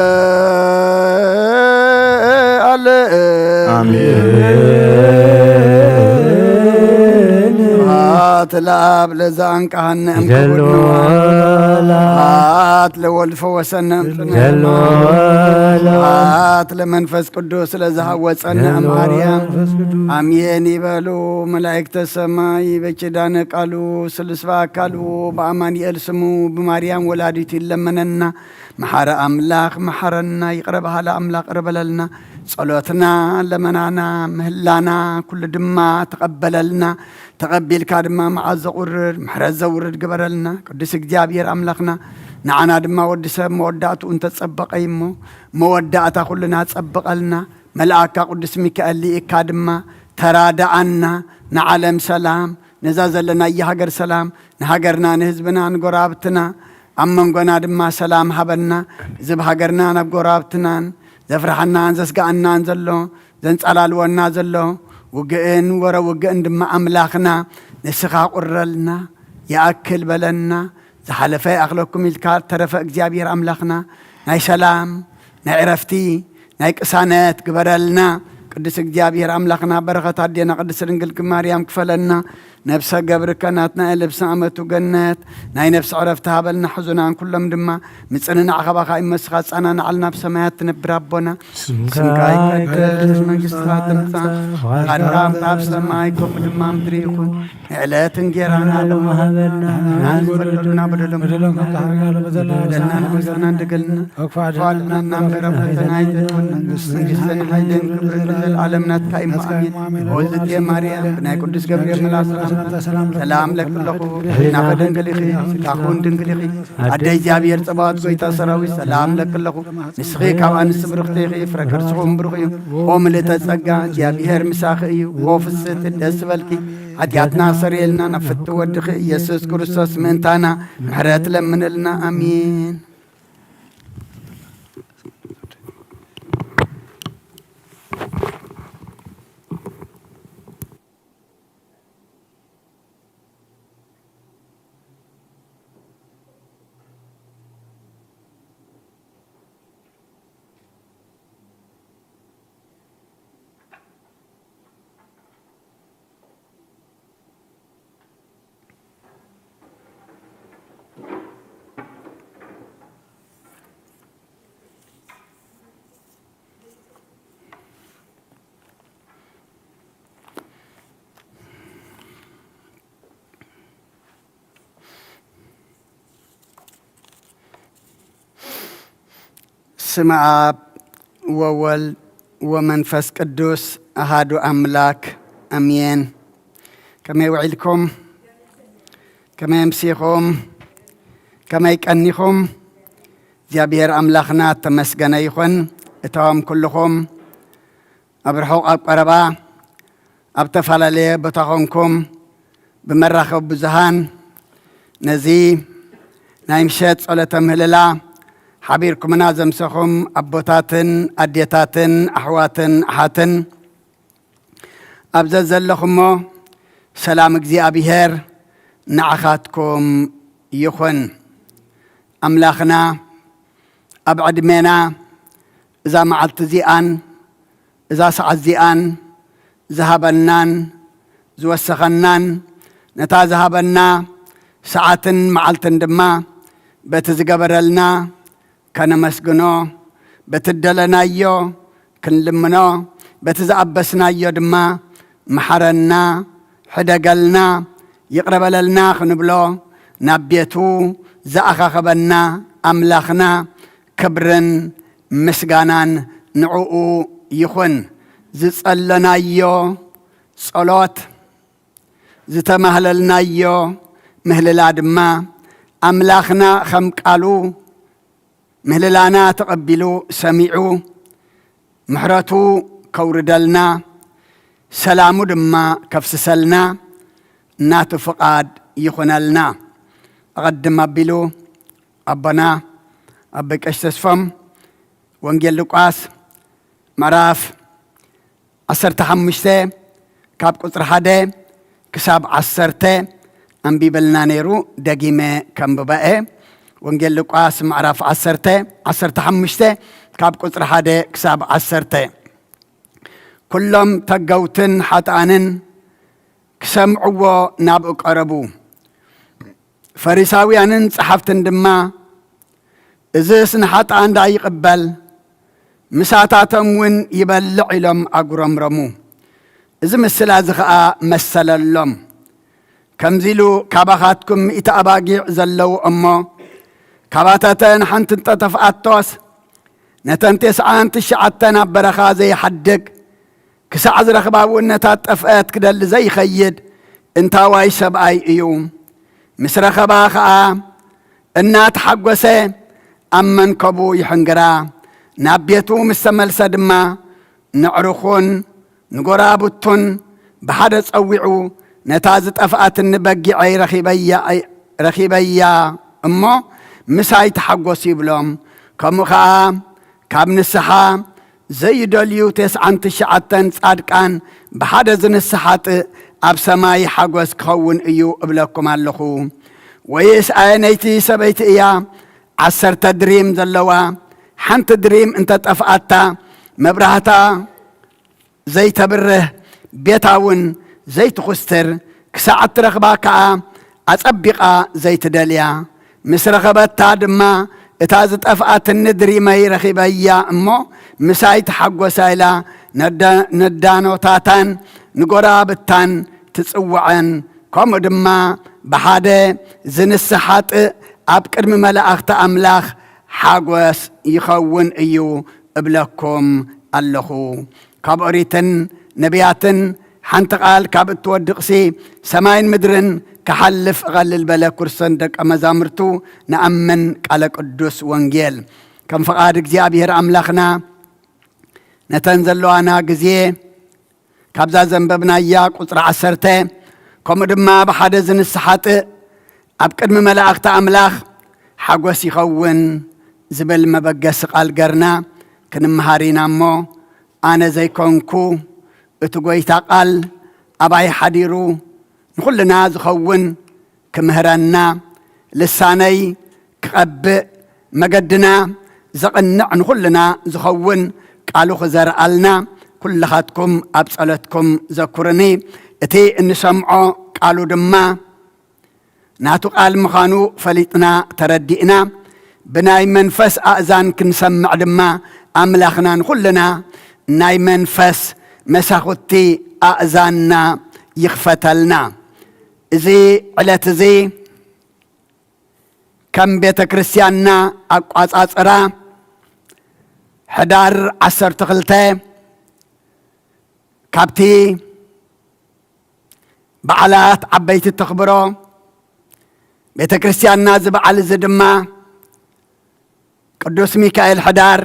ዓለም። ኣሜን። ስብሐት ለአብ ለዘአንቀሐነ እምክቡድ ንዋይ። ስብሐት ለወልድ ፈወሰነ እምጽነ። ስብሐት ለመንፈስ ቅዱስ ለዘሃወፀነ እምአርያም። አሜን ይበሉ። መላእክተ ሰማይ በኪዳነ ቃሉ ስሉስ በአካሉ በአማኑኤል ስሙ ብማርያም ወላዲቱ ይለመነና። መሓረ ኣምላኽ መሓረና፣ ይቕረ በሃሊ ኣምላኽ ይቕረ በለልና። ጸሎትና፣ ለመናና፣ ምህላና ኩሉ ድማ ተቐበለልና። ተቐቢልካ ድማ መዓት ዘቑርድ ምሕረት ዘውርድ ግበረልና። ቅዱስ እግዚኣብሔር ኣምላኽና፣ ንዓና ድማ ወዲ ሰብ መወዳእትኡ እንተጸበቐ እሞ፣ መወዳእታ ኩልና ጸብቐልና። መልኣካ ቅዱስ ሚካኤል ልኢካ ድማ ተራድኣና። ንዓለም ሰላም፣ ነዛ ዘለናያ ሃገር ሰላም፣ ንሃገርና፣ ንህዝብና፣ ንጎረባብትና፣ ኣብ መንጎና ድማ ሰላም ሃበና። እዚ ብሃገርናን ኣብ ጎረባብትናን ዘፍርሓናን ዘስግኣናን ዘሎ፣ ዘንጸላልወና ዘሎ ውግእን ወረ ውግእን ድማ ኣምላኽና ንስኻ ቁረልና፣ ይኣክል በለና። ዝሓለፈ ይኣኽለኩም ኢልካ ተረፈ እግዚኣብሔር ኣምላኽና ናይ ሰላም፣ ናይ ዕረፍቲ፣ ናይ ቅሳነት ግበረልና። ቅዱስ እግዚኣብሔር ኣምላኽና በረኸት ኣዴና ቅድስት ድንግል ማርያም ክፈለና። ነብሰ ገብርከ ናትናኤል ልብሰ ኣመቱ ገነት ናይ ነፍሲ ዕረፍቲ ሃበልና። ሕዙናን ኩሎም ድማ ምጽንናዕ ካባኻ ይመስኻ ጻናናዓልና ኣብ ሰማያት ትነብር ኣቦና ስምካ ይቀደስ፣ መንግስትኻ ትምጻእ፣ ፍቓድካ ኣብ ሰማይ ከምኡ ድማ ምድሪ ይኹን። ንዕለት እንጌራና ሎሚ ሃበና፣ ንሕና ንበደሉና በደሎም በደሎም ከም ዝሓርና በደልና ንበደልና ንበደልና እንደገልና፣ ክፉ ኣድሕነና እምበር ኣብ ፈተና ኣይተእትወና። መንግስትን ሓይልን ክብርን ንዘለኣለም ናትካ እዩ። ኣሜን። ኦ ዝእቲ ማርያም፣ ብናይ ቅዱስ ገብርኤል መልኣክ ሰላምታ ሰላም ለኪ ኣለኹ፣ ሕሊናኺ ድንግል ኢኺ፣ ስጋኺ እውን ድንግል ኢኺ። ኣደ እግዚኣብሔር ጸባኦት ጎይታ ሰራዊት ሰላም ለኪ ኣለኹ። ንስኺ ካብ ኣንስቲ ብርኽቲ ኢኺ፣ ፍረ ከርስኺ እውን ብሩኽ እዩ። ኦ ምልእተ ጸጋ፣ እግዚኣብሔር ምሳኺ እዩ። ኦ ፍስሕቲ ደስ ይበልኪ፣ ሓጢኣትና ኣስተሰርየልና፣ ናብ ፍትው ወድኺ ኢየሱስ ክርስቶስ ምእንታና ምሕረት ለምንልና። ኣሜን። ስመ አብ ወወልድ ወመንፈስ ቅዱስ ኣሃዱ ኣምላክ ኣሜን። ከመይ ውዒልኩም? ከመይ ኣምሲኹም? ከመይ ቀኒኹም? እግዚኣብሔር ኣምላኽና እተመስገነ ይኹን። እቶም ኩልኹም ኣብ ርሑቕ ኣብ ቀረባ ኣብ ተፈላለየ ቦታ ኾንኩም ብመራኸቢ ብዙሃን ነዚ ናይ ምሸት ጸሎተ ምህልላ ሓቢርኩምና ዘምሰኹም ኣቦታትን ኣዴታትን ኣሕዋትን ኣሓትን ኣብ ዘዘለኹሞ ሰላም እግዚኣብሔር ንዓኻትኩም ይኹን። ኣምላኽና ኣብ ዕድሜና እዛ መዓልቲ እዚኣን እዛ ሰዓት እዚኣን ዝሃበናን ዝወሰኸናን ነታ ዝሃበና ሰዓትን መዓልትን ድማ በቲ ዝገበረልና ከነመስግኖ፣ በቲ ደለናዮ ክንልምኖ፣ በቲ ዝኣበስናዮ ድማ መሓረና፣ ሕደገልና፣ ይቕረ በለልና ክንብሎ ናብ ቤቱ ዝኣኻኸበና ኣምላኽና ክብርን ምስጋናን ንዕኡ ይኹን። ዝጸለናዮ ጸሎት፣ ዝተማህለልናዮ ምህልላ ድማ ኣምላኽና ከም ቃሉ ምህልላና ተቐቢሉ ሰሚዑ ምሕረቱ ከውርደልና ሰላሙ ድማ ከፍስሰልና ናቱ ፍቓድ ይኹነልና። ኣቐድም ኣቢሉ ኣቦና ኣቦይ ቀሺ ተስፎም ወንጌል ሉቃስ ምዕራፍ ዓሰርተ ሓሙሽተ ካብ ቁጽሪ ሓደ ክሳብ ዓሰርተ ኣንቢበልና ነይሩ። ደጊመ ከንብባ እየ። ወንጌል ሉቃስ ምዕራፍ ዓሰርተ፣ ዓሰርተ ሓሙሽተ ካብ ቁጽሪ ሓደ ክሳብ ዓሰርተ። ኩሎም ተገውትን ሓጥኣንን ክሰምዕዎ ናብኡ ቀረቡ። ፈሪሳውያንን ጸሓፍትን ድማ፣ "እዝስ ንሓጥኣን ደኣ ይቕበል፣ ምሳታቶም እውን ይበልዕ?" ኢሎም ኣጉረምረሙ። እዚ ምስላ እዚ ኸኣ መሰለሎም፣ "ከምዚ ኢሉ ካባኻትኩም ሚእቲ ኣባጊዕ ዘለዎ እሞ፣ ካባታተን ሓንቲ እንተጠፍኣቶስ፣ ነተን ቴስዓን ትሽዓተን ኣብ በረኻ ዘይሓድግ፣ ክሳዕ ዝረኽባ እውን ነታ ጠፍአት ክደሊ ዘይኸይድ እንታዋይ ሰብኣይ እዩ?" ምስ ረኸባ ኸኣ እናተሓጎሰ ኣብ መንከቡ ይሕንግራ። ናብ ቤቱ ምስ ተመልሰ ድማ፣ ነዕርኹን ንጎራብቱን ብሓደ ጸዊዑ፣ "ነታ ዝጠፍኣትኒ በጊዐይ ረኺበያ፣ ረኺበያ እሞ ምሳይ ተሓጎሱ" ይብሎም። ከምኡ ኸኣ ካብ ንስሓ ዘይደልዩ ተስዓን ትሽዓተን ጻድቃን ብሓደ ዝንስሓ ሓጥእ ኣብ ሰማይ ሓጎስ ክኸውን እዩ እብለኩም ኣለኹ። ወይስ ኣየነይቲ ሰበይቲ እያ ዓሰርተ ድሪም ዘለዋ፣ ሓንቲ ድሪም እንተ ጠፍኣታ፣ መብራህታ ዘይተብርህ፣ ቤታ እውን ዘይትኹስትር፣ ክሳዕ እትረኽባ ከኣ ኣጸቢቓ ዘይትደልያ? ምስ ረኸበታ ድማ፣ "እታ ዝጠፍኣትኒ ድሪመይ ረኺበያ እሞ ምሳይ ተሓጎሳ" ኢላ ነዳ-፣ ነዳኖታታን ንጎራብታን ትጽውዐን። ከምኡ ድማ ብሓደ ዝንስሓ ሓጥእ ኣብ ቅድሚ መላእኽቲ ኣምላኽ ሓጎስ ይኸውን እዩ እብለኩም ኣለኹ። ካብ ኦሪትን ነቢያትን ሓንቲ ቃል ካብ እትወድቕሲ፣ ሰማይን ምድርን ክሓልፍ እቐልል በለ። ክርስቶን ደቀ መዛሙርቱ ንኣምን ቃለ ቅዱስ ወንጌል። ከም ፍቓድ እግዚኣብሔር ኣምላኽና፣ ነተን ዘለዋና ግዜ ካብዛ ዘንበብናያ ቁጽሪ ዓሰርተ፣ ከምኡ ድማ ብሓደ ዝንስሓ ሓጥእ ኣብ ቅድሚ መላእኽቲ ኣምላኽ ሓጎስ ይኸውን ዝብል መበገሲ ቃል ገርና ክንመሃር ኢና እሞ፣ ኣነ ዘይኮንኩ እቲ ጐይታ ቃል ኣባይ ሓዲሩ ንኹልና ዝኸውን ክምህረና፣ ልሳነይ ክቐብእ፣ መገድና ዘቕንዕ፣ ንኹልና ዝኸውን ቃሉ ክዘርኣልና፣ ኩልኻትኩም ኣብ ጸሎትኩም ዘኩርኒ። እቲ እንሰምዖ ቃሉ ድማ ናቱ ቃል ምዃኑ ፈሊጥና፣ ተረዲእና፣ ብናይ መንፈስ ኣእዛን ክንሰምዕ ድማ፣ ኣምላኽና ንኹልና ናይ መንፈስ መሳኹቲ ኣእዛንና ይኽፈተልና። እዚ ዕለት እዚ ከም ቤተ ክርስቲያንና ኣቋጻጽራ፣ ሕዳር ዓሰርተ ክልተ ካብቲ በዓላት ዓበይቲ ተኽብሮ ቤተ ክርስቲያንና፣ እዚ በዓል እዚ ድማ ቅዱስ ሚካኤል ሕዳር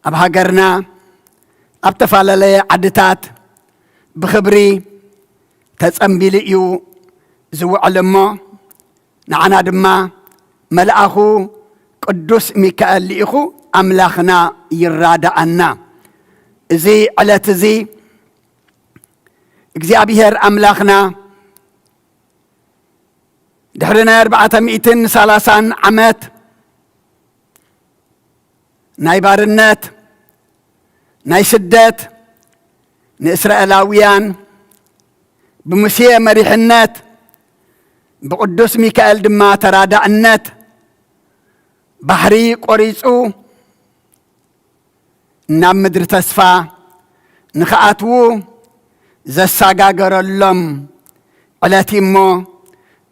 ኣብ ሃገርና ኣብ ተፈላለየ ዓድታት ብኽብሪ ተጸንቢሉ እዩ ዝውዕል እሞ፣ ንዓና ድማ መልኣኹ ቅዱስ ሚካኤል ልኢኹ ኣምላኽና ይራዳኣና። እዚ ዕለት እዚ እግዚኣብሔር ኣምላኽና ድሕሪ ናይ ኣርባዕተ ሚእትን ሰላሳን ዓመት ናይ ባርነት፣ ናይ ስደት ንእስራኤላውያን ብሙሴ መሪሕነት፣ ብቅዱስ ሚካኤል ድማ ተራዳእነት ባሕሪ ቆሪጹ ናብ ምድሪ ተስፋ ንኽኣትዉ ዘሳጋገረሎም ዕለት እዩ እሞ፣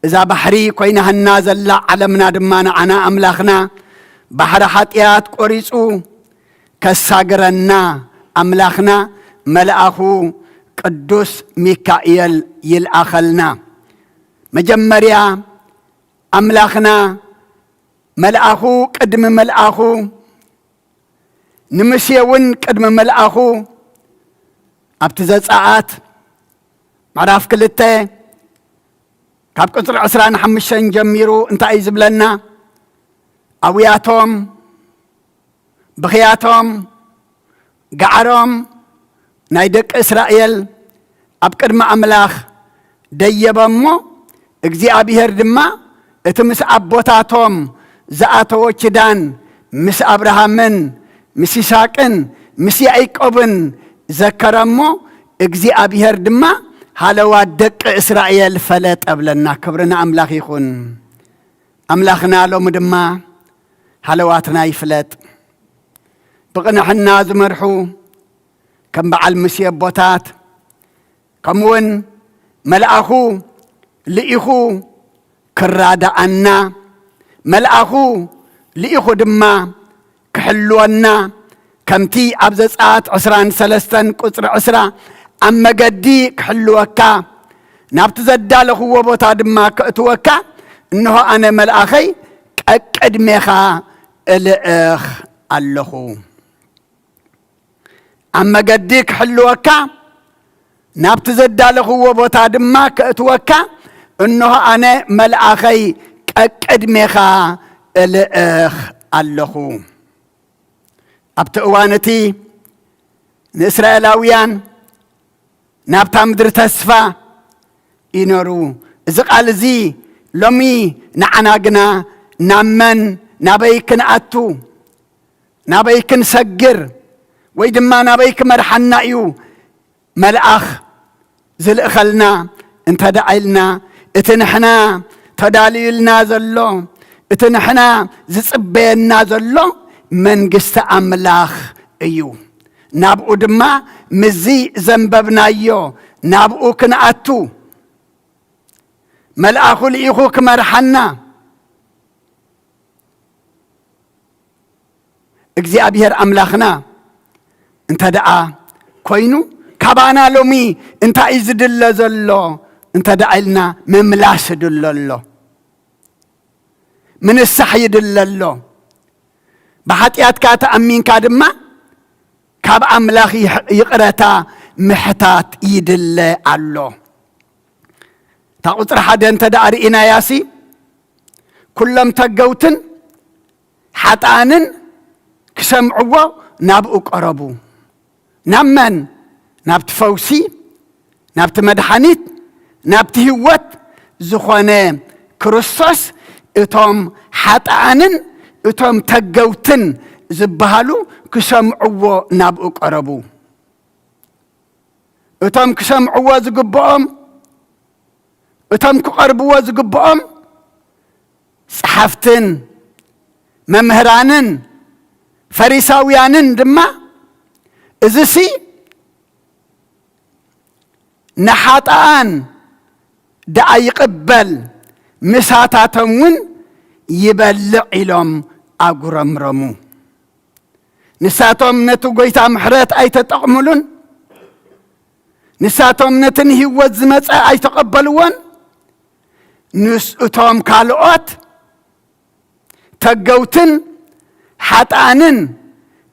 እዛ ባሕሪ ኮይናህና ዘላ ዓለምና ድማ ንዓና ኣምላኽና ባሕሪ ሓጢኣት ቆሪጹ ከሳግረና ኣምላኽና መልኣኹ ቅዱስ ሚካኤል ይልኣኸልና። መጀመርያ ኣምላኽና መልኣኹ ቅድሚ መልኣኹ፣ ንሙሴ እውን ቅድሚ መልኣኹ፣ ኣብቲ ዘጸኣት ምዕራፍ ክልተ ካብ ቁጽሪ ዕስራን ሓሙሽተን ጀሚሩ እንታይ እዩ ዝብለና? ኣውያቶም፣ ብኽያቶም፣ ገዓሮም ናይ ደቂ እስራኤል ኣብ ቅድሚ ኣምላኽ ደየበ እሞ፣ እግዚኣብሔር ድማ እቲ ምስ ኣቦታቶም ዝኣተዎ ኪዳን፣ ምስ ኣብርሃምን ምስ ይስሐቅን ምስ ያዕቆብን ዘከረ እሞ፣ እግዚኣብሔር ድማ ሃለዋት ደቂ እስራኤል ፈለጠ ብለና። ክብሪ ንኣምላኽ ይኹን። ኣምላኽና ሎሚ ድማ ሃለዋትና ይፍለጥ። ብቕንዕና ዝመርሑ ከም በዓል ሙሴ ኣቦታት፣ ከምኡውን መልኣኹ ልኢኹ ክራዳኣና፣ መልኣኹ ልኢኹ ድማ ክሕልወና፣ ከምቲ ኣብ ዘጸኣት ዕስራን ሰለስተን ቁጽሪ ዕስራ ኣብ መገዲ ክሕልወካ፣ ናብቲ ዘዳለኽዎ ቦታ ድማ ከእትወካ፣ እንሆ ኣነ መልኣኸይ ቀቅድሜኻ እልእኽ ኣለኹ። ኣብ መገዲ ክሕልወካ፣ ናብቲ ዘዳለኽዎ ቦታ ድማ ከእትወካ፣ እንሆ ኣነ መልኣኸይ ቀቅድሜኻ እልእኽ ኣለኹ። ኣብቲ እዋን እቲ ንእስራኤላውያን ናብታ ምድሪ ተስፋ ይነሩ። እዚ ቃል እዚ ሎሚ ንዓና ግና ናብ መን፣ ናበይ ክንኣቱ፣ ናበይ ክንሰግር፣ ወይ ድማ ናበይ ክመርሓና እዩ መልኣኽ ዝልእኸልና እንተ ደኣ ኢልና፣ እቲ ንሕና ተዳልዩልና ዘሎ፣ እቲ ንሕና ዝጽበየና ዘሎ መንግስቲ ኣምላኽ እዩ። ናብኡ ድማ ምስዚ ዘንበብናዮ ናብኡ ክንኣቱ፣ መልኣኹ ልኢኹ ክመርሓና፣ እግዚኣብሔር ኣምላኽና እንተ ደኣ ኮይኑ፣ ካባና ሎሚ እንታይ እዩ ዝድለ ዘሎ እንተ ደኣ ኢልና፣ ምምላስ ይድለ ኣሎ፣ ምንሳሕ ይድለ ኣሎ። ብሓጢኣትካ ተኣሚንካ ድማ ካብ ኣምላኽ ይሕ-፣ ይቕረታ ምሕታት ይድለ ኣሎ። እታ ቁጽሪ ሓደ እንተ ደኣ ርኢናያሲ፣ ኩሎም ተገውትን ሓጥኣንን ክሰምዕዎ ናብኡ ቀረቡ። ናብ መን? ናብቲ ፈውሲ፣ ናብቲ መድሓኒት፣ ናብቲ ህይወት ዝኾነ ክርስቶስ እቶም ሓጥኣንን እቶም ተገውትን ዝበሃሉ ክሰምዕዎ ናብኡ ቀረቡ። እቶም ክሰምዕዎ ዝግብኦም፣ እቶም ክቐርብዎ ዝግብኦም ጸሓፍትን መምህራንን ፈሪሳውያንን ድማ፣ እዝሲ ንሓጥኣን ደኣ ይቕበል፣ ምሳታቶም እውን ይበልዕ ኢሎም ኣጉረምረሙ። ንሳቶም ነቲ ጐይታ ምሕረት ኣይተጠቕምሉን። ንሳቶም ነቲ ንህይወት ዝመጸ ኣይተቐበልዎን። ንስ እቶም ካልኦት ተገውትን ሓጥኣንን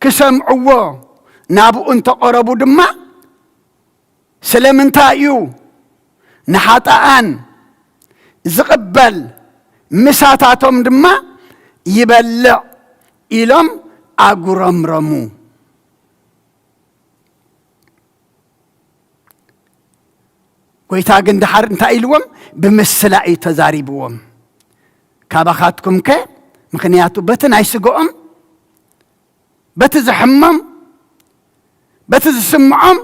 ክሰምዕዎ ናብኡ እንተቐረቡ ድማ፣ ስለምንታይ እዩ ንሓጥኣን ዝቕበል፣ ምሳታቶም ድማ ይበልዕ? ኢሎም ኣጉረምረሙ። ጐይታ ግን ደሓር እንታይ ኢልዎም? ብምስላ እዩ ተዛሪብዎም። ካባኻትኩምከ? ምኽንያቱ በቲ ናይ ስግኦም፣ በቲ ዝሕሞም፣ በቲ ዝስምዖም፣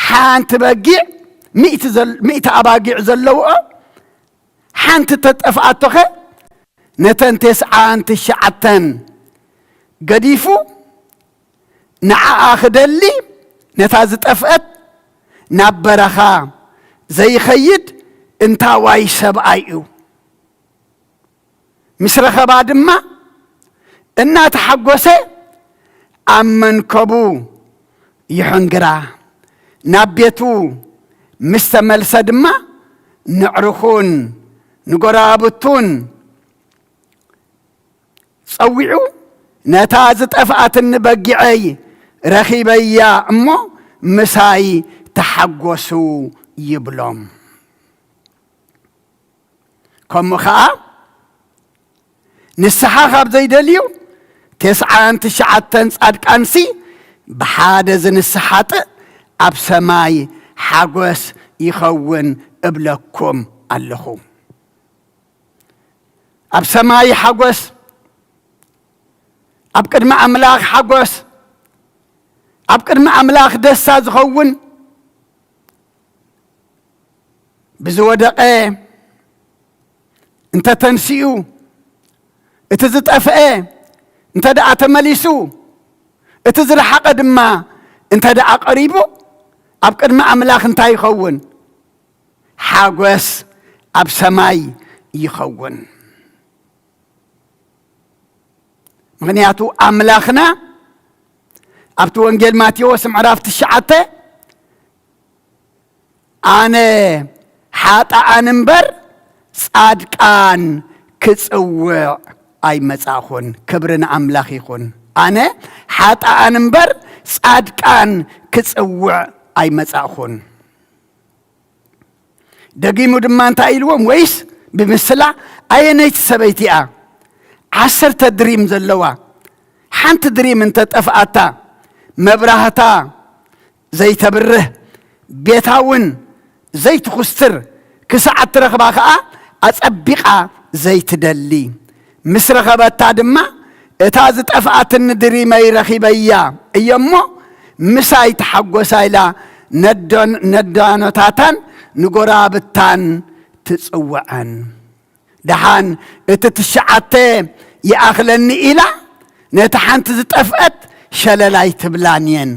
ሓንቲ በጊዕ፣ ሚእቲ ዘል-፣ ሚእቲ ኣባጊዕ ዘለውኦ ሓንቲ ተጠፍኣቶኸ፣ ነተን ተስዓን ትሽዓተን ገዲፉ ንዓኣ ክደሊ፣ ነታ ዝጠፍአት ናብ በረኻ ዘይኸይድ እንታዋይ ሰብኣይ እዩ። ምስ ረኸባ ድማ እናተሓጎሰ ኣብ መንከቡ ይሕንግራ። ናብ ቤቱ ምስ ተመልሰ ድማ ንዕርኹን ንጎረባብቱን ጸዊዑ፣ "ነታ ዝጠፍኣትኒ በጊዐይ ረኺበያ እሞ ምሳይ ተሓጎሱ" ይብሎም። ከምኡ ኸኣ ንስሓ ካብ ዘይደልዩ፣ ተስዓን ትሽዓተን ጻድቃንሲ ብሓደ ዝንስሓ ጥእ ኣብ ሰማይ ሓጎስ ይኸውን እብለኩም ኣለኹ። ኣብ ሰማይ ሓጎስ፣ ኣብ ቅድሚ ኣምላኽ ሓጎስ፣ ኣብ ቅድሚ ኣምላኽ ደስታ ዝኸውን፣ ብዝወደቐ እንተ ተንሲኡ፣ እቲ ዝጠፍአ እንተ ደኣ ተመሊሱ፣ እቲ ዝረሓቐ ድማ እንተ ደኣ ቀሪቡ፣ ኣብ ቅድሚ ኣምላኽ እንታይ ይኸውን? ሓጎስ ኣብ ሰማይ ይኸውን። ምኽንያቱ ኣምላኽና ኣብቲ ወንጌል ማቴዎስ ምዕራፍ ትሽዓተ፣ "ኣነ ሓጥኣን እምበር ጻድቃን ክጽውዕ ኣይመጻእኹን።" ክብሪ ንኣምላኽ ይኹን። "ኣነ ሓጥኣን እምበር ጻድቃን ክጽውዕ ኣይመጻእኹን።" ደጊሙ ድማ እንታይ ኢልዎም? ወይስ ብምስላ ኣየነይቲ ሰበይቲ እያ ዓሰርተ ድሪም ዘለዋ፣ ሓንቲ ድሪም እንተ ጠፍኣታ፣ መብራህታ ዘይተብርህ፣ ቤታ እውን ዘይትኹስትር፣ ክሳዕ እትረኽባ ኸኣ ኣጸቢቓ ዘይትደሊ፣ ምስ ረኸበታ ድማ፣ "እታ ዝጠፍኣትኒ ድሪመይ ረኺበያ እየ እሞ፣ ምሳይ ተሓጎሳ" ኢላ ነዶን-፣ ነዳኖታታን ንጎራብታን ትጽውዐን። ደሓን እቲ ትሽዓተ ይኣኽለኒ ኢላ፣ ነቲ ሓንቲ ዝጠፍአት ሸለል ኣይትብላን እየን፣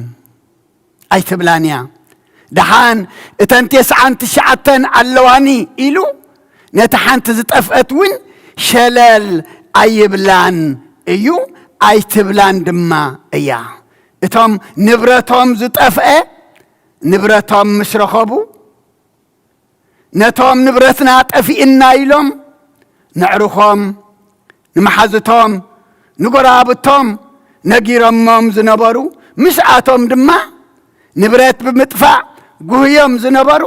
ኣይትብላን እያ። ደሓን እተን ተስዓን ትሽዓተን ኣለዋኒ ኢሉ፣ ነቲ ሓንቲ ዝጠፍአት እውን ሸለል ኣይብላን እዩ፣ ኣይትብላን ድማ እያ። እቶም ንብረቶም ዝጠፍአ፣ ንብረቶም ምስ ረኸቡ፣ ነቶም ንብረትና ጠፊእና ኢሎም ነዕርኾም፣ ንመሓዙቶም፣ ንጎረባብቶም ነጊሮሞም ዝነበሩ፣ ምስኣቶም ድማ ንብረት ብምጥፋእ ጉህዮም ዝነበሩ፣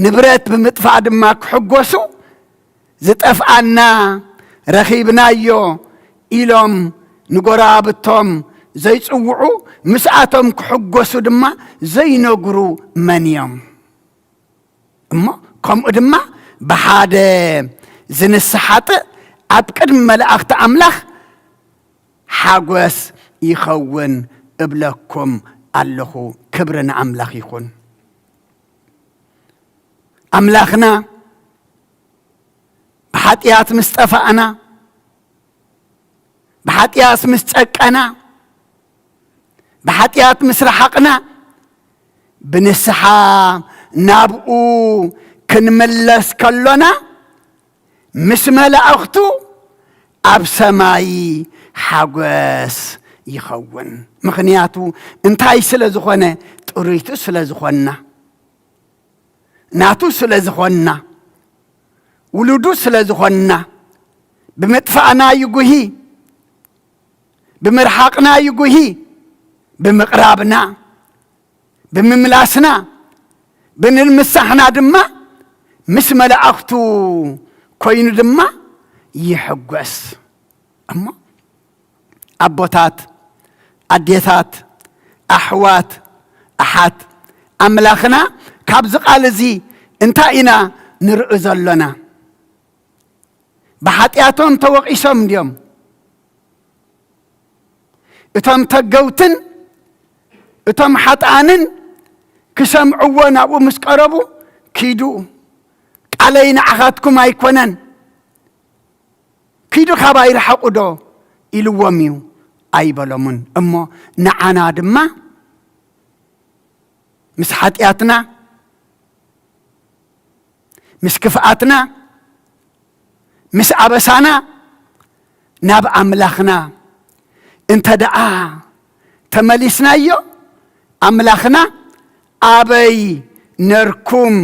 ንብረት ብምጥፋእ ድማ ክሕጎሱ፣ "ዝጠፍኣና ረኺብናዮ" ኢሎም ንጎረባብቶም ዘይጽውዑ፣ ምስኣቶም ክሕጎሱ ድማ ዘይነግሩ መን እዮም? እሞ ከምኡ ድማ ብሓደ ዝንስሓ ጥእ ኣብ ቅድሚ መላእኽቲ ኣምላኽ ሓጎስ ይኸውን እብለኩም ኣለኹ። ክብሪ ንኣምላኽ ይኹን። ኣምላኽና ብሓጢኣት ምስ ጠፋእና፣ ብሓጢኣት ምስ ጸቀና፣ ብሓጢኣት ምስ ረሓቕና፣ ብንስሓ ናብኡ ክንምለስ ከሎና፣ ምስ መላእኽቱ ኣብ ሰማይ ሓጎስ ይኸውን። ምኽንያቱ እንታይ ስለ ዝኾነ? ጥሪቱ ስለ ዝኾንና፣ ናቱ ስለ ዝኾንና፣ ውሉዱ ስለ ዝኾንና፣ ብምጥፋእና ይጉሂ፣ ብምርሓቕና ይጉሂ፣ ብምቕራብና፣ ብምምላስና፣ ብምምሳሕና ድማ ምስ መላእኽቱ ኮይኑ ድማ ይሕጎስ። እሞ ኣቦታት፣ ኣዴታት፣ ኣሕዋት፣ ኣሓት፣ ኣምላኽና ካብዚ ቃል እዚ እንታይ ኢና ንርኢ ዘሎና? ብሓጢኣቶም ተወቒሶም ድዮም? እቶም ተገውትን እቶም ሓጥኣንን ክሰምዕዎ ናብኡ ምስ ቀረቡ፣ "ኪዱ፣ ቃለይ ንዓኻትኩም ኣይኮነን፣ ኪዱ፣ ካባይ ርሓቑ ዶ?" ኢልዎም እዩ፣ ኣይበሎምን። እሞ ንዓና ድማ ምስ ሓጢኣትና፣ ምስ ክፍኣትና፣ ምስ ኣበሳና ናብ ኣምላኽና እንተ ደኣ ተመሊስናዮ፣ ኣምላኽና ኣበይ ነርኩም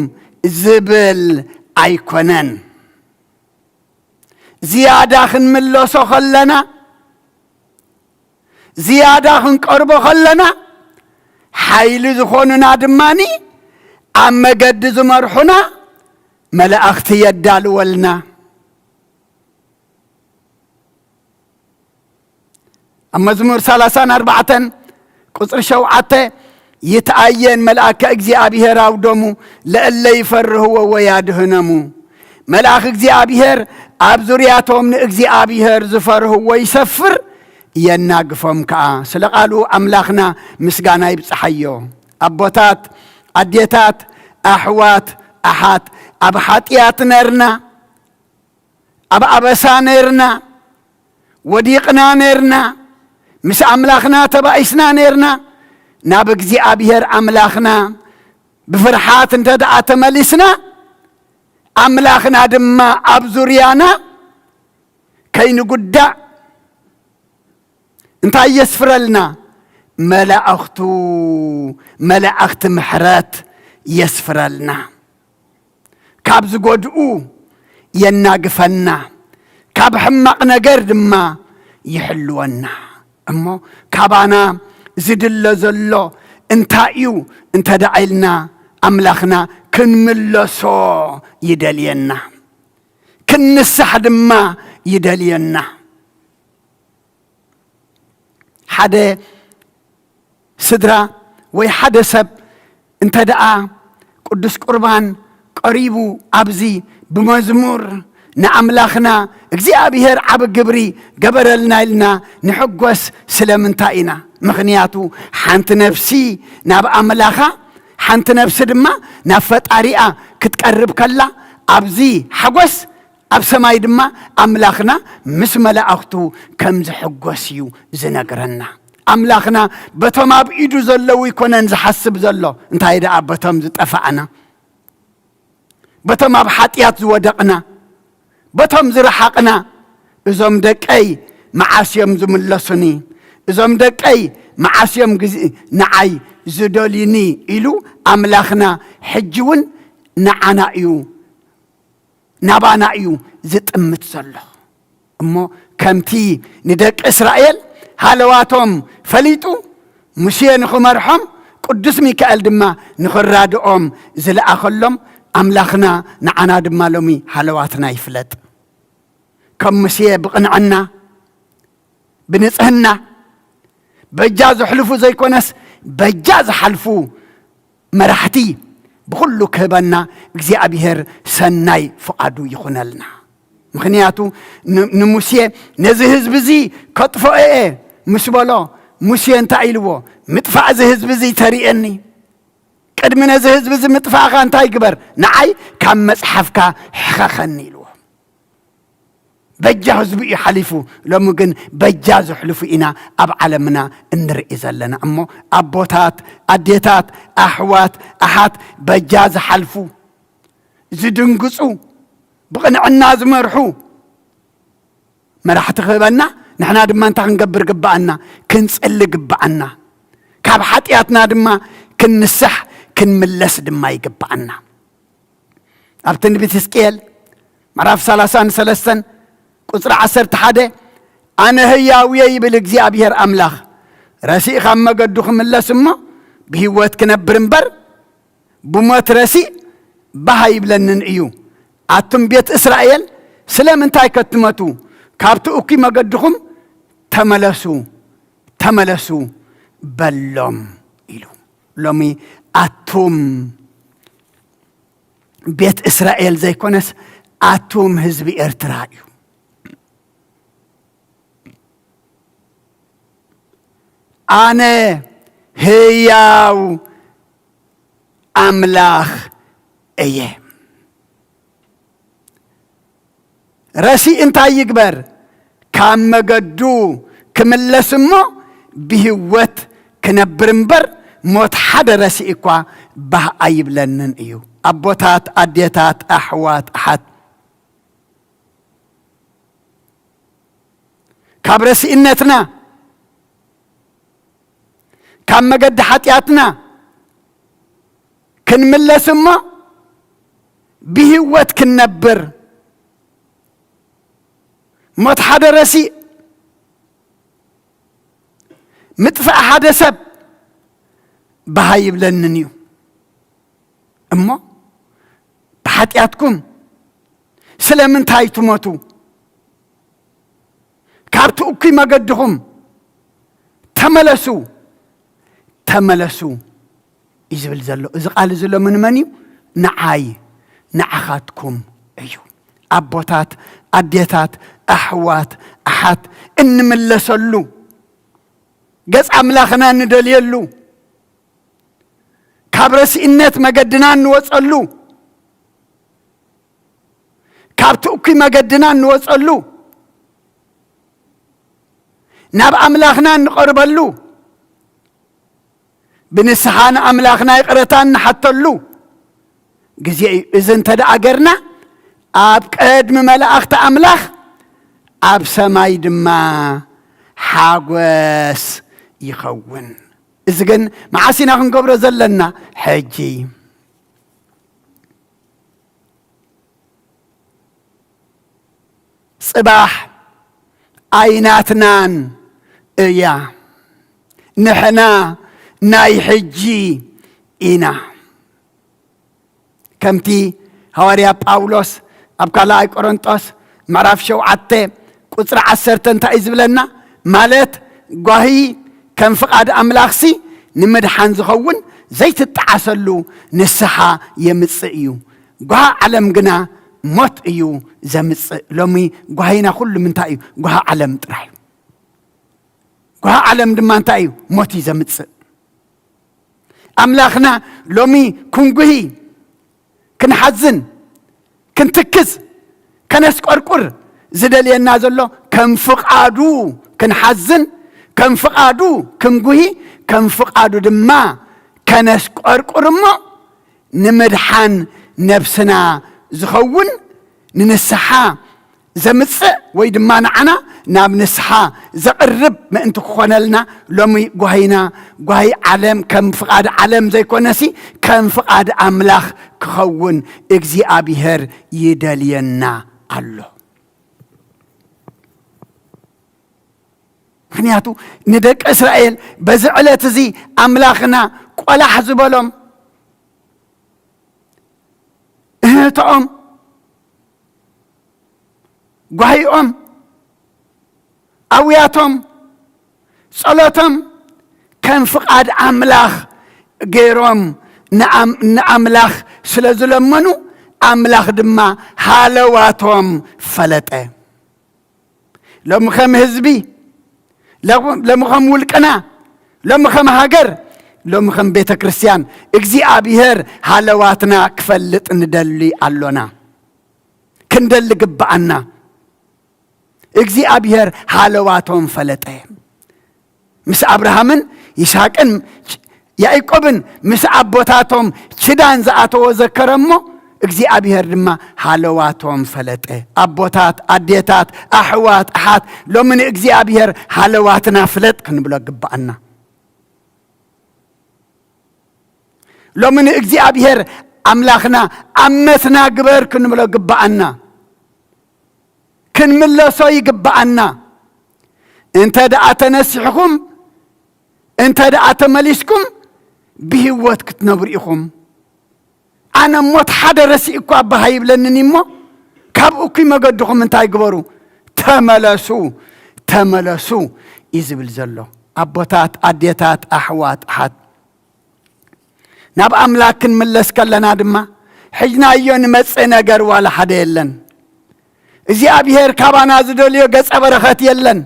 ዝብል ኣይኮነን። ዝያዳ ክንምለሶ ከለና፣ ዝያዳ ክንቀርቦ ከለና፣ ሓይሊ ዝኾኑና ድማኒ ኣብ መገዲ ዝመርሑና መላእኽቲ የዳልወልና። ኣብ መዝሙር ሠላሳን ኣርባዕተን ቁጽሪ ሸውዓተ፣ "ይትኣየን መልኣከ እግዚኣብሔር ኣውዶሙ ለእለ ይፈርህዎ ወያድህነሙ።" መልኣኽ እግዚኣብሔር ኣብ ዙርያቶም ንእግዚኣብሔር ዝፈርህዎ ይሰፍር፣ የናግፎም ከኣ። ስለ ቃሉ ኣምላኽና ምስጋና ይብጽሓዮ። ኣቦታት፣ ኣዴታት፣ ኣሕዋት፣ ኣሓት፣ ኣብ ሓጢኣት ነርና፣ ኣብ ኣበሳ ነርና፣ ወዲቕና ነርና፣ ምስ ኣምላኽና ተባኢስና ነርና። ናብ እግዚኣብሔር ኣምላኽና ብፍርሓት እንተ ደኣ ተመሊስና፣ ኣምላኽና ድማ ኣብ ዙርያና ከይንጉዳእ እንታይ የስፍረልና? መላእኽቱ፣ መላእኽቲ ምሕረት የስፍረልና። ካብ ዝጎድኡ የናግፈና፣ ካብ ሕማቕ ነገር ድማ ይሕልወና። እሞ ካባና ዝድለ ዘሎ እንታይ እዩ እንተ ደኣ ኢልና፣ ኣምላኽና ክንምለሶ ይደልየና፣ ክንንሳሕ ድማ ይደልየና። ሓደ ስድራ ወይ ሓደ ሰብ እንተ ደኣ ቅዱስ ቁርባን ቀሪቡ፣ ኣብዚ ብመዝሙር ንኣምላኽና እግዚኣብሔር ዓቢ ግብሪ ገበረልና ኢልና ንሕጎስ ስለምንታይ ኢና? ምኽንያቱ ሓንቲ ነፍሲ ናብ ኣምላኻ፣ ሓንቲ ነፍሲ ድማ ናብ ፈጣሪኣ ክትቀርብ ከላ፣ ኣብዚ ሓጎስ ኣብ ሰማይ ድማ ኣምላኽና ምስ መላእኽቱ ከም ዝሕጎስ እዩ ዝነግረና። ኣምላኽና በቶም ኣብ ኢዱ ዘለዉ ኣይኮነን ዝሓስብ ዘሎ፣ እንታይ ደኣ በቶም ዝጠፋእና፣ በቶም ኣብ ሓጢኣት ዝወደቕና፣ በቶም ዝረሓቕና፣ "እዞም ደቀይ መዓስ እዮም ዝምለሱኒ? እዞም ደቀይ መዓስ እዮም ግዜ ንዓይ ዝደልዩኒ?" ኢሉ ኣምላኽና ሕጂ እውን ንዓና እዩ፣ ናባና እዩ ዝጥምት ዘሎ። እሞ ከምቲ ንደቂ እስራኤል ሃለዋቶም ፈሊጡ፣ ሙሴ ንኽመርሖም፣ ቅዱስ ሚካኤል ድማ ንኽራድኦም ዝለኣኸሎም፣ ኣምላኽና ንዓና ድማ ሎሚ ሃለዋትና ይፍለጥ። ከም ሙሴ ብቕንዕና፣ ብንጽህና፣ በጃ ዘሕልፉ ዘይኮነስ በጃ ዝሓልፉ መራሕቲ ብኹሉ ክህበና እግዚኣብሔር ሰናይ ፍቓዱ ይኹነልና። ምኽንያቱ ን-፣ ንሙሴ ነዚ ህዝቢ እዚ ከጥፍኦ እየ ምስ በሎ፣ ሙሴ እንታይ ኢልዎ? "ምጥፋእ እዚ ህዝቢ እዚ ተርእየኒ፣ ቅድሚ ነዚ ህዝቢ እዚ ምጥፋእኻ እንታይ ግበር? ንዓይ ካብ መጽሓፍካ ሕኸኸኒ" ኢልዎ። በጃ ህዝቡ እዩ ሓሊፉ። ሎሚ ግን በጃ ዘሕልፉ ኢና ኣብ ዓለምና እንርኢ ዘለና። እሞ ኣቦታት፣ ኣዴታት፣ ኣሕዋት፣ ኣሓት፣ በጃ ዝሓልፉ፣ ዝድንግጹ፣ ብቕንዕና ዝመርሑ መራሕቲ ክህበና ንሕና ድማ እንታይ ክንገብር ግብኣና? ክንጽሊ ግብኣና። ካብ ሓጢኣትና ድማ ክንንሳሕ፣ ክንምለስ ድማ ይግብኣና። ኣብ ትንቢት ሕዝቅኤል ምዕራፍ ሰላሳን ሰለስተን ቁጽሪ ዓሰርተ ሓደ፣ "ኣነ ህያው እየ ይብል እግዚኣብሔር ኣምላኽ፣ ረሲእ ካብ መገዱ ክምለስ እሞ ብህይወት ክነብር እምበር፣ ብሞት ረሲእ ባህ ኣይብለንን እዩ። ኣቱም ቤት እስራኤል፣ ስለምንታይ ከ ትመቱ? ካብቲ እኩይ መገድኹም ተመለሱ፣ ተመለሱ በሎም" ኢሉ። ሎሚ ኣቱም ቤት እስራኤል ዘይኮነስ ኣቱም ህዝቢ ኤርትራ እዩ። ኣነ ህያው ኣምላኽ እየ። ረሲእ እንታይ ይግበር? ካብ መገዱ ክምለስ እሞ ብህይወት ክነብር እምበር፣ ሞት ሓደ ረሲእ እኳ ባህ ኣይብለንን እዩ። ኣቦታት፣ ኣዴታት፣ ኣሕዋት፣ ኣሓት፣ ካብ ረሲእነትና፣ ካብ መገዲ ሓጢኣትና ክንምለስ እሞ ብህይወት ክንነብር፣ ሞት ሓደ ረሲእ፣ ምጥፋእ ሓደ ሰብ ባህ ኣይብለንን እዩ። እሞ ብሓጢኣትኩም ስለምንታይ ትሞቱ? ካብቲ እኩይ መገድኹም ተመለሱ፣ ተመለሱ እዩ ዝብል ዘሎ። እዚ ቃል እዚ ሎሚ ንመን እዩ? ንዓይ፣ ንዓኻትኩም እዩ። ኣቦታት፣ ኣዴታት፣ ኣሕዋት፣ ኣሓት፣ እንምለሰሉ፣ ገጽ ኣምላኽና እንደልየሉ፣ ካብ ረሲእነት መገድና እንወጸሉ፣ ካብቲ እኩይ መገድና እንወጸሉ፣ ናብ ኣምላኽና እንቐርበሉ፣ ብንስሓ ንኣምላኽና ይቕረታ እንሓተሉ ግዜ እዩ። እዚ እንተ ደኣ ገርና፣ ኣብ ቅድሚ መላእኽቲ ኣምላኽ፣ ኣብ ሰማይ ድማ ሓጎስ ይኸውን። እዚ ግን መዓስ ኢና ክንገብሮ ዘለና? ሕጂ። ጽባሕ ኣይናትናን እያ። ንሕና ናይ ሕጂ ኢና። ከምቲ ሃዋርያ ጳውሎስ ኣብ ካልኣይ ቆሮንጦስ ምዕራፍ ሸውዓተ ቁጽሪ ዓሰርተ እንታይ እዩ ዝብለና? ማለት ጓሂ ከም ፍቓድ ኣምላኽሲ ንምድሓን ዝኸውን ዘይትጠዓሰሉ ንስሓ የምጽእ እዩ። ጓሂ ዓለም ግና ሞት እዩ ዘምጽእ። ሎሚ ጓሂና ኩሉ ምንታይ እዩ? ጓሂ ዓለም ጥራሕ እዩ። ጓሂ ዓለም ድማ እንታይ እዩ? ሞት እዩ ዘምጽእ። ኣምላኽና ሎሚ ክንጉሂ፣ ክንሓዝን፣ ክንትክዝ፣ ከነስቆርቁር ዝደልየና ዘሎ ከም ፍቓዱ ክንሓዝን፣ ከም ፍቓዱ ክንጉሂ፣ ከም ፍቓዱ ድማ ከነስቆርቁር እሞ ንምድሓን ነብስና ዝኸውን ንንስሓ ዘምጽእ ወይ ድማ ንዓና ናብ ንስሓ ዘቕርብ ምእንቲ ክኾነልና ሎሚ ጓሂና ጓሂ ዓለም ከም ፍቓድ ዓለም ዘይኮነሲ ከም ፍቓድ ኣምላኽ ክኸውን እግዚኣብሔር ይደልየና ኣሎ። ምኽንያቱ ንደቂ እስራኤል በዚ ዕለት እዚ ኣምላኽና ቆላሕ ዝበሎም እህቶኦም ጓሂኦም ኣውያቶም ጸሎቶም ከም ፍቓድ ኣምላኽ ገይሮም ንኣም-፣ ንኣምላኽ ስለ ዝለመኑ ኣምላኽ ድማ ሃለዋቶም ፈለጠ። ሎሚ ከም ህዝቢ፣ ሎሚ ከም ውልቅና፣ ሎሚ ከም ሃገር፣ ሎሚ ከም ቤተ ክርስቲያን እግዚኣብሔር ሃለዋትና ክፈልጥ ንደሊ ኣሎና፣ ክንደሊ ግብኣና። እግዚኣብሔር ሃለዋቶም ፈለጠ። ምስ ኣብርሃምን ይስሐቅን ያዕቆብን ምስ ኣቦታቶም ኪዳን ዝኣተዎ ዘከረ እሞ እግዚኣብሔር ድማ ሃለዋቶም ፈለጠ። ኣቦታት፣ ኣዴታት፣ ኣሕዋት፣ ኣሓት፣ ሎሚ ንእግዚኣብሔር ሃለዋትና ፍለጥ ክንብሎ ግባኣና። ሎሚ ንእግዚኣብሔር ኣምላኽና ኣመትና ግበር ክንብሎ ግባኣና። ክንምለሶ ይግባኣና። እንተ ደኣ ተነሲሕኹም፣ እንተ ደኣ ተመሊስኩም፣ ብህይወት ክትነብሩ ኢኹም። ኣነ ሞት ሓደ ረሲእ እኳ ኣባሃ ይብለንን እሞ፣ ካብ እኩይ መገድኹም እንታይ ግበሩ? ተመለሱ፣ ተመለሱ እዩ ዝብል ዘሎ። ኣቦታት፣ ኣዴታት፣ ኣሕዋት፣ ኣሓት፣ ናብ ኣምላክ ክንምለስ ከለና ድማ፣ ሕጅናዮ ንመጽእ ነገር ዋላ ሓደ የለን። እግዚኣብሔር ካባና ዝደልዮ ገጸ በረኸት የለን።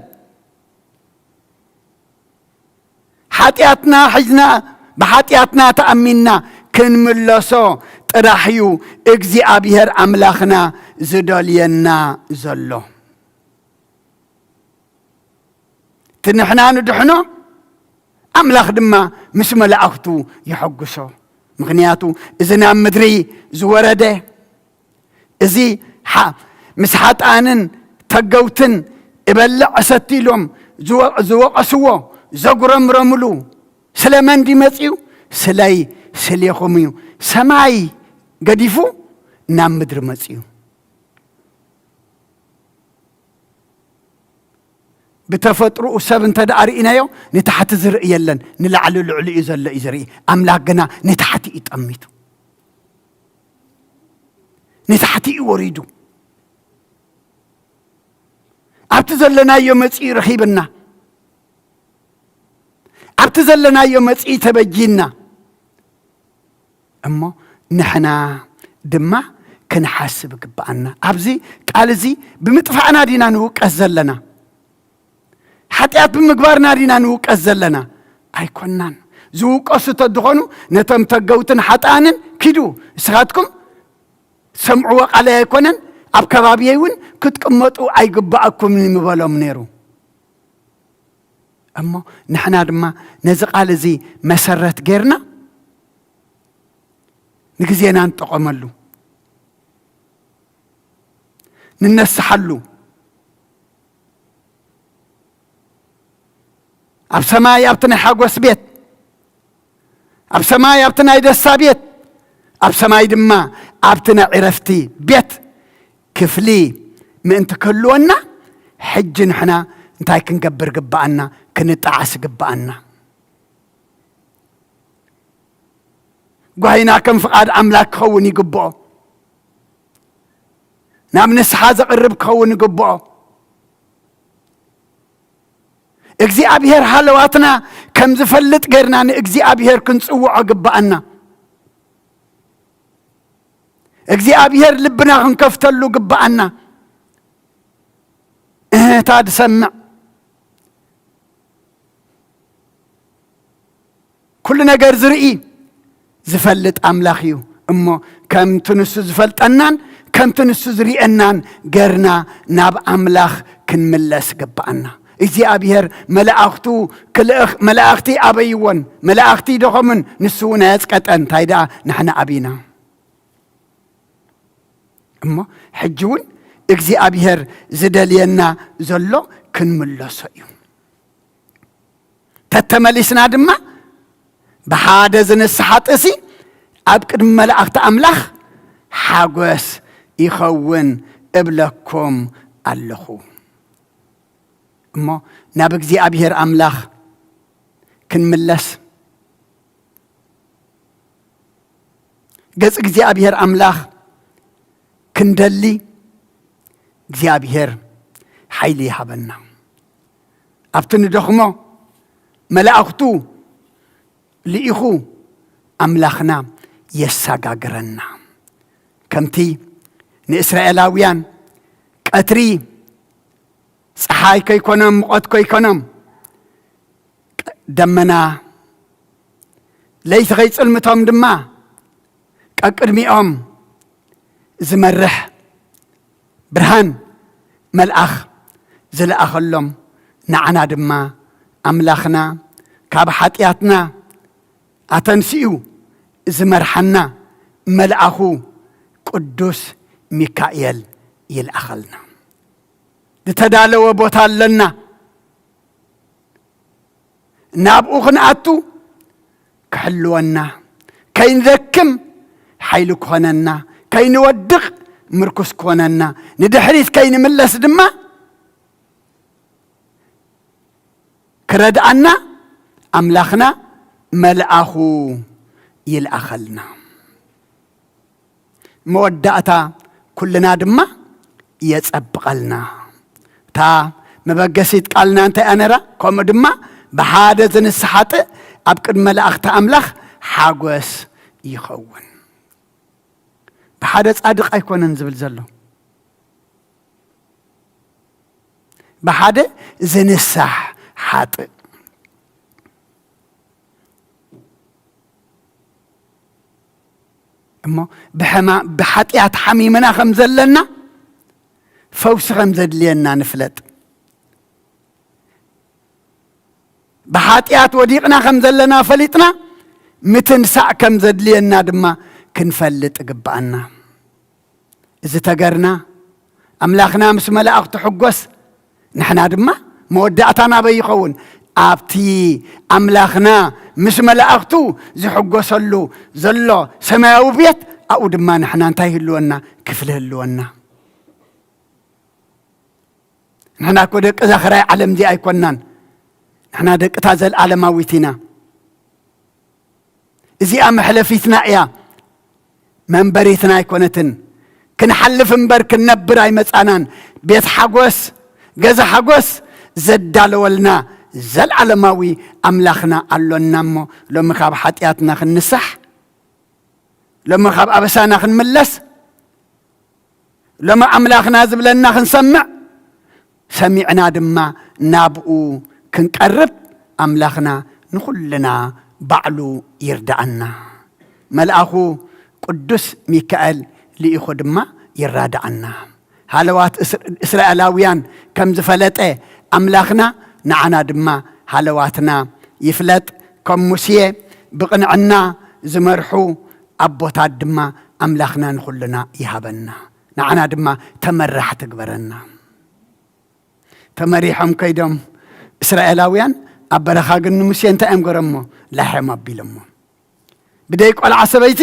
ሓጢኣትና ሕጅና፣ ብሓጢኣትና ተኣሚንና ክንምለሶ ጥራሕ እዩ እግዚኣብሔር ኣምላኽና ዝደልየና ዘሎ። እቲ ንሕና ንድሕኖ፣ ኣምላኽ ድማ ምስ መላእኽቱ የሐጉሶ። ምኽንያቱ፣ እዚ ናብ ምድሪ ዝወረደ፣ እዚ ሓ-፣ ምስ ሓጥኣንን ተገውትን እበልዕ እሰቲ ኢሎም ዝወ-፣ ዝወቐስዎ፣ ዘጉረምረምሉ፣ ስለ መን ድዩ መጺኡ? ስለይ፣ ስሌኹም እዩ። ሰማይ ገዲፉ ናብ ምድሪ መጺኡ። ብተፈጥሮኡ ሰብ እንተ ደኣ ርኢናዮ፣ ንታሕቲ ዝርኢ የለን፣ ንላዕሊ ልዕሊ እዩ ዘሎ እዩ ዝርኢ። ኣምላኽ ግና ንታሕቲ እዩ ጠሚቱ፣ ንታሕቲ እዩ ወሪዱ። ኣብቲ ዘለናዮ መጺኡ ረኺብና፣ ኣብቲ ዘለናዮ መጺኡ ተበጂና። እሞ ንሕና ድማ ክንሓስብ ይግብኣና። ኣብዚ ቃል እዚ ብምጥፋእና ዲና ንውቀስ ዘለና? ሓጢኣት ብምግባርና ዲና ንውቀስ ዘለና? ኣይኮናን። ዝውቀሱ ተድኾኑ ነቶም ተገውትን ሓጥኣንን፣ "ኪዱ፣ ንስኻትኩም ሰምዕዎ ቃለይ ኣይኮነን፣ ኣብ ከባቢየይ እውን ክትቅመጡ ኣይግባኣኩምን" ምበሎም ነይሩ። እሞ ንሕና ድማ ነዚ ቃል እዚ መሰረት ጌርና ንግዜና ንጠቐመሉ፣ ንነስሓሉ። ኣብ ሰማይ ኣብቲ ናይ ሓጎስ ቤት፣ ኣብ ሰማይ ኣብቲ ናይ ደስታ ቤት፣ ኣብ ሰማይ ድማ ኣብቲ ናይ ዕረፍቲ ቤት ክፍሊ ምእንቲ ክህልወና፣ ሕጂ ንሕና እንታይ ክንገብር ግብኣና? ክንጠዓስ ግብኣና። ጓሂና ከም ፍቓድ ኣምላክ ክኸውን ይግብኦ። ናብ ንስሓ ዘቕርብ ክኸውን ይግብኦ። እግዚኣብሔር ሃለዋትና ከም ዝፈልጥ ጌርና ንእግዚኣብሔር ክንጽውዖ ግብኣና። እግዚኣብሔር ልብና ክንከፍተሉ ግብኣና። እህታ ዝሰምዕ፣ ኩሉ ነገር ዝርኢ ዝፈልጥ ኣምላኽ እዩ። እሞ ከምቲ ንሱ ዝፈልጠናን ከምቲ ንሱ ዝርእየናን ገርና ናብ ኣምላኽ ክንምለስ ግብኣና። እግዚኣብሔር መላእኽቱ ክልእኽ-፣ መላእኽቲ ኣበይዎን፣ መላእኽቲ ደኸሙን፣ ንሱ እውን ኣየጽቀጠን። እንታይ ደኣ ንሕና ኣቢና። እሞ ሕጂ እውን እግዚኣብሔር ዝደልየና ዘሎ ክንምለሶ እዩ። ተተመሊስና ድማ ብሓደ ዝንስሓ ጥሲ ኣብ ቅድሚ መላእኽቲ ኣምላኽ ሓጎስ ይኸውን እብለኩም ኣለኹ። እሞ ናብ እግዚኣብሔር ኣምላኽ ክንምለስ፣ ገጽ እግዚኣብሔር ኣምላኽ ክንደሊ እግዚኣብሔር ሓይሊ ይሃበና። ኣብቲ ንደኽሞ መላእኽቱ ልኢኹ ኣምላኽና የሰጋግረና። ከምቲ ንእስራኤላውያን ቀትሪ ጸሓይ ከይኮኖም፣ ሙቐት ከይኮኖም፣ ደመና ለይቲ ከይጽልምቶም ድማ ቀቅድሚኦም ዝመርሕ ብርሃን መልኣኽ ዝለኣኸሎም፣ ንዓና ድማ ኣምላኽና ካብ ሓጢኣትና ኣተንሲኡ ዝመርሓና መልኣኹ ቅዱስ ሚካኤል ይልኣኸልና። ዝተዳለወ ቦታ ኣለና። ናብኡ ክንኣቱ ክሕልወና፣ ከይንደክም ሓይሊ ክኾነና፣ ከይንወድቕ ምርኩስ ክኾነና፣ ንድሕሪት ከይንምለስ ድማ ክረድኣና ኣምላኽና መልኣኹ ይልኣኸልና። መወዳእታ ኩልና ድማ የጸብቐልና። እታ መበገሲት ቃልና እንታይ እያ ነራ? ከምኡ ድማ ብሓደ ዝንስሓጥእ ኣብ ቅድሚ መላእኽቲ ኣምላኽ ሓጎስ ይኸውን። ብሓደ ጻድቕ ኣይኮነን ዝብል ዘሎ፣ ብሓደ ዝንሳሕ ሓጥእ። እሞ ብሕማ-፣ ብሓጢኣት ሓሚምና ከም ዘለና፣ ፈውሲ ከም ዘድልየና ንፍለጥ። ብሓጢኣት ወዲቕና ከም ዘለና ፈሊጥና፣ ምትንሳእ ከም ዘድልየና ድማ ክንፈልጥ ይግብኣና። እዚ ተገርና፣ ኣምላኽና ምስ መላእኽቱ ሕጎስ፣ ንሕና ድማ መወዳእታ ናበይ ይኸውን? ኣብቲ ኣምላኽና ምስ መላእኽቱ ዝሕጎሰሉ ዘሎ ሰማያዊ ቤት፣ ኣብኡ ድማ ንሕና እንታይ ይህልወና? ክፍሊ ይህልወና። ንሕና እኮ ደቂ እዛ ኽራይ ዓለም እዚኣ ኣይኮንናን። ንሕና ደቂ እታ ዘለዓለማዊት ኢና። እዚኣ መሕለፊትና እያ፣ መንበሪትና ኣይኮነትን። ክንሓልፍ እምበር ክንነብር ኣይመጻናን። ቤት ሓጎስ፣ ገዛ ሓጎስ ዘዳለወልና ዘለዓለማዊ ኣምላኽና ኣሎና እሞ፣ ሎሚ ካብ ሓጢኣትና ክንንሳሕ፣ ሎሚ ካብ ኣበሳና ክንምለስ፣ ሎሚ ኣምላኽና ዝብለና ክንሰምዕ፣ ሰሚዕና ድማ ናብኡ ክንቀርብ ኣምላኽና ንኹልና ባዕሉ ይርድኣና። መልኣኹ ቅዱስ ሚካኤል ልኢኹ ድማ ይራድኣና። ሃለዋት እስ-፣ እስራኤላውያን ከም ዝፈለጠ ኣምላኽና ንዓና ድማ ሃለዋትና ይፍለጥ። ከም ሙሴ ብቕንዕና ዝመርሑ ኣቦታት ድማ ኣምላኽና ንኹልና ይሃበና። ንዓና ድማ ተመራሕቲ ግበረና። ተመሪሖም ከይዶም እስራኤላውያን ኣብ በረኻ ግን ንሙሴ እንታይ እዮም ገረሞ? ላሕዮም ኣቢሎሞ። ብደይ ቆልዓ ሰበይቲ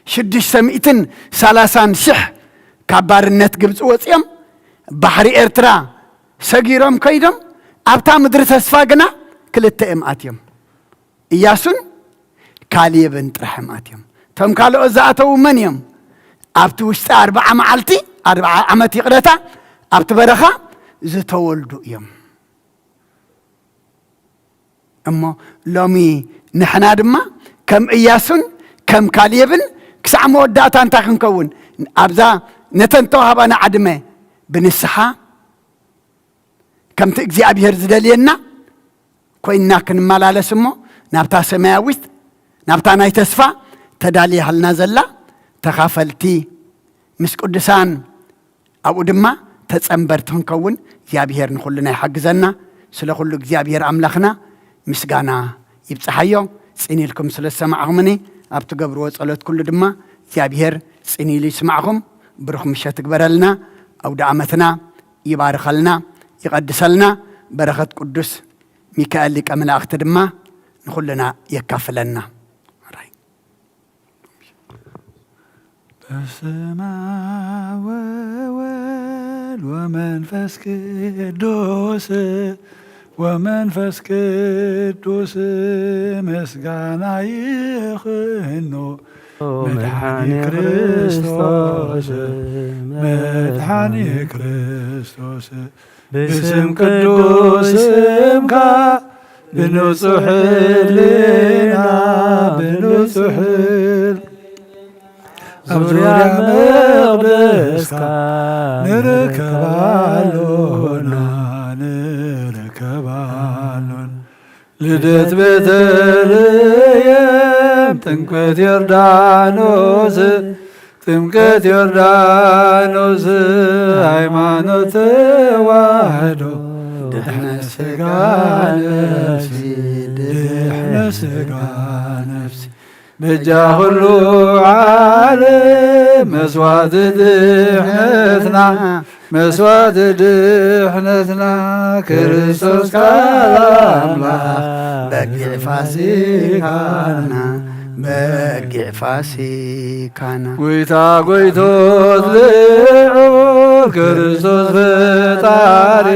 ሽዱሽተ ሚእትን ሰላሳን ሽሕ ካብ ባርነት ግብፂ ወፂኦም ባሕሪ ኤርትራ ሰጊሮም ከይዶም ኣብታ ምድሪ ተስፋ ግና ክልተ እዮም ኣትዮም። ኢያሱን ካሌብን ጥራሕ እዮም ኣትዮም። እቶም ካልኦት ዝኣተዉ መን እዮም? ኣብቲ ውሽጢ ኣርብዓ መዓልቲ፣ ኣርብዓ ዓመት ይቕረታ፣ ኣብቲ በረኻ ዝተወልዱ እዮም። እሞ ሎሚ ንሕና ድማ ከም ኢያሱን ከም ካሌብን ክሳዕ መወዳእታ እንታይ ክንከውን? ኣብዛ ነተን ተዋህባና ዕድመ ብንስሓ ከምቲ እግዚኣብሔር ዝደልየና ኮይንና ክንመላለስ እሞ ናብታ ሰማያዊት ናብታ ናይ ተስፋ ተዳልያልና ዘላ ተኻፈልቲ ምስ ቅዱሳን ኣብኡ ድማ ተጸንበርቲ ክንከውን እግዚኣብሔር ንኹልና ይሓግዘና። ስለ ኩሉ እግዚኣብሔር ኣምላኽና ምስጋና ይብጽሓዮ። ጽን ኢልኩም ስለ ዝሰማዕኹምኒ ኣብ ትገብርዎ ጸሎት ኩሉ ድማ እግዚኣብሔር ጽን ኢሉ ይስማዕኹም። ብሩኽ ምሸት ይግበረልና። ኣውደ ዓመትና ይባርኸልና፣ ይቐድሰልና። በረኸት ቅዱስ ሚካኤል ሊቀ መላእኽቲ ድማ ንኹልና የካፍለና። በስመ አብ ወወልድ ወመንፈስ ቅዱስ፣ ወመንፈስ ቅዱስ ምስጋና ይኹኖ። መድኃኒ ክርስቶስ፣ መድኃኒ ክርስቶስ፣ ብስም ቅዱስ ስምካ፣ ብንጹሕ ሕልና፣ ብንጹሕ ሕል-፣ ኣብ ዙርያ መቕደስካ ንርከባሉና፣ ንርከባሉን። ልደት ቤተልሔም፣ ጥምቀት ዮርዳኖስ፣ ጥምቀት ዮርዳኖስ፣ ሃይማኖት ተዋህዶ፣ ድሕነ ስጋ ነፍሲ፣ ድሕነ ስጋ ነፍሲ፣ በጃ ኩሉ ዓለም መስዋዕቲ ድሕነትና፣ መስዋዕቲ ድሕነትና ክርስቶስ ካልእ ኣምላኽ በጊዕ ፋሲካና፣ በጊዕ ፋሲካና። ጎይታ ጎይቶት ልዑል ክርስቶስ ፈጣሪ፣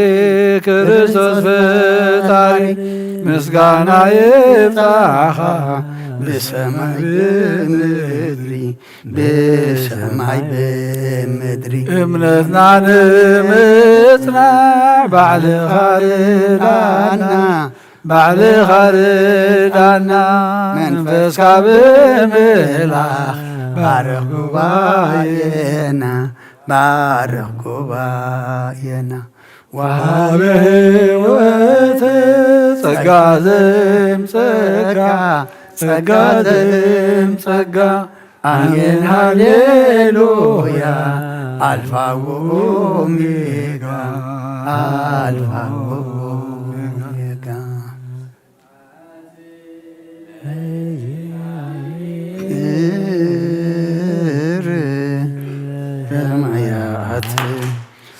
ክርስቶስ ፈጣሪ ምስጋና ይብጻኻ ብሰማይ ብምድሪ፣ ብሰማይ ብምድሪ። እምነትና ንምጽናዕ ባዕልኻ ርዳና፣ ባዕልኻ ርዳና። መንፈስካ ብምልኣኽ ባርኽ ጉባኤና፣ ባርኽ ጉባኤና። ወሃበ ሕይወት ጸጋ ዘእም ጸጋ፣ ጸጋ ዘእም ጸጋ። ኣሜን ሃሌሉያ። ኣልፋ ወኦሜጋ፣ ኣልፋ ወኦሜጋ። ሰማያት።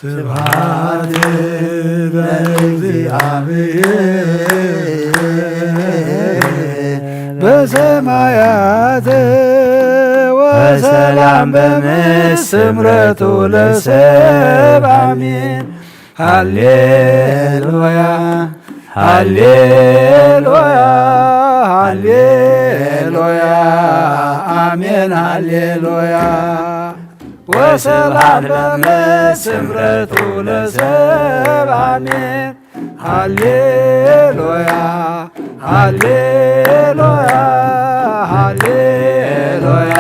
ስብሐት ለእግዚአብሔር በሰማያት ወሰላም በምድር ስምረቱ ለሰብ አሜን። ሃሌሉያ ሃሌሉያ ሃሌሉያ አሜን ሃሌሉያ። ወሰላም በምድር ስምረቱ ለሰብ አሜን። ሃሌሉያ ሃሌሉያ ሃሌሉያ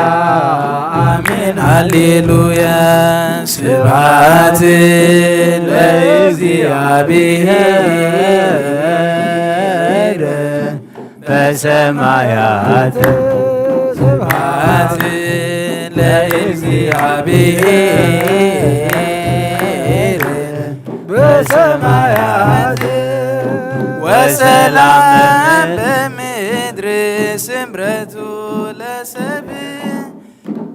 አሜን ሃሌሉያ። ስብሐት ለእግዚአብሔር በሰማያት ስብሐት ለእግዚአብሔር በሰማያት ወሰላም በምድር ስምረቱ ለሰብ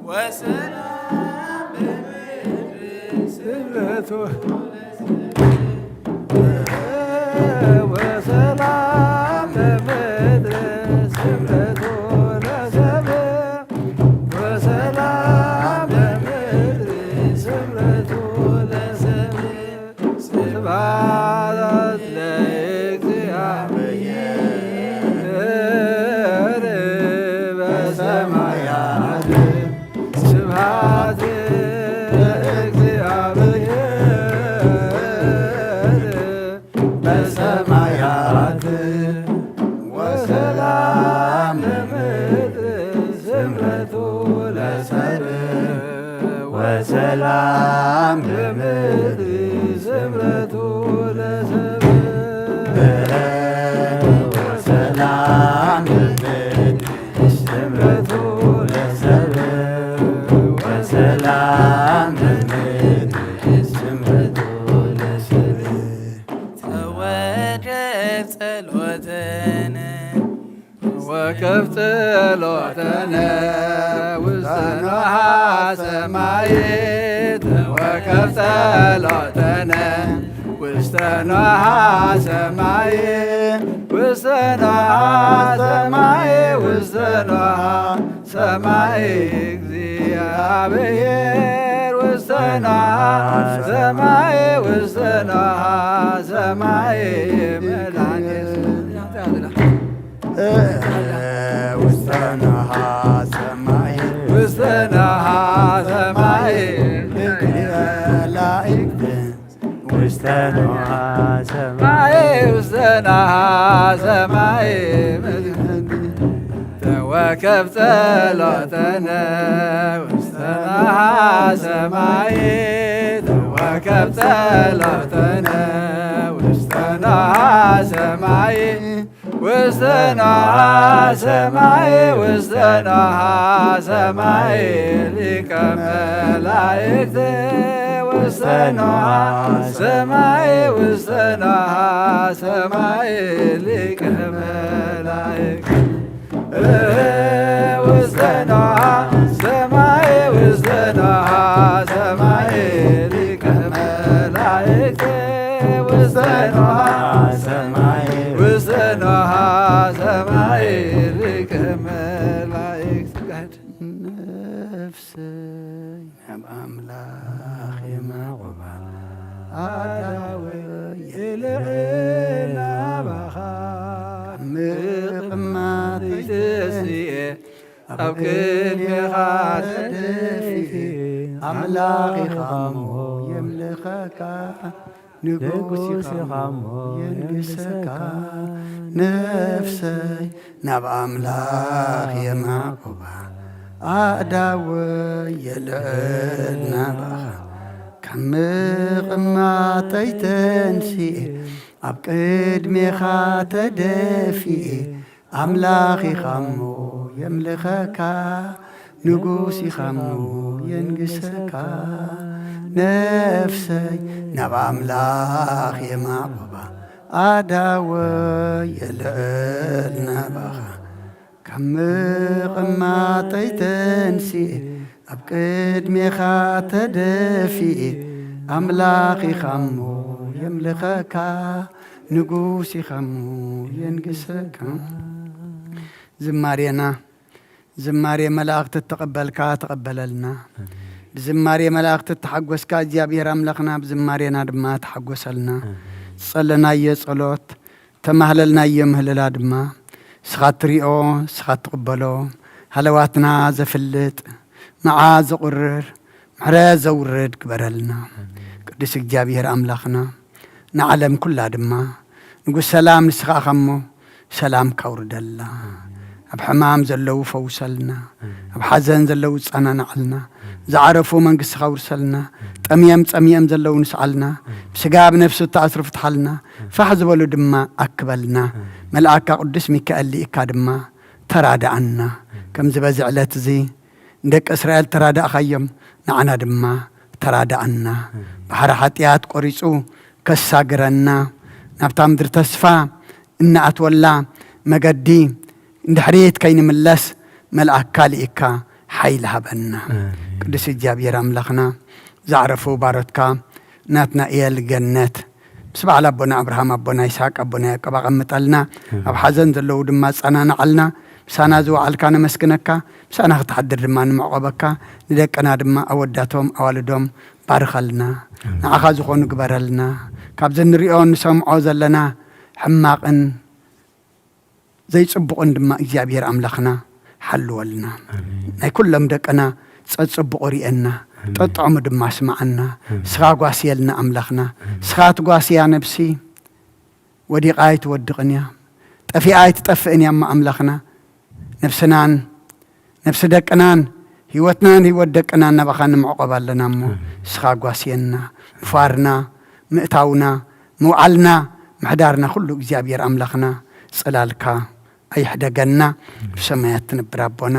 ወሰላም በምድር ስምረቱ ወሰላም በምድር ስምረቱ ለሰብ ወሰላም በምድር ስምረቱ ለሰብ። ስብሐት ለእግዚአብሔር በሰማያት ስብሐት ለእግዚአብሔር በሰማያት ወሰላም በምድር ስምረቱ ለሰብ ወሰላም በምድር ስምረቱ ለሰብ ወሰላም በምድር ስምረቱ ለሰብ ወሰላም በምድር ስምረቱ ለሰብ። ተወከፍ ጸሎተነ ወከፍ ጸሎተነ ውስተ ንዋየ ሰማይ ተወከፍ ጸሎተነ ውስተ ንዋየ ሰማይ ውስተ ንዋየ ሰማይ ውስተ ንዋየ ሰማይ እግዚአብሔር ውስተ ንዋየ ሰማይ ውስተ ንዋየ ሰማይ መድኃኔ ውስተ ንዋየ ሰማይ ውስተ ንዋየ ሰማይ መላእክት ውስተ ንዋየ ሰማይ ውስተ ንዋየ ሰማይ ተወከፍ ጸሎተነ ውስተ ንዋየ ሰማይ ተወከፍ ጸሎተነ ውስተ ንዋየ ሰማይ ውስተ ንዋየ ሰማይ ውስተ ንዋየ ሰማይ ሊቀ መላእክት ውስተ ንዋየ ሰማይ ውስተ ንዋየ ሰማይ ሊቀ መላእክት ኖሃ ሰማይ ውስተ ኖሃ ሰማይ ሊቀ መላእክት ውስተ ኖሃ ሰማይ ውስተ ኖሃ ሰማይ ሊቀ መላእክት ነፍሰይ ናብ ኣምላኽ የማቑባ ኣዳወይ የልዕል ናባኻ ምቕማጥ ተስየ ኣብ ቅድሜኻ ተደፊ ኣምላኽ ኢኻ እሞ የምልኸካ ንጉስ ኢኻ እሞ የንግሰካ ነፍሰይ ናብ ኣምላኽ የማቑባ ኣእዳወይ የልዕል ናባኻ ካብ ምቕማጠይ ተንሲኤ ኣብ ቅድሜኻ ተደፊኤ ኣምላኽ ኢኻ እሞ የምልኸካ ንጉስ ኢኻ እሞ የንግሰካ ነፍሰይ ናብ ኣምላኽ የማቑባ ኣዳወይ የልዕል ናባኻ ካብ ምቕማጠይ ተንሲኤ ኣብ ቅድሜኻ ተደፊኤ ኣምላኽ ኢኻ እሞ የምልኸካ ንጉስ ኢኻ እሞ የንግሰካ ዝማሬና ዝማሬ መላእኽቲ እተቐበልካ ተቐበለልና። ብዝማሬ መላእኽቲ እተሓጎስካ እግዚኣብሔር ኣምላኽና ብዝማሬና ድማ ተሓጎሰልና። ዝጸለናዮ ጸሎት ተማህለልናዮ ምህለላ ድማ ንስኻ እትሪኦ ንስኻ እትቕበሎ ሃለዋትና ዘፍልጥ መዓ ዘቑርር ምሕረት ዘውርድ ግበረልና። ቅዱስ እግዚኣብሔር ኣምላኽና ንዓለም ኩላ ድማ ንጉስ ሰላም ንስኻ ኢኻ እሞ ሰላምካ ኣውርደልና። ኣብ ሕማም ዘለዉ ፈውሰልና። ኣብ ሓዘን ዘለዉ ጸናናዓልና። ዝዓረፉ መንግስትኻ ኣውርሰልና። ጠምየም ጸሚየም ዘለዉ ንስዓልና። ብስጋ ብነፍሲ እተኣስሩ ፍትሓልና። ፋሕ ዝበሉ ድማ ኣክበልና። መልኣካ ቅዱስ ሚካኤል ልኢካ ድማ ተራድኣና። ከምዚ በዚ ዕለት እዚ ንደቂ እስራኤል ተራዳእካዮም ንዓና ድማ ተራድኣና። ባሕሪ ሓጢኣት ቆሪጹ ከሳግረና ናብታ ምድሪ ተስፋ እንኣትወላ መገዲ ንድሕሪት ከይንምለስ መልኣካ ልኢካ ሓይሊ ሃበና። ቅዱስ እግዚኣብሔር ኣምላኽና ዝዓረፉ ባሮትካ ናትናኤል ገነት ምስ በዓል ኣቦና ኣብርሃም ኣቦና ይስሓቅ ኣቦና ያዕቆብ ኣቐምጠልና ኣብ ሓዘን ዘለዉ ድማ ጸናናዓልና ምሳና ዝወዓልካ ነመስግነካ ምሳና ክትሓድር ድማ ንምዕቆበካ ንደቅና ድማ ኣወዳቶም ኣዋልዶም ባርኸልና ንዓኻ ዝኾኑ ግበረልና ካብዚ ንሪኦ ንሰምዖ ዘለና ሕማቕን ዘይጽቡቕን ድማ እግዚኣብሔር ኣምላኽና ሓልወልና ናይ ኩሎም ደቅና ጸጽቡቑ ርእየና ጠጥዕሙ ድማ ስምዓና ስኻ ጓስየልና ኣምላኽና ስኻ ትጓስያ ነብሲ ወዲቓ ኣይትወድቕን እያ ጠፊኣ ኣይትጠፍእን እያ እሞ ኣምላኽና ነብስናን ነብሲ ደቅናን ህይወትናን ህይወት ደቅናን ናባኻ ንምዕቆብ ኣለና እሞ ስኻ ጓስየና ምፋርና ምእታውና ምውዓልና ምሕዳርና ኩሉ እግዚኣብሔር ኣምላኽና ጽላልካ ኣይሕደገና ብሰማያት ትነብር ኣቦና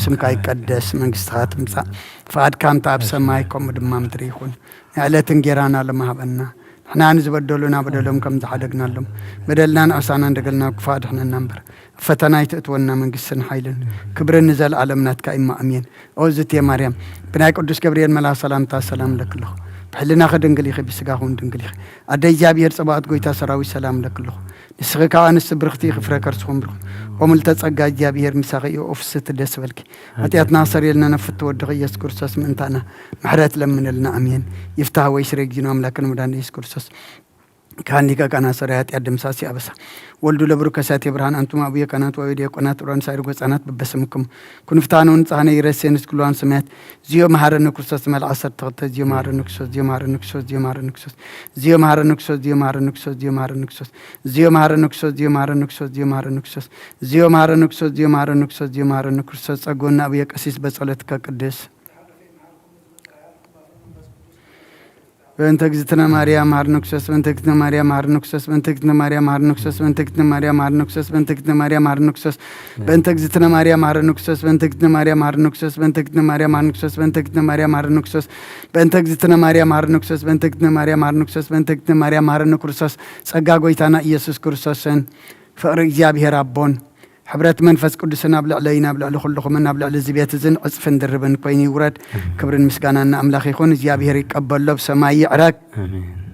ስምካ ይቀደስ መንግስትኻ ትምጻእ ፍቓድካ እንተ ኣብ ሰማይ ከምኡ ድማ ምድሪ ይኹን ንዕለት እንጌራና ለማሃበና ንሕና ንዝበደሉና በደሎም ከም ዝሓደግናሎም በደልና ንዕሳና እንደገልና ክፋ ድሕነና እምበር ፈተና ኣይትእትወና መንግስትን ሓይልን ክብርን ንዘለኣለም ናትካ እማ ኣሜን። ኦዝቴ ማርያም ብናይ ቅዱስ ገብርኤል መልኣኽ ሰላምታ ሰላም ለክለኹ ብሕልናኺ ድንግል ኢኺ ብስጋኹን ድንግል ኢኺ ኣደ እግዚኣብሔር ጸባኦት ጎይታ ሰራዊት ሰላም ለክለኹ ንስኺ ካብ ኣንስቲ ብርኽቲ ኢኺ ፍረ ከርስኹም ብርኹ ኦምልተ ጸጋ እግዚኣብሔር ምሳኺ እዩ ኦፍስቲ ደስ በልኪ ሓጢኣትና ሰሪልና ነፍቲ ወድኺ ኢየሱስ ክርስቶስ ምእንታና ምሕረት ለምንልና ኣሜን። ይፍታህ ወይ ስሬ ጊኖ ኣምላክን መድኃኒት ኢየሱስ ክርስቶስ ካህን ሊቀ ካህናት ሰራይ ኃጢአት ደምሳሲ አበሳ ወልዱ ለብሩክ ከሳቴ ብርሃን አንቱም አቡየ ካህናት ወአበው ዲያቆናት ዑራን ሳይር ጎጻናት በበስምኩም ኩንፍታነ ወንጻህነ ይረሴ ንስክሉ አን ሰማያት ዚዮ መሐረነ ክርስቶስ መልአ ሰርተኸተ ዚዮ መሐረነ ክርስቶስ ዚዮ መሐረነ ክርስቶስ ዚዮ መሐረነ ክርስቶስ ዚዮ መሐረነ ክርስቶስ ዚዮ መሐረነ ክርስቶስ ዚዮ መሐረነ ክርስቶስ ዚዮ መሐረነ ክርስቶስ ዚዮ መሐረነ ክርስቶስ ዚዮ መሐረነ ክርስቶስ ዚዮ መሐረነ ክርስቶስ ዚዮ መሐረነ ክርስቶስ ጸጎና አቡየ ቀሲስ በጸሎትከ ቅዱስ በእንተ እግዝእትነ ማርያም መሐረነ ክርስቶስ በእንተ እግዝእትነ ማርያም መሐረነ ክርስቶስ በእንተ እግዝእትነ ማርያም መሐረነ ክርስቶስ በእንተ እግዝእትነ ማርያም መሐረነ ክርስቶስ በእንተ እግዝእትነ ማርያም መሐረነ ክርስቶስ በእንተ እግዝእትነ ማርያም መሐረነ ክርስቶስ በእንተ እግዝእትነ ማርያም መሐረነ ክርስቶስ በእንተ እግዝእትነ ማርያም መሐረነ ክርስቶስ በእንተ እግዝእትነ ማርያም መሐረነ ክርስቶስ በእንተ እግዝእትነ ማርያም መሐረነ ክርስቶስ በእንተ እግዝእትነ ማርያም መሐረነ ክርስቶስ በእንተ እግዝእትነ ማርያም መሐረነ ክርስቶስ ጸጋ ጎይታና ኢየሱስ ክርስቶስን ፍቕሪ እግዚኣብሔር ኣቦን ሕብረት መንፈስ ቅዱስን ኣብ ልዕለይን ኣብ ልዕሊ ኩልኹምን ኣብ ልዕሊ እዚ ቤት እዝን ዕፅፍን ድርብን ኮይኑ ይውረድ። ክብርን ምስጋናን ንኣምላኽ ይኹን። እግዚኣብሔር ይቀበሎ፣ ብሰማይ ይዕረግ። ኣሜን።